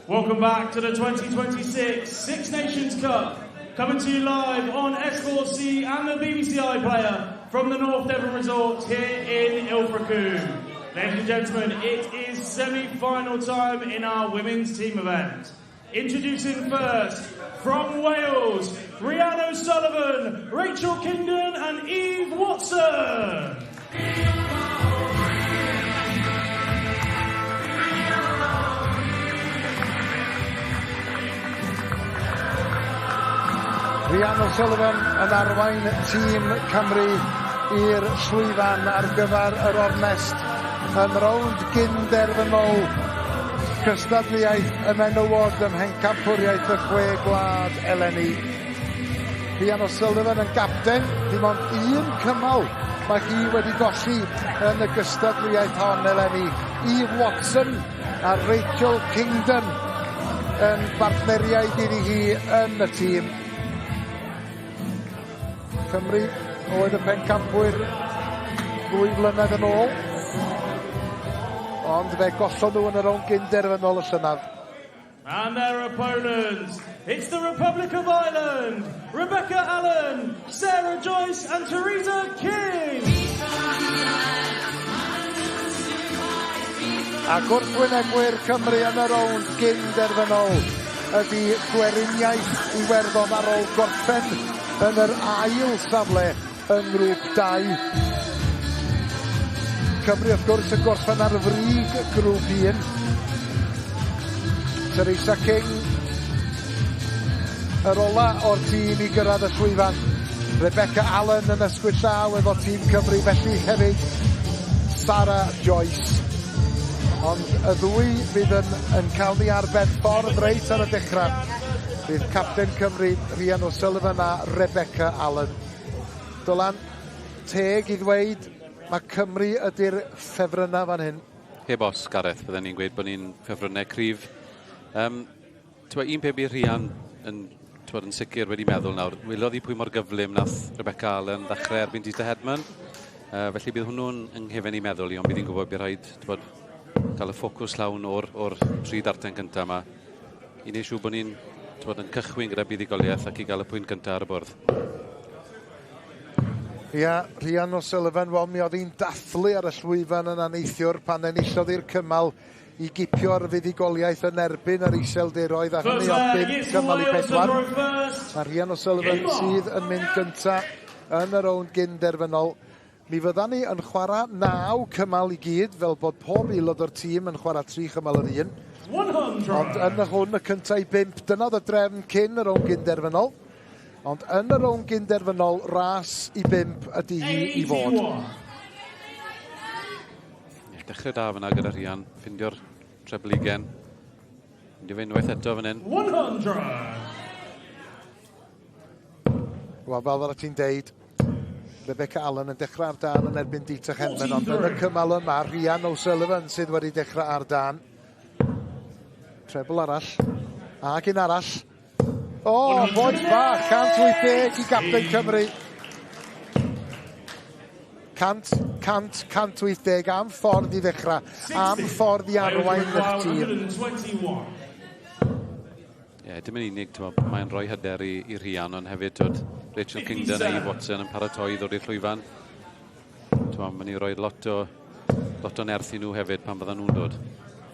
Welcome back to the 2026 Six Nations Cup, coming to you live on S4C and the BBC iPlayer from the North Devon Resort here in Ilfracombe. Ladies and gentlemen, it is semi-final time in our women's team event. Introducing first, from Wales, Rhian O'Sullivan, Rachel Kingdon and Eve Watson. Rhian O'Sullivan yn arwain tîm Cymru i'r llwyfan ar gyfer yr ornest yn rownd gynderfynol cystadleuaeth y menywod ym Mhencampwriaeth y Chwe Gwlad eleni. Rhian O'Sullivan yn gapten, dim ond un cymal mae hi wedi golli yn y gystadleuaeth hon eleni. Eve Watson a Rachel Kingdon yn bartneriaid iddi hi yn y tîm. Cymru oedd y pencampwyr 2 flynedd yn ôl. Ond fe gollon nhw yn y rownd gynderfynol y llynedd. And their opponents, it's the Republic of Ireland, Rebecca Allen, Sarah Joyce and Teresa King. A gwrthwynebwyr Cymru yn y rownd gynderfynol ydy Gweriniaeth Iwerddon ar ôl gorffen yn yr ail safle yng ngrŵp 2. Cymru wrth gwrs yn gorffen ar frig grŵp 1. Teresa King yr ola o'r tîm i gyrraedd y llwyfan. Rebecca Allen yn ysgwyd llaw efo tîm Cymru, felly hefyd Sarah Joyce. Ond y ddwy fydd yn cael ni ar ben ffordd reit ar y dechrau. Bydd capten Cymru Rhian O'Sullivan a Rebecca Allen. Dylan, teg i ddweud, mae Cymru ydy'r ffefrynnau fan hyn. Heb os, Gareth, bydden ni'n gweud bod ni'n ffefrynnau cryf. Twa, un peth bydd Rhian yn, twa, yn sicr wedi meddwl nawr, welodd hi pwy mor gyflym nath Rebecca Allen ddechrau erbyn Dieter Hedman. Felly bydd hwnnw'n yng nghefen i meddwl i, ond bydd hi'n gwybod bydd rhaid twod, cael y ffocws llawn o'r, or tri darten cyntaf yma i wneud siŵr bod ni'n twod, yn cychwyn gyda buddugoliaeth ac i gael y pwynt cyntaf ar y bwrdd. Ia, Rhian O'Sullivan, wel mi oedd hi'n dathlu ar y llwyfan yna neithiwr pan enillodd i'r cymal i gipio'r fuddugoliaeth yn erbyn yr Iseldiroedd a hynny o 5 cymal i 4. A Rhian O'Sullivan sydd yn mynd gynta yn y rownd gyn-derfynol. Mi fyddan ni yn chwarae 9 cymal i gyd, fel bod pob aelod o'r tîm yn chwarae 3 chymal yr un. Ond yn y hwn, y cyntaf i 5, dyna oedd y drefn cyn y rownd gyn-derfynol. Ond yn y rownd gyn-derfynol, ras i 5 ydy hi i fod. Dechrau da fyna gyda Rhian, ffindio'r treble ugen. Ffindio fe unwaith eto fan hyn. 100! Wel, fel oeddet ti'n deud, Rebecca Allen yn dechrau ar dan yn erbyn Dieter Henman, ond yn y cymal yma, Rhian O'Sullivan sydd wedi dechrau ar dan. Treble arall, ac un arall. O, oh, boes bach, 180 i gapten Cymru. 100, 100, 180 am ffordd i ddechrau, am ffordd i arwain eich tîm. Ie, yeah, dim yn unig, mae'n rhoi hyder i, i Rhian, ond hefyd, twod, Rachel Kingdon a Eve Watson yn paratoi i ddod i'r llwyfan. Mae'n mynd i roi lot o, lot o nerth i nhw hefyd pan fyddan nhw'n dod.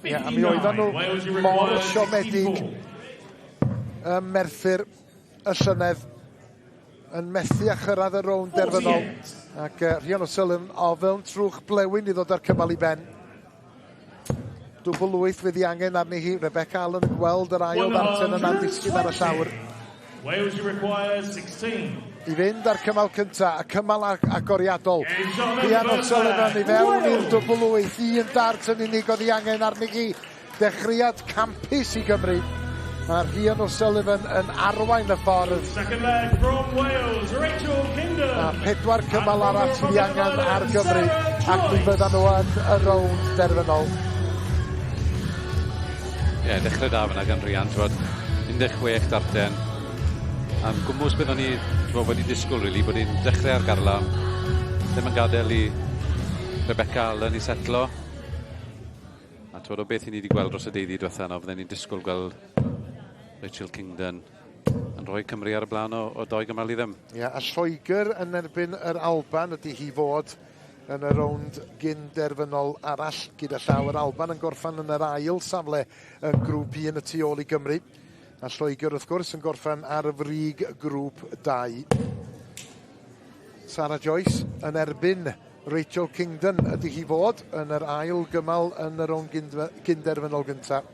Ie, yeah, a mi oedden nhw mor siomedig ym Merthyr y llynedd yn methu a chyrraedd y rownd derfynol. Ac Rhian O'Sullivan o fewn trwch blewyn i ddod â'r cymal i ben. Dwbl wyth fydd ei angen arni hi. Rebecca Allen yn gweld yr ail ddarten yna'n disgyn ar y llawr. Wales you require 16. I fynd ar cymal cynta, y cymal agoriadol. Rhian O'Sullivan i fewn i'r dwbl wyth. Un dart yn unig oedd ei angen arni hi. Dechreuad campus i Gymru. Mae Rhian O'Sullivan yn arwain y ffordd. Second leg from Wales, Rachel Kingdon. A pedwar cymal arall sydd ei angen ar Gymru ac mi fyddan nhw yn y rownd derfynol. Ie, yeah, dechrau da fyna gan Rhian, twod, 16 darten. Am gwmws beth o'n i twod, wedi disgwyl, really, bod hi'n dechrau ar garlam. Ddim yn gadael i Rebecca Allen i setlo. A twod, o beth i ni wedi gweld dros y deuddi diwetha yno, fydden ni'n disgwyl gweld Rachel Kingdon yn rhoi Cymru ar y blaen o, o doi gymal i ddim. Ie, yeah, a Lloegr yn erbyn yr Alban ydy hi fod yn y rownd gyn-derfynol arall gyda llaw. Yr Alban yn gorffan yn yr ail safle yn grŵp 1 y tu ôl i Gymru. A Lloegr wrth gwrs yn gorffan ar y frig grŵp 2. Sarah Joyce yn erbyn Rachel Kingdon ydy hi fod yn yr ail gymal yn y rownd gynderfynol gyntaf.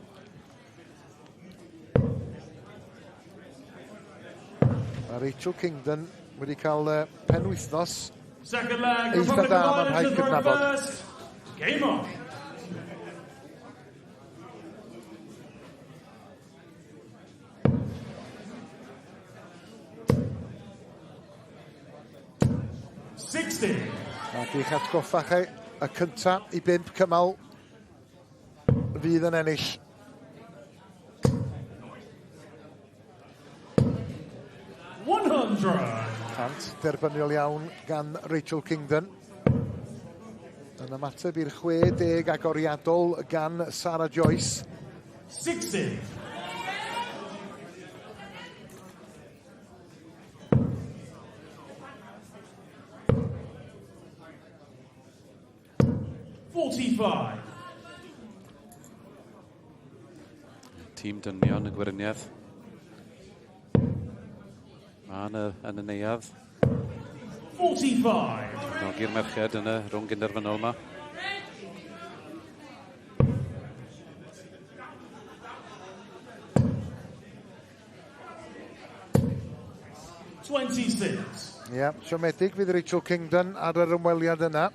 Mae Rachel Kingdon wedi cael penwythnos eitha da, mae'n rhaid cydnabod. Game on! Ac i'ch atgoffa chi, y cynta i 5 cymal fydd yn ennill. 100. Cant derbyniol iawn gan Rachel Kingdon. Yn ymateb i'r 60 agoriadol gan Sarah Joyce. 60. 45. Tîm dynion y Gweriniaeth. Mae yn y, yn y neuadd. 45. Cefnogi'r merched yn y rownd gynderfynol yma. Ie, yeah, siomedig fydd Rachel Kingdon ar yr ymweliad yna.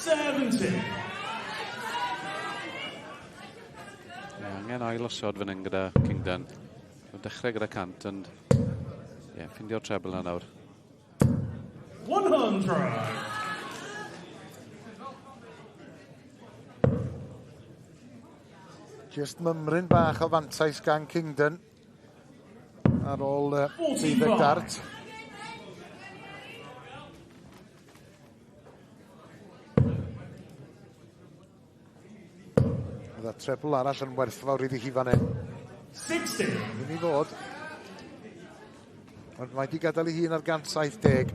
70. Mae angen ail osod fan hyn gyda Kingdon. Mae'n dechrau gyda 100, ond ie, yeah, ffindio'r treble yna nawr. 100. Just mymryn bach o fantais gan Kingdon ar ôl 12 dart. Bydd y trebl arall yn werthfawr iddi hi fan hyn. 60. Ddim i fod. Ond mae di gadael ei hun ar 170.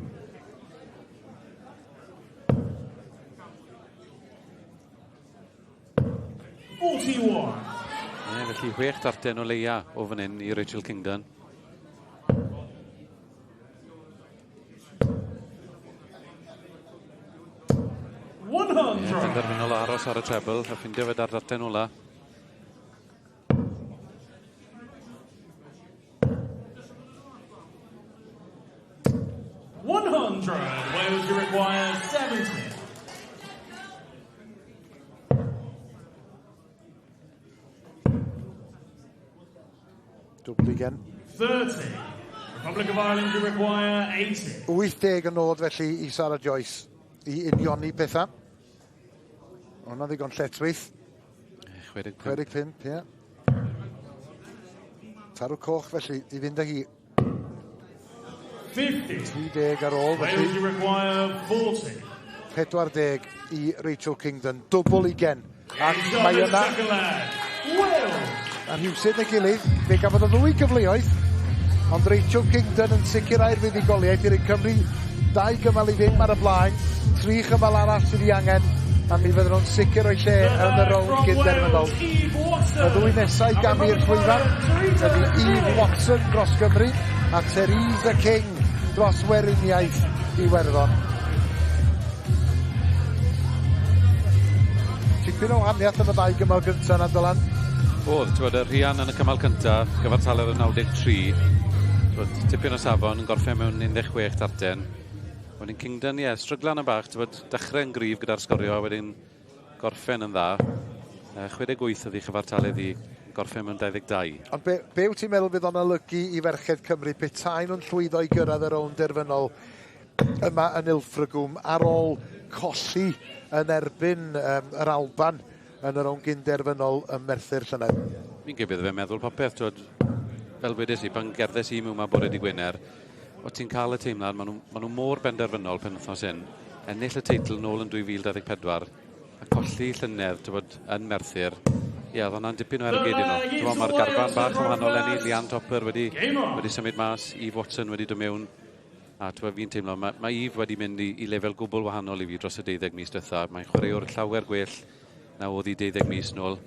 Ie, felly 6 darten o leia o fan hyn i Rachel Kingdon. Ie, penderfynol aros ar y treble a ffindio fe dar darten ola. Wales, you require 70. Dwbl ugen. 30. Republic of Ireland, you require 80. 80 yn nod felly i Sarah Joyce i unioni pethau. Hwna ddigon lletchwith. 65. 65, ie. Tarw coch felly i fynd â hi. 50. 30 ar ôl Wales, felly. you require 40. 40 i Rachel Kingdon. Dwbl ugen. Ac Shot mae in the yna second leg. Wales. a rhywsut ei gilydd, fe gafodd y ddwy gyfleoedd, ond Rachel Kingdon yn sicrhau'r fuddugoliaeth i'r Cymru 2 gymal i ddim ar y blaen, 3 chymal arall sydd ei angen, a mi fydden nhw'n sicr o'i lle yn y rownd From gyn-derfynol. Wales, Eve Watson. Y ddwy nesau i gamu i'r llwyfan ydy Eve Watson dros Gymru a Theresa King dros Weriniaeth Iwerddon. Tipyn o wahaniaeth yn y ddau gymal gyntaf yna, Dylan. Oedd, ti'n y Rhian yn y cymal cyntaf, gyfartaledd yn 93. T'wod, tipyn o safon yn gorffen mewn 16 tarten. Wedyn Kingdon, ie, stryglan yn bach, ti'n dechrau yn gryf gyda'r sgorio, a wedyn gorffen yn dda. 68 oedd ei chyfartaledd i gorffen mewn 22. Ond be wyt ti'n meddwl fydd o'n olygu i ferched Cymru petai nhw'n llwyddo i gyrraedd y rownd derfynol yma yn Ilfracombe ar ôl colli yn erbyn yr Alban yn y rownd gyn-derfynol ym Merthyr llynedd? Fi'n credu bydde fe'n meddwl popeth, t'wod, fel wedes i, pan gerddes i mewn ma bore di Gwener, o ti'n cael y teimlad, maen nhw mor benderfynol penwythnos hyn, ennill y teitl nôl yn 2024, a colli llynedd, t'wod, yn Merthyr, ie, oedd hwnna'n dipyn o ergyd i nhw. T'wod, mae'r garfan bach yn wahanol eleni, Leanne Topper wedi symud mas, Eve Watson wedi dod mewn, a t'wod, fi'n teimlo, mae Eve wedi mynd i lefel gwbl wahanol i fi dros y 12 mis diwetha. Mae'n chwaraewr llawer gwell na oedd hi 12 mis nôl.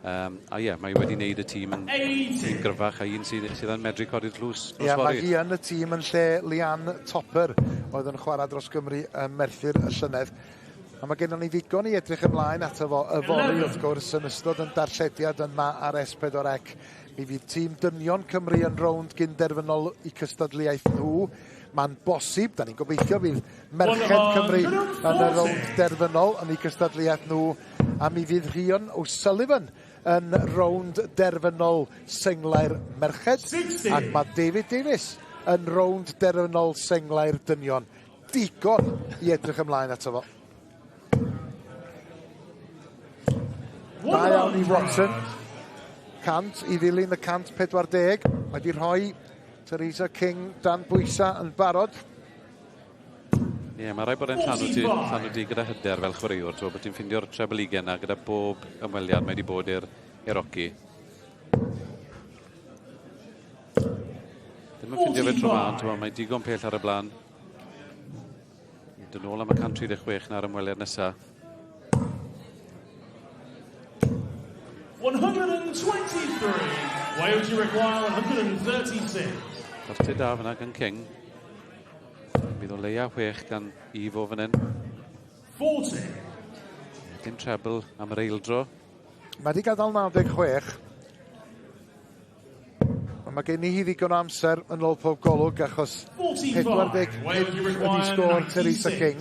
A ie, mae wedi wneud y tîm yn tîm gryfach a un sydd yn medru codi'r tlws nos Ie, mae fory. hi yn y tîm yn lle Leanne Topper oedd yn chwarae dros Gymru ym Merthyr y llynedd. A mae gennym ni ddigon i edrych ymlaen ato fo yfory wrth gwrs yn ystod yn darllediad yma ar S4C. Mi fydd tîm dynion Cymru yn rownd gyn-derfynol i cystadleuaeth nhw. Mae'n bosib, da ni'n gobeithio fydd merched Cymru yn y rownd derfynol yn eu cystadleuaeth nhw. A mi fydd Rhian O'Sullivan yn rownd derfynol senglau'r merched. Ac mae David Davies yn rownd derfynol senglau'r dynion. Digon i edrych ymlaen ato fo. Da iawn i Watson. 100 i ddilyn y 140. Mae wedi rhoi Theresa King dan bwysa yn barod. Ie, mae rhaid bod e'n llanw ti gyda hyder fel chwaraewr, ti'n bod ti'n ffindio'r treble ugen na gyda bob ymweliad mae wedi bod i'r hoci. Ddim yn ffindio fe tro ma, ond ti'n mae digon pell ar y blaen. Dyn nôl am y 136 na'r ymweliad nesaf. 123. Wales, you require 136. Dartau da fyna gan King. Bydd o leia 6 gan Eve o fan hyn. 40. Dim treble am yr eildro. Mae wedi gadael 96. Ond mae gen i hi ddigon o amser yn ôl pob golwg achos 45 Wales, you ydi require sgôr Theresa 96. King.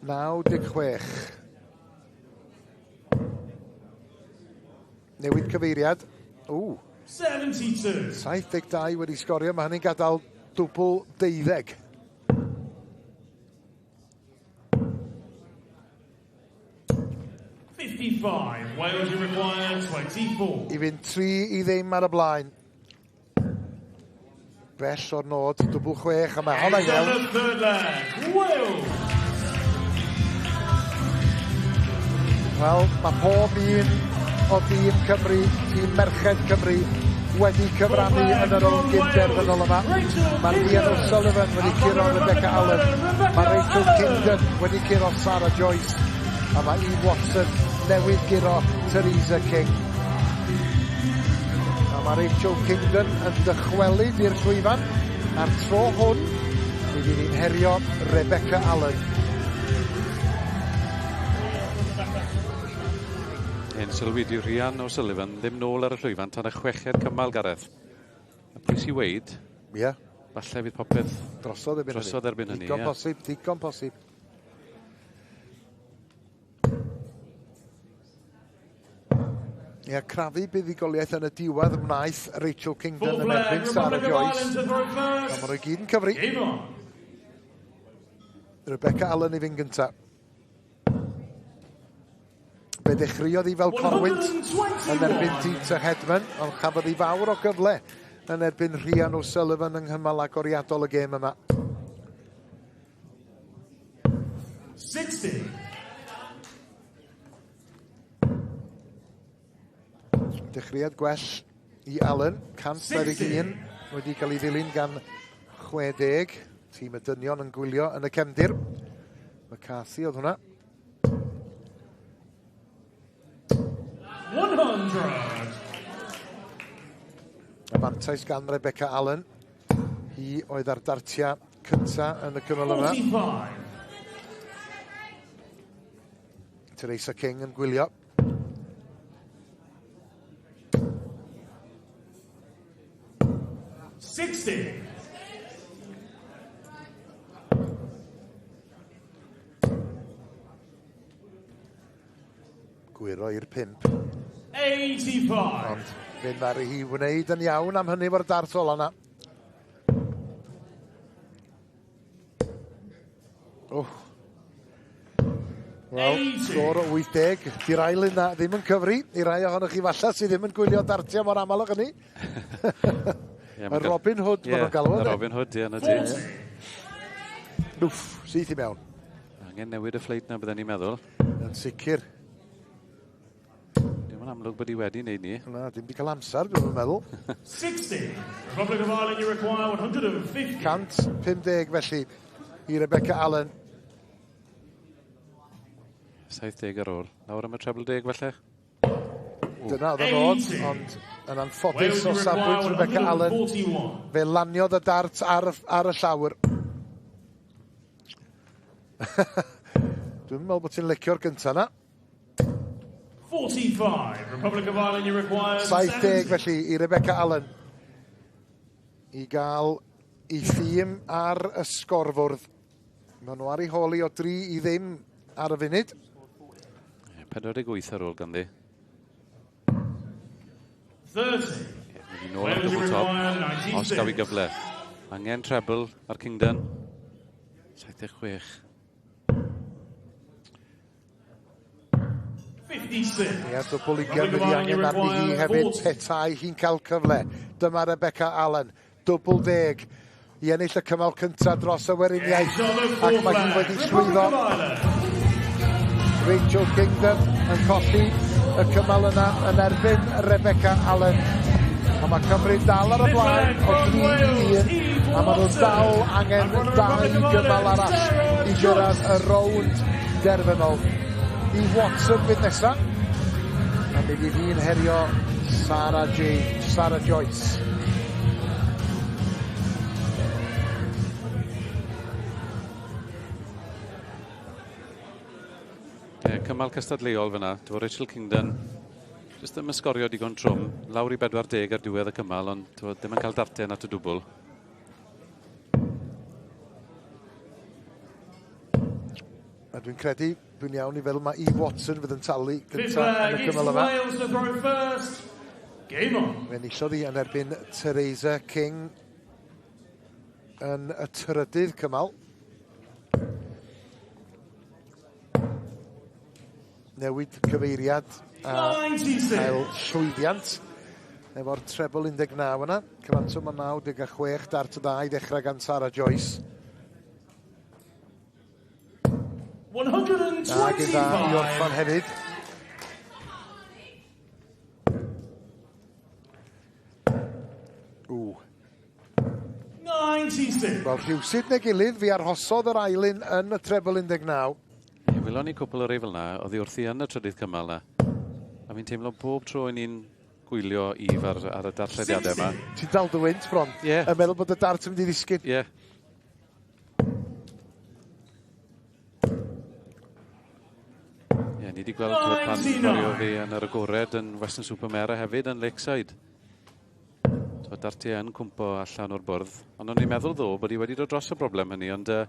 96. Newid cyfeiriad. Ww. 72. 72 wedi sgorio. Mae hynny'n gadael dwbl 12. 55. Wales, you require 24. I fynd 3-0 ar y blaen. Bell o'r nod, dwbl chwech, a mae honna i fewn. The third leg, Wales. Wel, mae pob un o dîm Cymru, tîm Merched Cymru, wedi cyfrannu yn yr rownd gyn-derfynol yma. Mae Rhian O'Sullivan wedi curo Rebecca Allen. Mae Rachel Kingdon wedi curo Sarah Joyce. A mae Eve Watson newydd guro Theresa King. A mae Rachel Kingdon yn dychwelyd i'r llwyfan. A'r tro hwn, mi fydd hi'n herio Rebecca Allen. Yn sylwi di Rhian O'Sullivan ddim nôl ar y llwyfan tan y chweched cymal, Gareth. A pwy sy'n weid? Ie. Yeah. Falle fydd popeth drosodd erbyn hynny. Drosodd erbyn hynny, Digon yeah. posib, digon posib. Ie, crafu buddugoliaeth yn y diwedd wnaeth Rachel Kingdon yn erbyn Sarah Joyce. A maen nhw i gyd yn cyfri. Rebecca Allen i fynd gyntaf. Fe ddechreuodd hi fel corwynt yn erbyn Dieter Hedman, ond chafodd hi fawr o gyfle yn erbyn Rhian O'Sullivan yng nghymal agoriadol y gêm yma. 60. Dechreuad gwell i Allen, 121 wedi cael ei ddilyn gan 60. Tîm y dynion yn gwylio yn y cefndir. McCarthy oedd hwnna. 100. Y fantais gan Rebecca Allen. Hi oedd ar dartia cynta yn y cymal yma. 45. Teresa King yn gwylio. 60. Gwyro i'r 5. 85. Ond fe ddaru hi wneud yn iawn am hynny fo'r dart ola yna. Oh. Wel, sgôr o 80. Di'r ail un na ddim yn cyfri. I rai ohonoch chi falle sydd ddim yn gwylio dartiau mor aml ag hynny. Yeah, y Robin Hood, yeah, maen nhw'n galw. Y Robin Hood, ie, na ti. Wff, syth i mewn. Angen newid y ffleit na, bydden ni'n meddwl. Yn sicr. Dim yn amlwg bod hi wedi wneud ni. Na, dim wedi cael amser, dwi'n meddwl. 60. Republic of Ireland, you require 150. 150 felly i Rebecca Allen. 70 ar ôl. Lawr am y treble deg felly. Dyna oedd y nod, ond yn anffodus o safbwynt Rebecca Allen, fe laniodd y dart ar, ar y llawr. Dwi'n meddwl bod ti'n licio'r gyntaf na. 45. Republic of Ireland, you require 70 felly i Rebecca Allen i gael ei thîm ar y sgorfwrdd. Maen nhw ar ei hôl i o 3-0 ar y funud. 48 ar ôl ganddi. 30. Mynd i nôl ar double top. Os gael i gyfle. Angen treble ar Kingdon. 76. 56. Ie, dwbl ugain fydd hi angen arni hi hefyd petai hi'n cael cyfle. Dyma Rebecca Allen, dwbl deg i ennill y cymal cyntaf dros y Weriniaeth ac mae hi wedi llwyddo. Rachel Kingdon yn colli y cymal yna yn erbyn Rebecca Allen. A mae Cymru dal ar y blaen o 3-1 a maen nhw dal angen dau gymal arall i gyrraedd y rownd derfynol. I Watson fydd nesaf. A mi fydd hi'n herio Sarah, J, Sarah Joyce. Yeah, cymal cystadleuol fyna. Dwi Rachel Kingdon jyst ddim yn sgorio digon trwm. Lawr i 40 ar diwedd y cymal, ond dwi, ddim yn cael darten at y dwbl. A dwi'n credu, dwi'n iawn i feddwl mae Eve Watson fydd yn talu gyntaf yn y cymal yma. Wales to throw first. Game on. Fe enillodd hi yn erbyn Teresa King yn y trydydd cymal. newid cyfeiriad a cael llwyddiant efo'r treble 19 yna. Cyfanswm o 96 dart dda i ddechrau gan Sarah Joyce. 125. Ac yn dda i orffan hefyd. Ww. 96. Wel, rhywsut neu gilydd, fi arhosodd yr ail un yn y treble 19. Ie, welon ni cwpl o rei fel 'na oddi wrthi yn y trydydd cymal 'na. A fi'n teimlo bob tro 'yn ni'n gwylio Eve ar, ar y darllediadau yma. Ti'n dal dy wynt bron. Ie. Yn meddwl bod y dart yn mynd i ddisgyn. Ie. Ie, ni wedi gweld t'mod pan chwaraeodd hi yn yr agored yn Western Supermare hefyd yn Lakeside. T'mod dartiau yn cwmpo allan o'r bwrdd. Ond o'n i'n meddwl ddo bod hi wedi dod dros y broblem hynny, ond uh,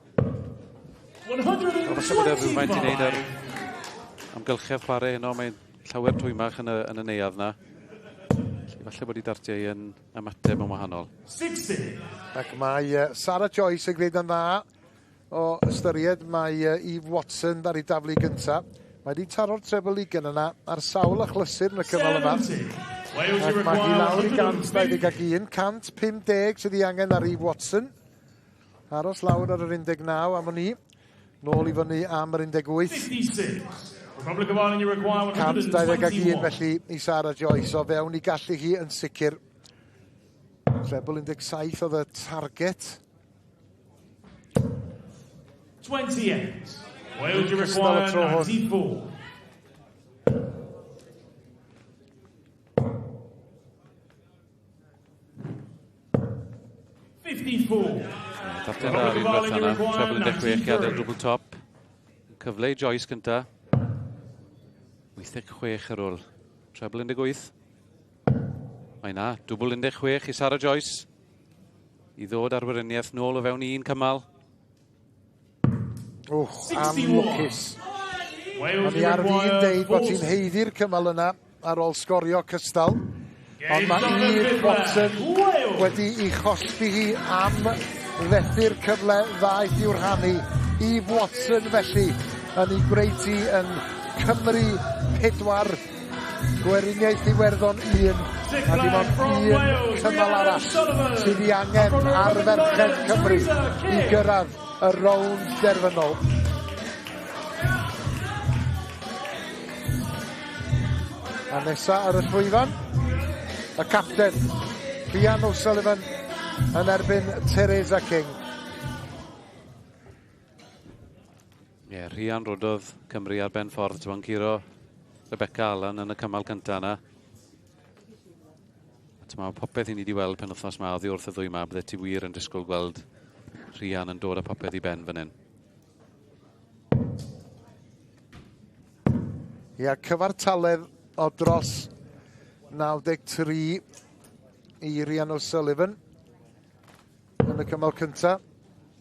falle bod e rhywfaint i wneud ar amgylchedd chwarae heno, mae'n llawer twymach yn y, yn y neuadd na. Felly falle bod i dartiau yn ymateb yn wahanol. 60. Ac mae Sarah Joyce yn gwneud yn dda o ystyried mae Eve Watson ar ei daflu gyntaf. Mae wedi taro'r treble ugain yna ar sawl achlysur yn y cymal yma. Ac mae hi lawr i 121, 150 sydd ei angen ar Eve Watson. Aros lawr ar yr 19 am o'n i. Nôl i fyny am yr 18. 56. Republic of Ireland, you require 121 121. felly i Sarah Joyce o fewn i gallu hi yn sicr. Treble 17 oedd y target. 28. Wales, you Cystal y require tro hwn. 94. 54. Darllen dda ar unwaith yna. Treble 16 i adael dwbl top. Cyfle i Joyce gynta. 86 ar ôl. Treble 18. Mae na, dwbl 16 i Sarah Joyce. I ddod ar weriniaeth nôl o fewn un cymal. Wch, 61. anlwcus. Wales, O'n i you ar fin require deud bod ti'n 40. haeddu'r cymal yna ar ôl sgorio cystal. Ond mae Game Eve Watson Wales. wedi i chosbi hi am fethu'r cyfle ddaeth i'w rhannu. Eve Watson felly yn ei gwneud hi yn Cymru 4, Gweriniaeth Iwerddon 1, a dim ond un cymal arall sydd ei angen ar ferched Cymru i gyrraedd y rownd derfynol. A nesa ar y llwyfan, y capten, Rhian O'Sullivan, yn erbyn Teresa King. Ie, yeah, Rhian rododd Cymru ar ben ffordd, ti'n curo Rebecca Allen yn y cymal cyntaf yna. A ti'n meddwl, popeth i ni wedi weld penwythnos ma oddi wrth y ddwy ma, bydde ti wir yn disgwyl gweld Rhian yn dod â popeth i ben fan hyn. Ia, cyfartaledd o dros 93 i Rhian O'Sullivan yn y cymal cyntaf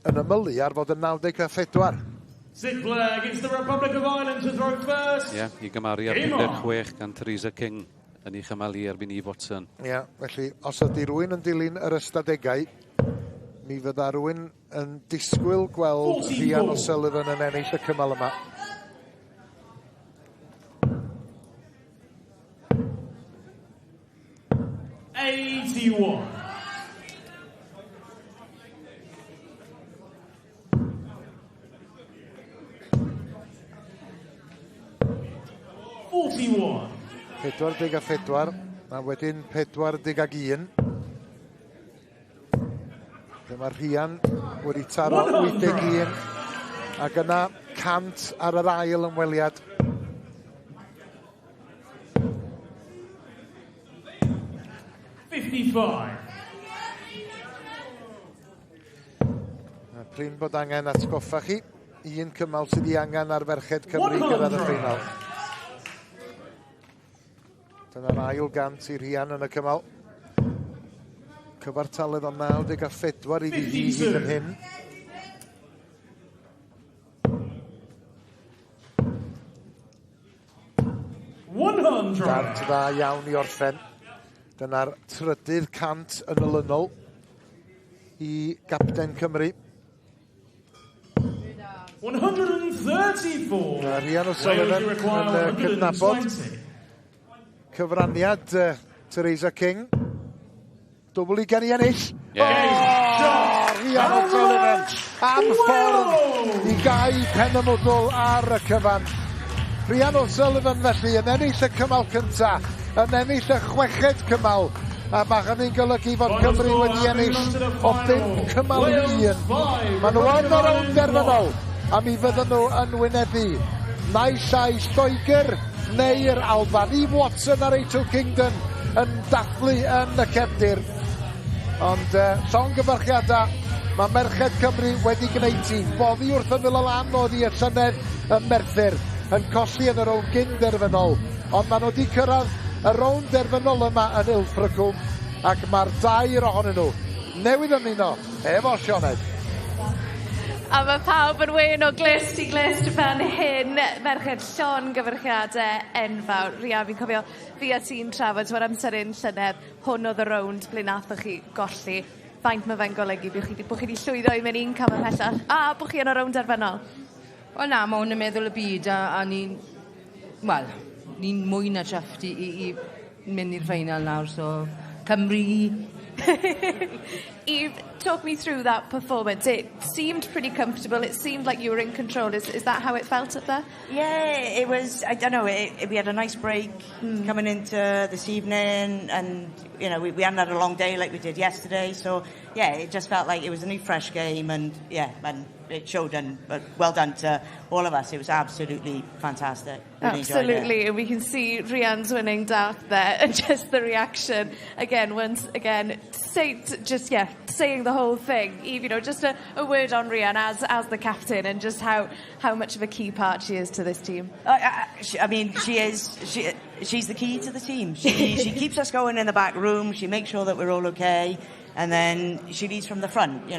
yn ymylu ar fod yn 94. Sixth leg, it's the Republic of Ireland to throw first. Ie, yeah, i gymaru ar Game on. 56 gan Theresa King yn ei chymal i erbyn Eve Watson. Ia, felly os ydy rhywun yn dilyn yr ystadegau, mi fydda rhywun yn disgwyl gweld 44. Rhian O'Sullivan yn ennill y cymal yma. 81. 41. 44, a wedyn 41. Dyma Rhian wedi taro 100. 81, ac yna 100 ar yr ail ymweliad. 55. A prin bod angen atgoffa chi, un cymal sydd ei angen ar ferched Cymru gyrraedd y 100. ffeinal. Dyna'r ail gant i Rhian yn y cymal. Cyfartaledd o 94 iddi hi hyd yn hyn. 100. Dart dda iawn i orffen. Dyna'r trydydd cant yn olynol i gapten Cymru. 134. Rhian O'Sullivan yn cydnabod cyfraniad Theresa King. Dwbl i gen i ennill. Yeah. Oh, Rhian O'Sullivan am ffordd i gau pen y mwdwl ar y cyfan. Rhian O'Sullivan felly yn ennill y cymal cynta, yn ennill y chweched cymal, a mae hynny'n golygu fod Cymru wedi ennill o 5 cymal i 1. Maen nhw yn y rownd derfynol, a mi fydden nhw yn wynebu naill ai Lloegr neu'r Alban. Eve Watson a Rachel Kingdon yn dathlu yn y cefndir. Ond llongyfarchiadau, mae Merched Cymru wedi gwneud ti. Boddi wrth ymyl y lan oedd hi y llynedd ym Merthyr, yn colli yn y rownd gyn-derfynol. Ond maen nhw wedi cyrraedd y rownd derfynol yma yn Ilfracombe, ac mae'r dair ohonyn nhw newydd ymuno efo Sioned. A mae pawb yn wên o glust i glust fan hyn. Merched, llongyfarchiadau enfawr. Rhian, fi'n cofio fi a ti'n trafod, t'mod amser un llynedd, hwn oedd y rownd ble nathoch chi golli. Faint mae fe'n golygu bod chi, bo chi wedi llwyddo i mynd un cam ymhellach a bod chi yn y rownd derfynol? Wel na, mae hwn yn meddwl y byd a ni'n, wel, ni'n mwy na chuffed i mynd i'r ffeinal nawr, so Cymru. Eve, talk me through that performance. It seemed pretty comfortable. It seemed like you were in control. Is that how it felt up there? Yeah, it was, I don't know, we had a nice break coming into this evening, and, we hadn't had a long day like we did yesterday, so, yeah, it just felt like it was a new, fresh game, and, yeah, and it showed, and but well done to all of us. It was absolutely fantastic. Really enjoyed it. Absolutely, and we can see Rhian's winning dart there, and just the reaction again, once again, say, just yeah, saying the whole thing. Eve, just a word on Rhian as the captain, and just how much of a key part she is to this team. I mean, she is. She's the key to the team. She keeps us going in the back room. She makes sure that we're all okay, and then she leads from the front.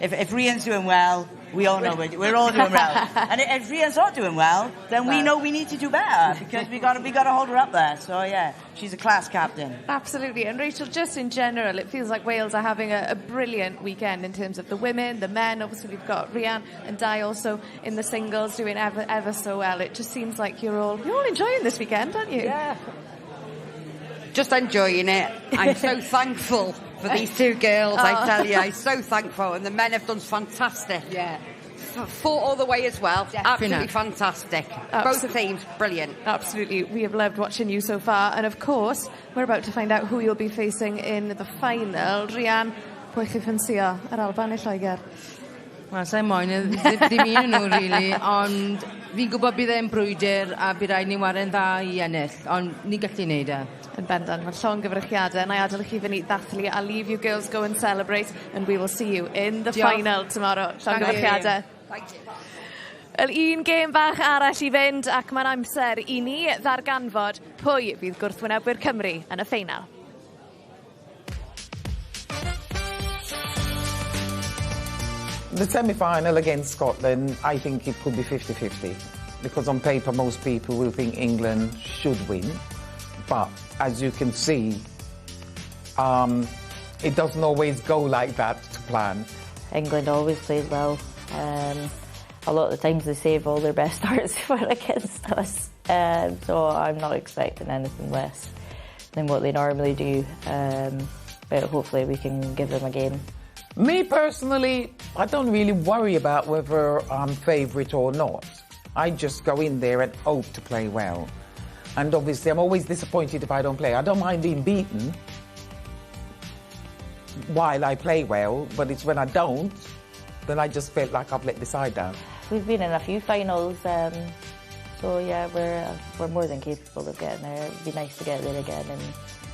If Rhian's doing well, we all know we're all doing well. And if Rhian's not doing well, then we know we need to do better, because we got to hold her up there. So yeah, she's a class captain. Absolutely. And Rachel, just in general, it feels like Wales are having a brilliant weekend in terms of the women, the men. Obviously, we've got Rhian and Dai also in the singles doing ever, ever so well. It just seems like you're all enjoying this weekend, aren't you? Yeah. Just enjoying it. I'm so thankful for these two girls, I tell you. I'm so thankful. And the men have done fantastic. Fought all the way as well. Absolutely fantastic. Both teams, brilliant. Absolutely. We have loved watching you so far. And of course, we're about to find out who you'll be facing in the final. Rhian, pwy chi ffansio? Yr Alban neu Lloegr? Wel, sa'n moyn, ddim un nhw, really, ond fi'n gwybod bydd e'n brwydr a bydd rhaid ni ware'n dda i ennill, ond ni gallu neud e. Yn bendant, mae llongyfarchiadau. Na i adael i chi fynd i ddathlu. I'll leave you girls go and celebrate, and we will see you in the Diolch. final tomorrow. Thank you. Llongyfarchiadau. Thank you. Wel, un gêm bach arall i fynd ac mae'n amser i ni ddarganfod pwy fydd gwrthwynebwyr Cymru yn y ffeinal. The semi-final against Scotland, I think it could be 50-50 because on paper most people will think England should win. But as you can see, it doesn't always go like that to plan. England always plays well. A lot of the times they save all their best darts for against us. So I'm not expecting anything less than what they normally do. But hopefully we can give them a game. Me personally, I don't really worry about whether I'm favourite or not. I just go in there and hope to play well. And obviously, I'm always disappointed if I don't play. I don't mind being beaten while I play well, but it's when I don't, then I just felt like I've let the side down. We've been in a few finals, so yeah, we're more than capable of getting there. It'd be nice to get there again and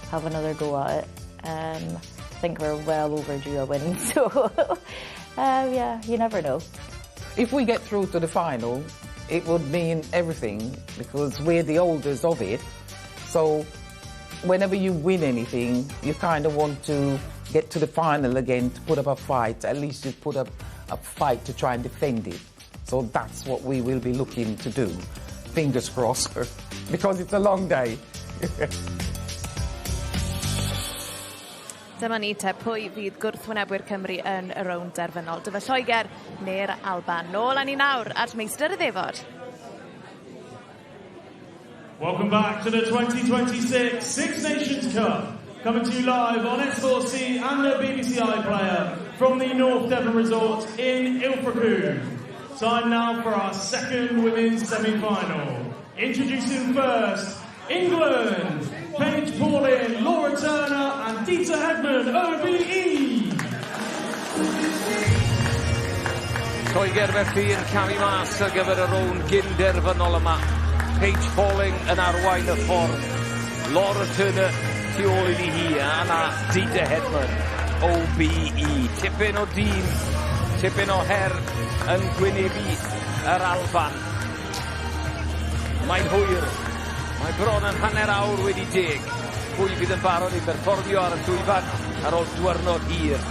have another go at it. I think we're well overdue a win, so yeah, you never know. If we get through to the final, it would mean everything because we're the oldest of it. So whenever you win anything, you kind of want to get to the final again to put up a fight. At least you put up a fight to try and defend it. So that's what we will be looking to do. Fingers crossed, because it's a long day. Dyma ni te, pwy fydd gwrthwynebwyr Cymru yn y rownd derfynol? Dyfa Lloegr neu'r Alban? Nôl â ni nawr at Meistr y Ddefod. Welcome back to the 2026 Six Nations Cup. Coming to you live on S4C and the BBC iPlayer from the North Devon Resort in Ilfracombe. Time now for our second women's semi-final. Introducing first, England, Paige Pauling, Laura Turner and Deta Hedman, OBE. Lloegr felly yn camu mas ar gyfer y rownd gynderfynol yma. Paige Pauling yn arwain y ffordd. Laura Turner tu ôl iddi hi, a yna Deta Hedman, OBE. Tipyn o dîm, tipyn o her yn gwynebu yr Alban. Mae'n hwyr. Mae bron yn 10:30. Pwy fydd yn barod i berfformio ar y llwyfan ar ôl diwrnod hir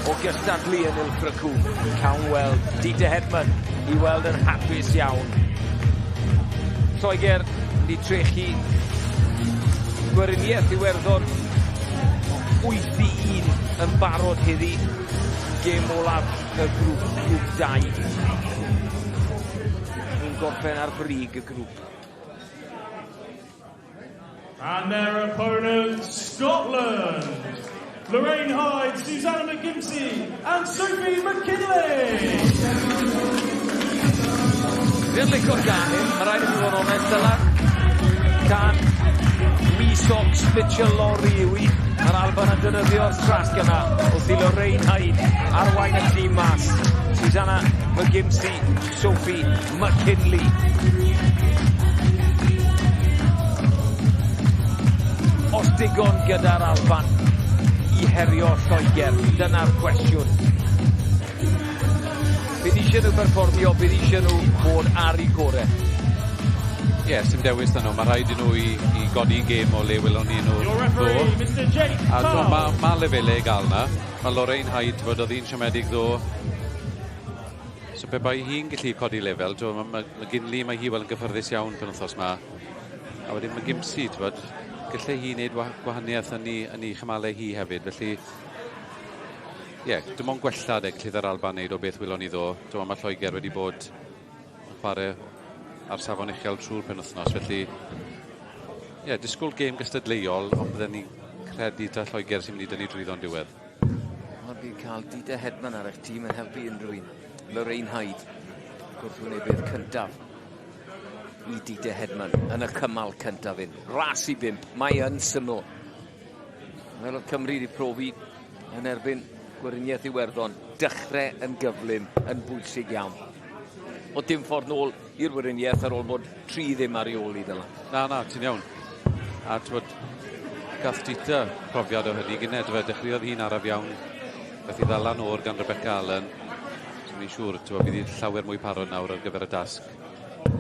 o gystadlu yn Ilfracombe? Cawn weld. Deta Hedman i weld yn hapus iawn. Lloegr wedi trechu Gweriniaeth Iwerddon 8-1 yn barod heddi. Gêm olaf y grŵp, grŵp 2. Nhw'n gorffen ar brig y grŵp. And their opponents, Scotland. Lorraine Hyde, Susanna McGimpsey and Sophie McKinley. Fi'n licio'r gân hyn, mae rhaid i fi fod yn onest, Dylan. Cân Wee Socks Mitchell Lorry yw hi. Mae'r Alban yn defnyddio'r trac yna wrth i Lorraine Hyde arwain y tîm mas. Susanna McGimpsey, Sophie McKinley. Os digon gyda'r Alban i herio Lloegr, dyna'r cwestiwn. Bydd eisiau nhw perfformio, bydd eisiau nhw fod ar eu gorau. Ie, yeah, sim dewis 'da nhw. Mae rhaid i nhw i godi gêm o le welon ni nhw Your referee, ddo. Mr Jake A Carl. ma lefelau i gael na. Mae Lorraine Hyde, fod oedd hi'n siomedig ddo. So pe bai hi'n gallu codi lefel, mae ma, McGinley, mae hi wel yn gyffyrddus iawn penwythnos ma. A wedyn McGimpsey, t'wod, gallai hi wneud gwahaniaeth yn ei chymalau hi hefyd. Felly, ie, yeah, dim ond gwella de gallu yr Alban wneud o beth welon ni ddo. Dwi'n mae Lloegr wedi bod yn chwarae ar safon uchel trwy'r penwythnos, felly ie, yeah, disgwyl gêm gystadleuol, ond bydden ni'n credu ta Lloegr sy'n mynd i dynnu drwyddo'n diwedd. Mae bydd cael Deta Hedman ar eich tîm yn helpu unrhyw un. Lorraine Hyde, gwrthwynebydd cyntaf i Deta Hedman yn y cymal cyntaf un. Ras i 5, mae yn syml. Fel oedd Cymru wedi profi yn erbyn Gweriniaeth Iwerddon, dechrau yn gyflym yn bwysig iawn. O dim ffordd nôl i'r Weriniaeth ar ôl bod 3-0 ar ei ôl i Dylan. Na, na, ti'n iawn. A t'wod, gath Deta profiad o hynny gynnau, fe dechreuodd hi'n araf iawn. Gath hi ddala'n o'r gan Rebecca Allen. So mi'n siŵr, t'wod, bydd hi llawer mwy parod nawr ar gyfer y dasg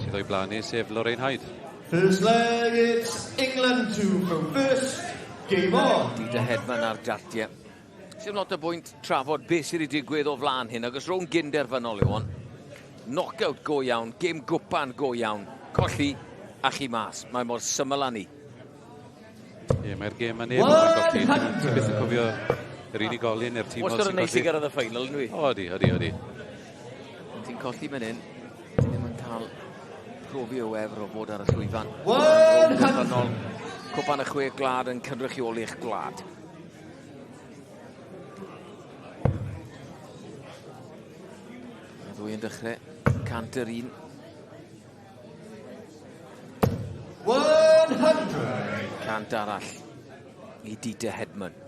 sydd o'i blaen ni, sef Lorraine Hyde. First leg, it's England to go first. Game on. Deta Hedman ar dartiau. Sim lot o bwynt trafod beth sydd wedi digwydd o flaen hyn, agos rownd gynderfynol yw hon. Knockout go iawn, gêm gwpan go iawn. Colli a chi mas. Mae mor syml â ni. Ie, mae'r gêm yn neb yn colli. Ti byth yn cofio yr unigolyn neu'r tîm Wastad yn neis i gyrraedd y final, yndw i? O, ydi, ydi, ydi. Ond ti'n colli fan hyn, ti ddim yn cael profi o wefr o fod ar y llwyfan. 100. Cwpan y Chwe Gwlad yn cynrychioli'ch gwlad. Y ddwy yn dechrau 100 yr un. 100. 100 arall i Deta Hedman.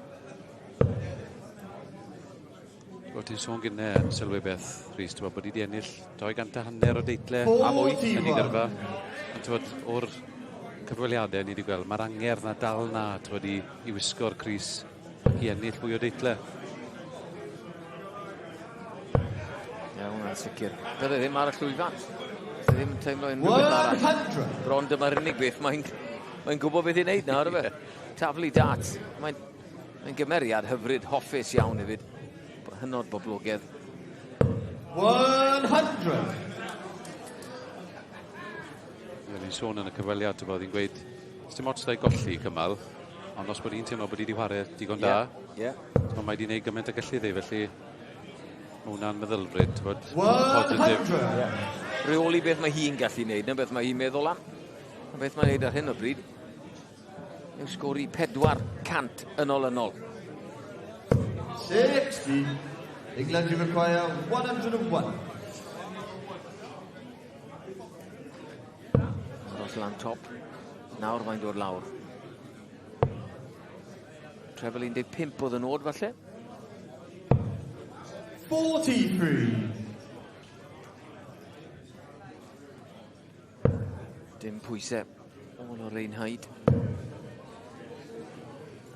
O, ti'n sôn gynnau yn sylwebeth, Rhys, ti'n bod wedi ennill 250 o deitle a mwy yn ei gyrfa. Ond ti'n o'r cyfweliadau ni wedi gweld, mae'r angerdd na dal na, ti'n i wisgo'r crys ac i ennill fwy o deitle. Ie, hwnna'n sicr. Bydde ddim ar y llwyfan. Bydde ddim yn teimlo unrhyw beth arall. 100. Bron dyma'r unig beth mae'n gwybod beth i wneud nawr, yfe? Taflu dart. Mae'n gymeriad hyfryd, hoffus iawn hefyd. Hynod boblogaidd. 100. Ie, ni'n sôn yn y cyfweliad, ti'n bod, hi'n gweud, dim ots da i golli cymal, ond os bod hi'n teimlo bod hi wedi chwarae digon da, Ie. Yeah. Mae wedi gwneud gymaint o gallu ddi, felly mae hwnna'n meddylfryd, ti'n bod, positif. Yeah. Reoli beth mae hi'n gallu gwneud, na beth mae hi'n meddwl am. A beth mae'n gwneud ar hyn o bryd yw sgori 400 yn olynol. 60. England, you require 101. Aros lan top. Nawr mae'n dod lawr. Treble 15 oedd y nod falle. 43. Dim pwysau o Lorraine Hyde.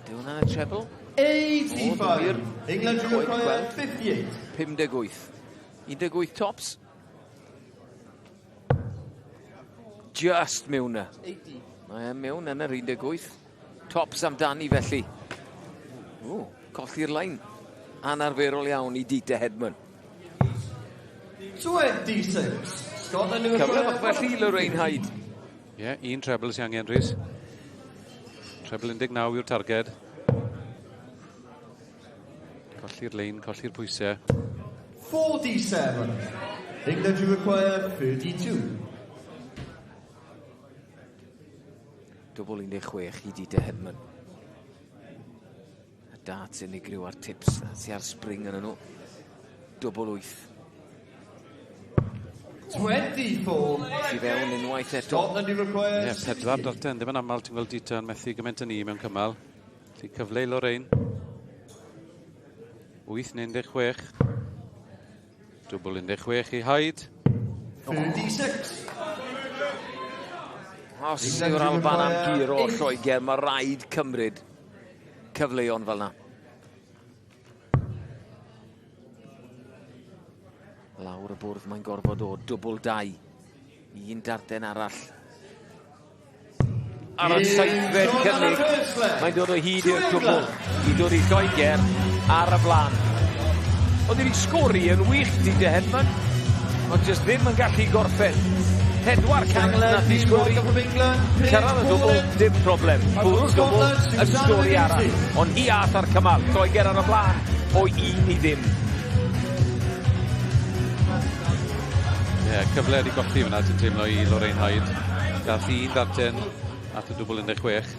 Dyw hwnna'n y treble? 85. England require 58. 58. 18 tops. Just mewn na. Mae e mewn yn yr 18. Tops amdani felly. O, colli'r lein. Anarferol iawn i Dita Hedman. 26. Scotland Cyfle felly Lorraine Hyde. Ie, yeah, un treble sy'n angen, Rhys. Treble 19 yw'r targed. Colli'r lein, colli'r pwysau. 47. England you require 32. Dwbl 16 i Dita Hedman. Y darts unigryw a'r tips sy'n ar spring yn nhw. Dwbl 8. 24. I fewn unwaith eto. Scotland you require Ie, pedwar darten. Ddim yn aml ti'n gweld Dita yn methu gymaint yn ni mewn cymal. Felly cyfle i Lorraine. 8 neu 16. Dwbl 16 i Hyde. 36. Os yw'r Alban am guro Lloegr, mae rhaid cymryd cyfleon fel yna. Lawr y bwrdd mae'n gorfod o dwbl 2. Un darden arall. Ar y seithfed cynnig, mae'n dod o hyd i'r dwbl i dod i Lloegr ar y blaen. Oedd wedi sgori yn wych Dita Hedman, ond jyst ddim yn gallu gorffen. 400 nath i sgori. Cyrraedd y dwbl, dim problem. Bwrw'r dwbl, y sgori arall. Ond hi ath ar cymal, Lloegr ar y blaen o 1-0. Ie, yeah, cyfle wedi golli fyna, ti'n teimlo i Lorraine Hyde. Dath un darten at y dwbl 16.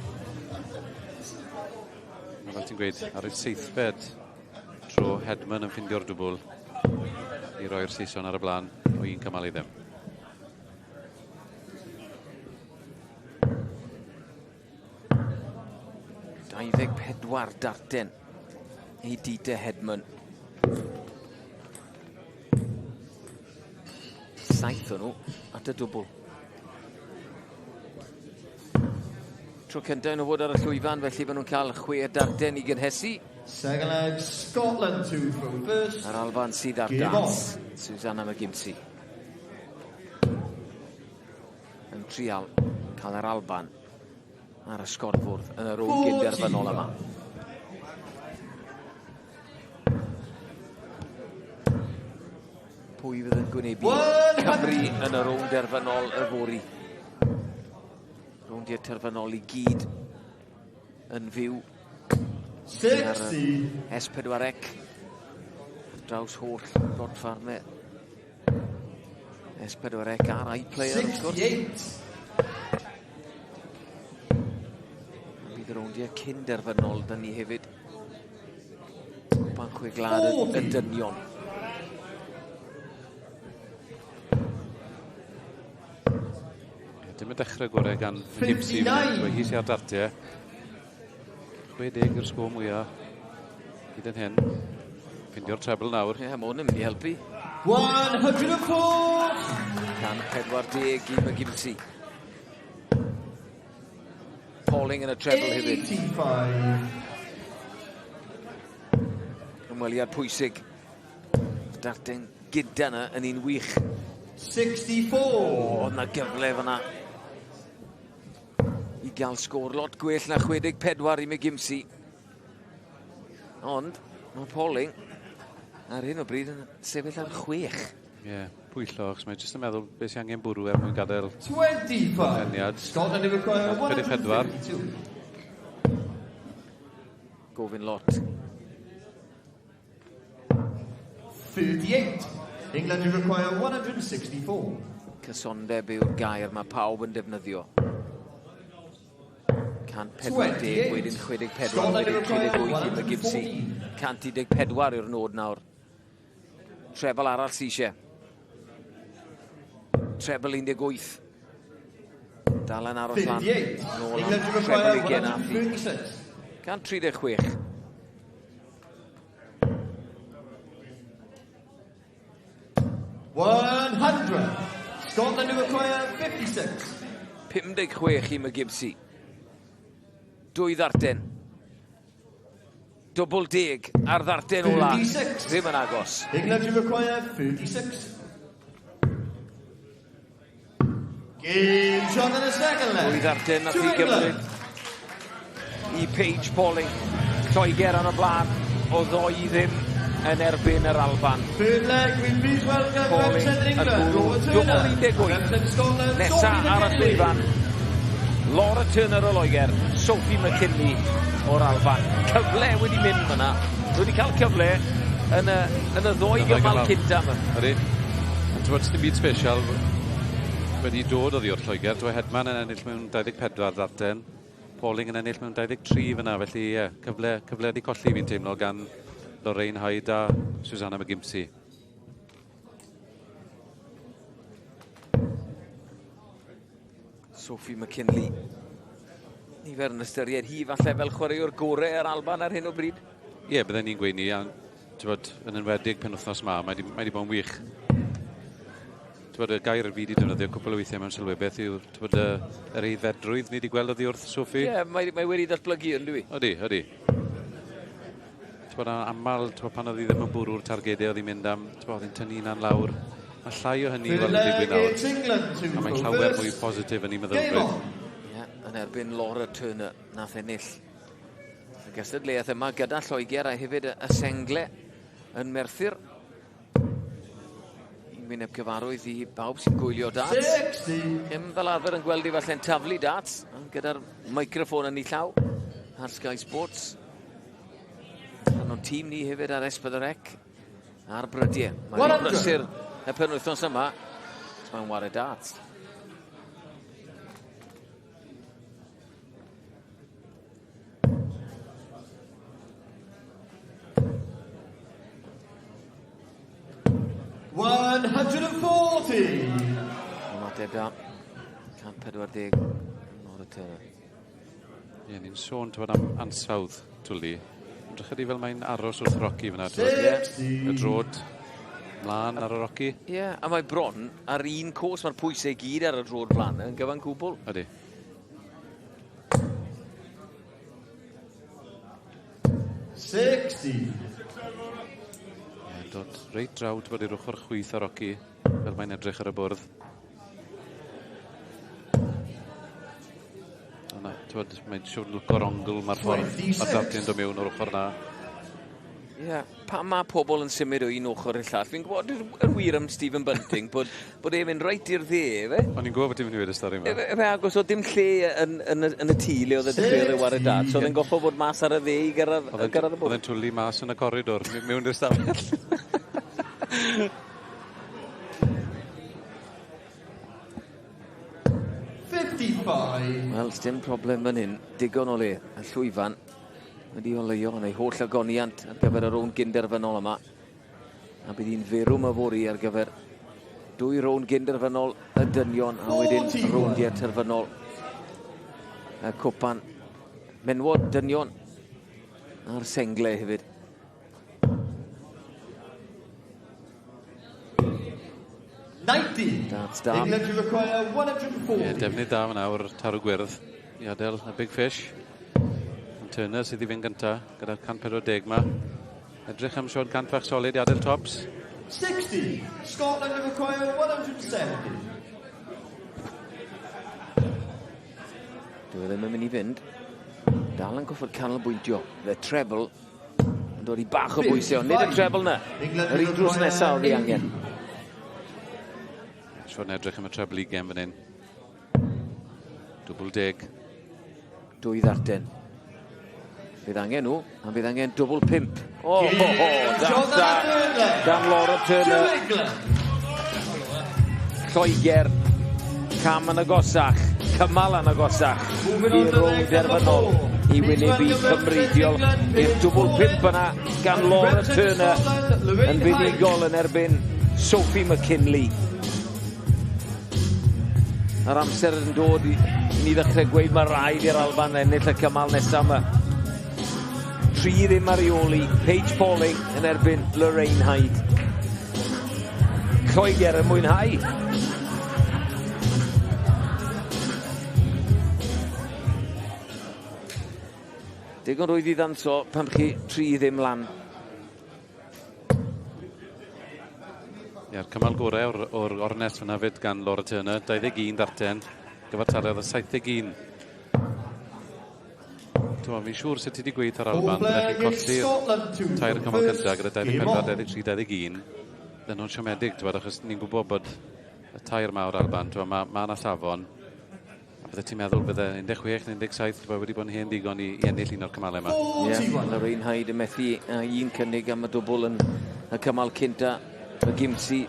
A fel ti'n gweud, ar y seithfed tro Hedman yn ffindio'r dwbl i roi'r Saeson ar y blaen o 1 cymal i ddim. 24 darten i Dita Hedman. 7 o'n nhw at y dwbl. Tro cyntaf nhw fod ar y llwyfan, felly maen nhw'n cael 6 darten i gynhesu. Second leg, Scotland 2 from first. Yr Alban sydd ar Game darts, Susanna McGimpsey. Yn trial cael yr Alban ar y sgorfwrdd yn y rownd gynderfynol yma. Pwy fydd yn gwynebu Cymru yn y rownd derfynol yfory? Rowndiau terfynol i gyd yn fyw. 60. S4C ar draws holl brodffarmau S4C a'r iPlayer wrth gwrs. 68. Bydd y rowndiau cyn derfynol dyn ni hefyd. Cwpan Chwe Gwlad y dynion. Dim y dechrau gorau gan Gipsy. Mae hi sy'n ar dartiau. 60 yw'r sgôr mwyaf hyd yn hyn. Ffindio'r treble nawr. Ie, yeah, mae hwn yn mynd i helpu. 104. 140 i McGimpsey. Pauling yn y treble hefyd. 85. Ymweliad pwysig. Darten gyda yna yn un wych. 64. O, oedd na gyfle fyna i gael sgôr lot gwell na 64 i McGimpsey. Ond mae Pauling ar hyn o bryd yn sefyll ar 6. Ie, yeah, pwyllo, achos mae jyst yn meddwl beth sy'n angen bwrw er mwyn gadael 25. Gorffeniad. Scotland require 64. 152. Gofyn lot. 38. England require 164. Cysondeb yw'r gair mae pawb yn defnyddio. 140, wedyn 64, wedyn 38 i McGimpsey. 114 yw'r nod nawr. Trebl arall sy eisiau. Trebl 18. Dal yn aros lan. Nôl am trebl 20 a 136. 100. Scotland to require 56. 56 i McGimpsey. Dwy ddarten. Dwbl deg ar ddarten ola. Ddim yn agos. England to require 36. Game shot in the second leg. Dwy ddarten nath i gymryd i Paige Pauling. Lloegr ar y blaen o ddoi i ddim yn erbyn yr Alban. Third leg, we please welcome Pauling representing yn England, bwrw Laura dwbl Turner. 18. Representing Scotland, Nesa Sophie ar y McKinley. llwyfan. Laura Turner o Loegr, Sophie McKinley o'r Alban. Cyfle wedi mynd fyna. Wedi cael cyfle yn y, yn y ddoi gymal cynta yma. Ydy. Ond ti'n dim byd special wedi dod oddi wrth Lloegr. Dwi Hedman yn ennill mewn 24 ddarten. Pauling yn ennill mewn 23 fyna, felly ie, cyfle, cyfle wedi colli fi'n teimlo gan Lorraine Hyde a Susanna McGimpsey. Sophie McKinley. Nifer yn ystyried hi falle fel chwaraewr gorau yr Alban ar hyn o bryd. Ie, yeah, bydden ni'n gweud ni, a t'bod, yn enwedig penwythnos ma, mae wedi mae 'di bod yn wych. T'bod, y gair fi wedi defnyddio cwpl o weithiau mewn sylwebaeth yw, t'bod, y, yr eiddfedrwydd ni wedi gweld oddi wrth Sophie. Ie, yeah, mae, mae wedi datblygu yn dwi. Odi, odi. T'bod, aml, t'bod, pan oedd hi ddim yn bwrw'r targedau oedd hi'n mynd am, t'bod, oedd hi'n tynnu hunan lawr. Mae llai o hynny i weld yn digwydd nawr. A mae'n llawer mwy positif yn ei meddylfryd. Ie, yn erbyn Laura Turner, nath ennill y gystadleuaeth yma gyda Lloegr a hefyd y sengle yn Merthyr. Un wyneb cyfarwydd i bawb sy'n gwylio darts. Ddim fel arfer yn gweld i falle'n taflu darts, ond gyda'r microffon yn ei llaw ar Sky Sports. Rhan o'n tîm ni hefyd ar S4C a'r brydiau. Mae'n brysur y penwythnos yma. Mae'n ware darts. 140. Ymateb da. 140. Laura Turner. Ie, ni'n sôn t'wod am ansawdd Twli. Edrych ydi fel mae'n aros wrth Rocky fyna. t'wod. Y drod mlaen ar y Rocky. Ie, yeah, a mae bron ar un cos, mae'r pwysau i gyd ar y drod flan yn gyfan gwbl. Ydy. 60. Ie, dod reit draw t'wod i'r ochr chwith ar Rocky, fel mae'n edrych ar y bwrdd. Yna, t'wod, mae'n siwr lwco'r ongl, mae'r ffordd, mae'r dartyn dod mewn o'r ochr na. Ie, yeah, pam mae pobl yn symud o un ochr i'r llall? Fi'n gwybod yr wir am Stephen Bunting, bod, bod e'n mynd reit i'r dde, efe? O'n i'n gwybod bod ti'n mynd i weud y stori yma. Efe, efe agos oedd dim lle yn, yn, y, yn y tŷ le oedd y dechreuodd e ware dart, so oedd e'n goffo bod mas ar y dde i gyrraedd, gyrraedd y bwrdd. Oedd e'n twlu mas yn y coridor, mewn i'r stafell. Wel, dim problem fan hyn. Digon o le. Y llwyfan wedi oleuo yn ei holl agoniant ar gyfer y rownd gynderfynol yma. A bydd hi'n ferwm yfory ar gyfer dwy rownd gynderfynol y dynion a wedyn rowndiau terfynol y cwpan menwod dynion a'r sengle hefyd. 90. That's da. England to require 140. Ie, defnydd da fan awr, tarw gwyrdd i adael y big fish. Ond Turner sydd i fynd gynta gyda'r 140 ma. Edrych am Sean cant fach solid i adael tops. 60. Scotland to require 170. Dwi e ddim yn mynd i fynd. Dal yn goffod canolbwyntio. Fe treble yn dod i bach o bwysau, ond nid y treble na. Yr un drws nesaf oedd ei angen. Siwr yn edrych am y treble ugain fan hyn. Dwbl deg. Dwy ddarten. Bydd angen nhw, a bydd angen dwbl 5. O, ho, ho, da, da, gan Laura Turner. Lloegr, cam yn agosach, cymal yn agosach i'r rownd derfynol i wynebu Cymru. Diolch i'r dwbl 5 yna gan Laura Turner yn fuddugol yn erbyn Sophie McKinley. Mae'r amser yn dod i ni ddechrau gweud mae rhaid i'r Alban ennill y cymal nesaf yma. 3-0 ar ei ôl i Paige Pauling yn erbyn Lorraine Hyde. Lloegr yn mwynhau. Digon rwydd i ddanso pan chi 3-0 lan. Ia'r cymal gorau o'r ornest fyna fyd gan Laura Turner, 21 darten, gyfartaledd o 71. Fi'n siŵr sut ti wedi gweud ar Alban, byddech chi'n colli'r tair cymal cyntaf gyda 24, 23, 21. Bydden nhw'n siomedig, ti'n achos ni'n gwybod bod y tair mawr Alban, ti'n ma yna safon. A bydde ti'n meddwl bydde 16 neu 17 ti'n wedi bod yn hen ddigon i ennill un o'r cymalau yma. Ie, yeah, Lorraine Hyde yn methu un cynnig am y dwbl yn y cymal cynta. McGimpsey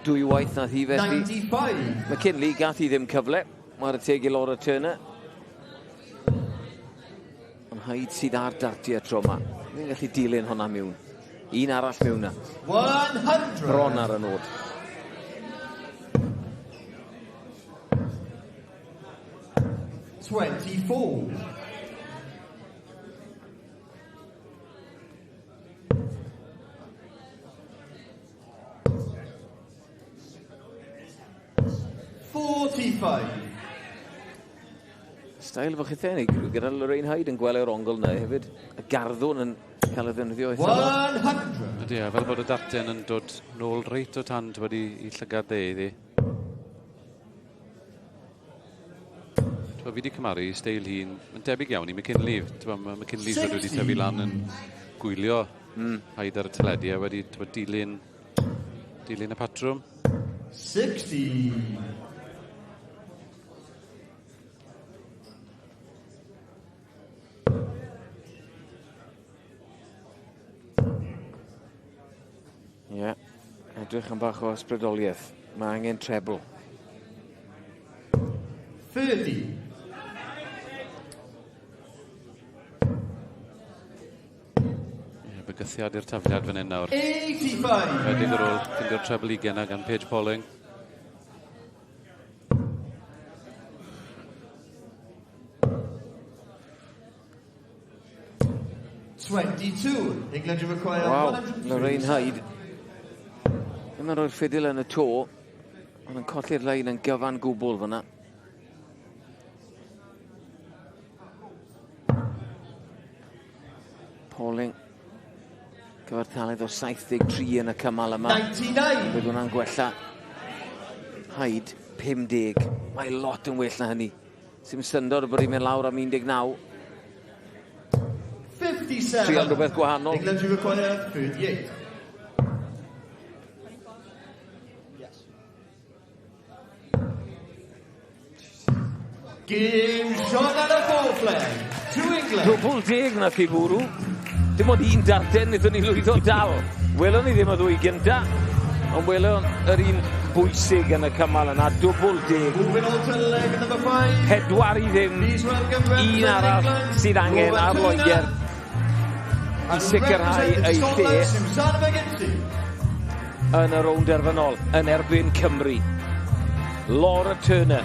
dwywaith nath hi fethu. 95. McKinley gath hi ddim cyfle. Mae'r teg i Laura Turner. Ond Hyde sydd ar dartiau tro yma. Ni'n gallu dilyn hwnna mewn. Un arall mewn na. 100. Bron ar y nod. 24. Stael fo chithe yn ei gyda Lorraine Hyde yn gweld yr ongl yna hefyd. Y garddwn yn cael ei ddefnyddio eitha. 100. Ydy, a fel bod y darten yn dod nôl reit o tan wedi i llygad dde iddi. Fi wedi cymaru steil hi'n debyg iawn i McKinley. Mae McKinley wedi tyfu lan yn gwylio Hyde ar y teledu a wedi dilyn y patrwm. 60. Ie, edrych yn bach o ysbrydoliaeth. Mae angen trebl. 30. Ie, bygythiad i'r tafliad fan hyn nawr. 85. Redig ar ôl ffindio'r trebl 20 gan Paige Pauling. England you require. Wow, Lorraine Hyde. Ddim yn rhoi'r ffidil yn y to, ond yn colli'r lein yn gyfan gwbl fyna. Pauling. Cyfartaledd o 73 yn y cymal yma. 99. Bydd hwnna'n gwella. Hyde, 50. Mae lot yn well na hynny. Sim syndod bod hi'n mynd lawr am 19. 57. Trial rhywbeth gwahanol. England you require 38. Game shot at a fourth leg to England. Dwbl deg nath i fwrw. Dim ond un darten wnaethon ni lwyddo dal. Welon ni ddim y ddwy gynta, ond welon yr un bwysig yn y cymal yna, dwbl deg. Moving on to leg number 5. 4-0. Un arall sydd angen ar Loegr i sicrhau ei lle yn y rownd derfynol yn erbyn Cymru. Laura Turner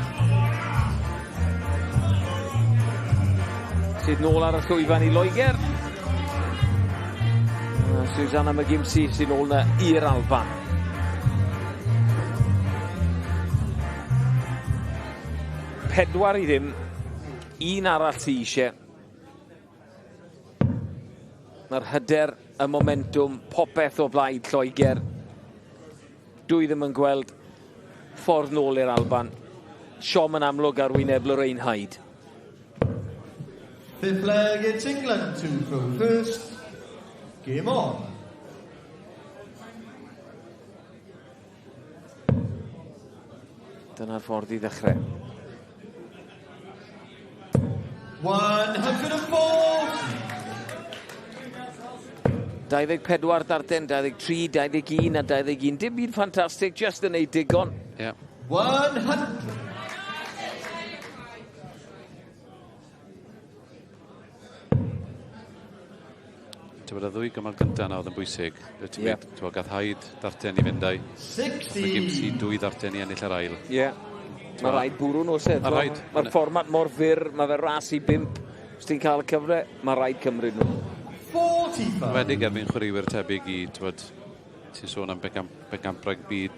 sydd nôl ar y llwyfan i Loegr. Susanna McGimpsey sy'n nôl na i'r Alban. 4-0, un arall sy eisiau. Mae'r hyder, y momentwm, popeth o blaid Lloegr. Dwi ddim yn gweld ffordd nôl i'r Alban. Siom yn amlwg ar wyneb Lorraine Hyde. Fifth leg, it's England to throw first. Game on. Dyna'r ffordd i ddechrau. 140. 24 darten, 23, 21 a 21. Dim byd ffantastig, just yn ei digon. Yeah. 100. Ti'n y ddwy gymal gyntaf na oedd yn bwysig. Ti'n yeah. Ti'n gath Hyde ddarten i fynd â'i. 60. Mae Gimsi dwy ddarten i ennill yr ail. Ie. Yeah. Mae rhaid bwrw nhw sef. Mae'r fformat mor fyr, mae fe ras i 5. Os ti'n cael y cyfle, mae rhaid cymryd nhw. 45. Wedig erbyn chwaraewyr tebyg i, ti'n sôn am Bencampwriaeth byd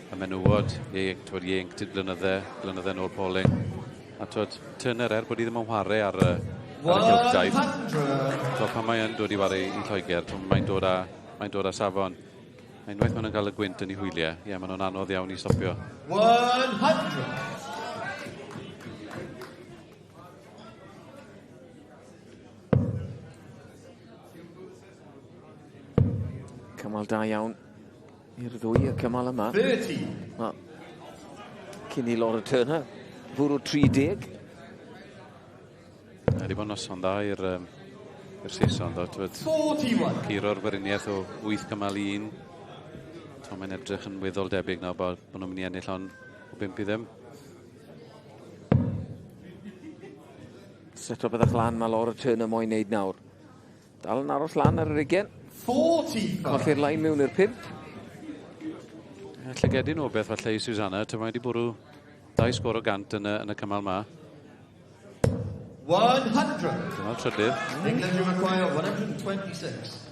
y menywod, ieuenctid blynydde nôl Pauling. A Turner, er bod hi ddim yn chwarae ar y cylchdaith. Pan mae'n dod i ware i Lloegr, mae'n dod â safon. Unwaith maen nhw'n cael y gwynt yn ei hwyliau, ie, maen nhw'n anodd iawn i stopio. 100. Cymal da iawn i'r ddwy y cymal yma. 30. Ma, cyn i Laura Turner fwrw 30. Wedi bod noson dda i'r Saeson, ddo. 41. Curo'r Weriniaeth o 8 cymal 1. Mae'n edrych yn weddol debyg nawr bod nhw'n mynd i ennill hon o 5-0. Seto byddach lan mae Laura Turner moyn neud nawr. Dal yn aros lan ar yr 20. 45. Colli'r lein mewn i'r 5. Llygedyn o beth falle i Susanna. Mae wedi bwrw 2 sgôr o 100 yn y cymal ma. 100. Cymal trydydd. England you require 126.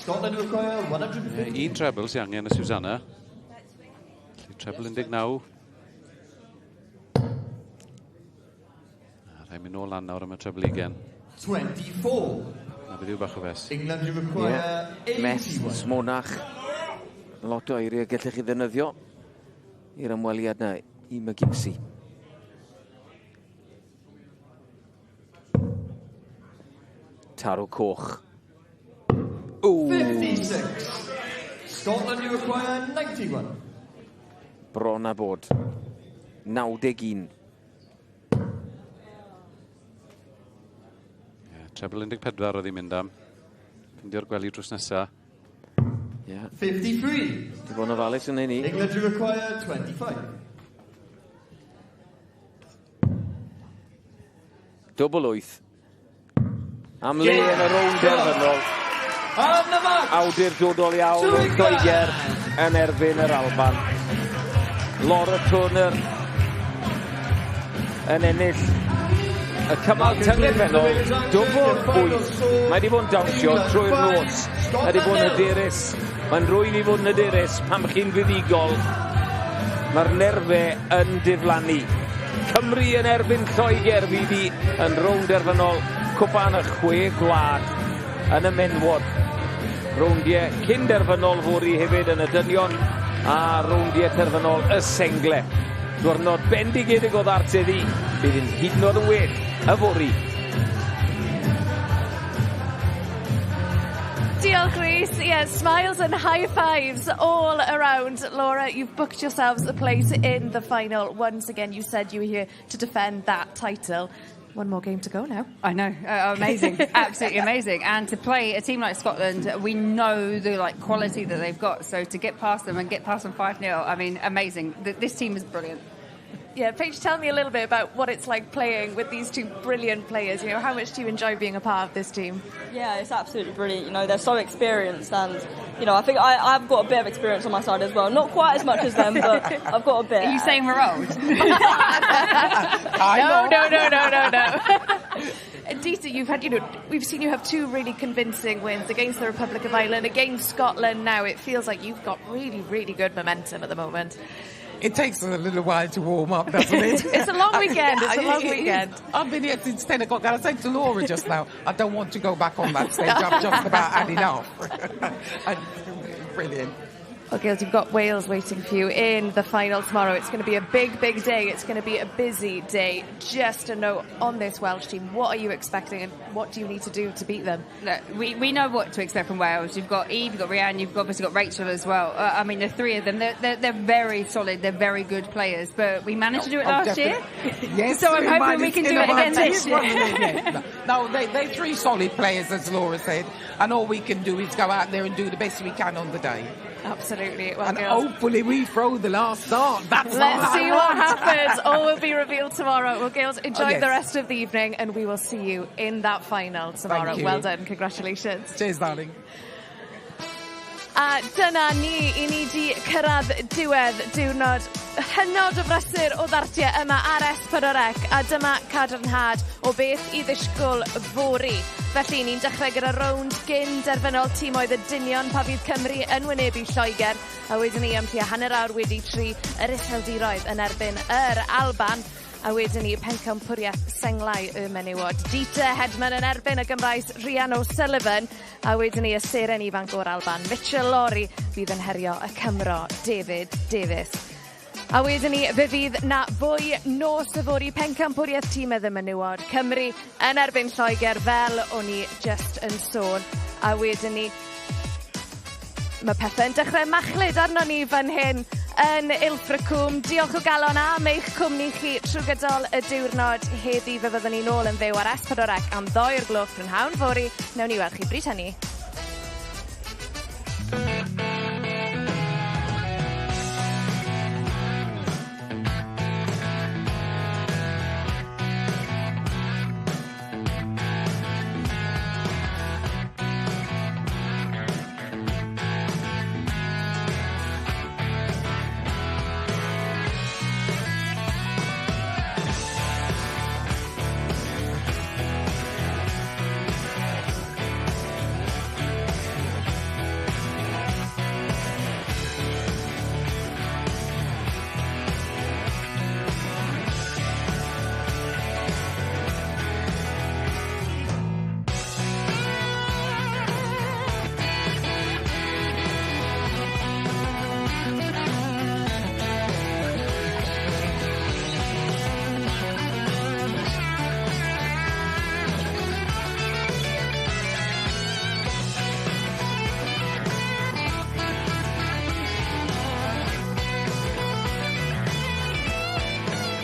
Scotland require 150. Un treble sy'n angen y Susanna. Treble 19. Rhaid mynd nôl lan nawr am y treble 20. 24. Na bydd yw bach o fes. England you require 81. Mess, smonach. Lot o eiriau gallech chi ddefnyddio i'r ymweliad na i McGimpsey. Taro coch. 56. Scotland you require 91. Bron a bod. 91. Yeah, treble 14 oedd hi'n mynd am. Ffindio'r gwely drws nesa. Yeah. 53. Di bod yn ofalus yn hynny. England you require 25. Dwbl 8. Am le yn y rownd derfynol. Awdurdodol iawn yn Lloegr yn erbyn yr Alban. Laura Turner yn ennill y cymal tyngedfennol, dwbl 8. Mae wedi bod yn dawnsio trwy'r nos. Mae wedi bod yn hyderus. Mae'n rwydd i fod yn hyderus pam chi'n fuddugol. Mae'r nerfau yn diflannu. Cymru yn erbyn Lloegr fydd hi yn rownd derfynol Cwpan y Chwe Gwlad yn y menwod. Rowndiau cyn derfynol fory hefyd yn y dynion a rowndiau terfynol y sengle. Diwrnod bendigedig o ddarts iddi, bydd yn hyd yn oed yn well yfory. Diolch, Rhys. Yeah, smiles and high fives all around. Laura, you've booked yourselves a place in the final. Once again, you said you were here to defend that title. One more game to go now. I know, amazing, absolutely amazing. And to play a team like Scotland, we know the quality that they've got. So to get past them and get past them 5-0, I mean, amazing. This team is brilliant. Yeah, Paige, tell me a little bit about what it's like playing with these two brilliant players. You know, how much do you enjoy being a part of this team? Yeah, it's absolutely brilliant. You know, they're so experienced and, you know, I think I've got a bit of experience on my side as well. Not quite as much as them, but I've got a bit. Are you saying we're old? No. Dita, you've had, you know, we've seen you have two really convincing wins against the Republic of Ireland, against Scotland now. It feels like you've got really, really good momentum at the moment. It takes a little while to warm up, doesn't it? It's a long weekend. It's a long weekend. I've been here since 10 o'clock. And I said to Laura just now, I don't want to go back on that stage. I've just about had enough. Brilliant. Well, girls, you've got Wales waiting for you in the final tomorrow. It's going to be a big, big day. It's going to be a busy day. Just a note on this Welsh team. What are you expecting and what do you need to do to beat them? Look, we know what to expect from Wales. You've got Eve, you've got Rhian, you've obviously got Rachel as well. I mean, the three of them, they're very solid. They're very good players. But we managed to do it last year. Yes, So I'm hoping we can do it again this year. Yeah. No, they're three solid players, as Laura said. And all we can do is go out there and do the best we can on the day. Absolutely. Well, and girls, hopefully we throw the last dart. That's Let's all see I what want. happens. All will be revealed tomorrow. Well, girls, enjoy Oh, yes. the rest of the evening and we will see you in that final tomorrow. Thank you. Well done. Congratulations. Cheers, darling. A dyna ni, i ni di cyrraedd diwedd diwrnod hynod o brysur o ddartiau yma ar S4C a dyma cadarnhad o beth i ddisgwyl fory. Felly, ni'n dechrau gyda rownd gyn derfynol timoedd y dynion pa fydd Cymru yn wynebu Lloegr a wedyn ni am tua 3:30 yr Iseldiroedd yn erbyn yr Alban. A wedyn ni pencampwriaeth senglau y menywod. Dita Hedman yn erbyn y Gymraes Rhian O'Sullivan. A wedyn ni y seren ifanc o'r Alban, Mitchell Lawrie, fydd yn herio y Cymro David Davis. A wedyn ni, fe fydd na fwy nos yfory pencampwriaeth tîm y menywod. Cymru yn erbyn Lloegr fel o'n i just yn sôn. A wedyn ni, mae pethau'n dechrau machlud arno ni fan hyn yn Ilfracombe. Diolch o galon am eich cwmni chi trwy gydol y diwrnod heddi. Fe fyddwn ni nôl yn fyw ar S4C am 2 o'r gloch prynhawn fory. Newn ni weld chi bryd hynny.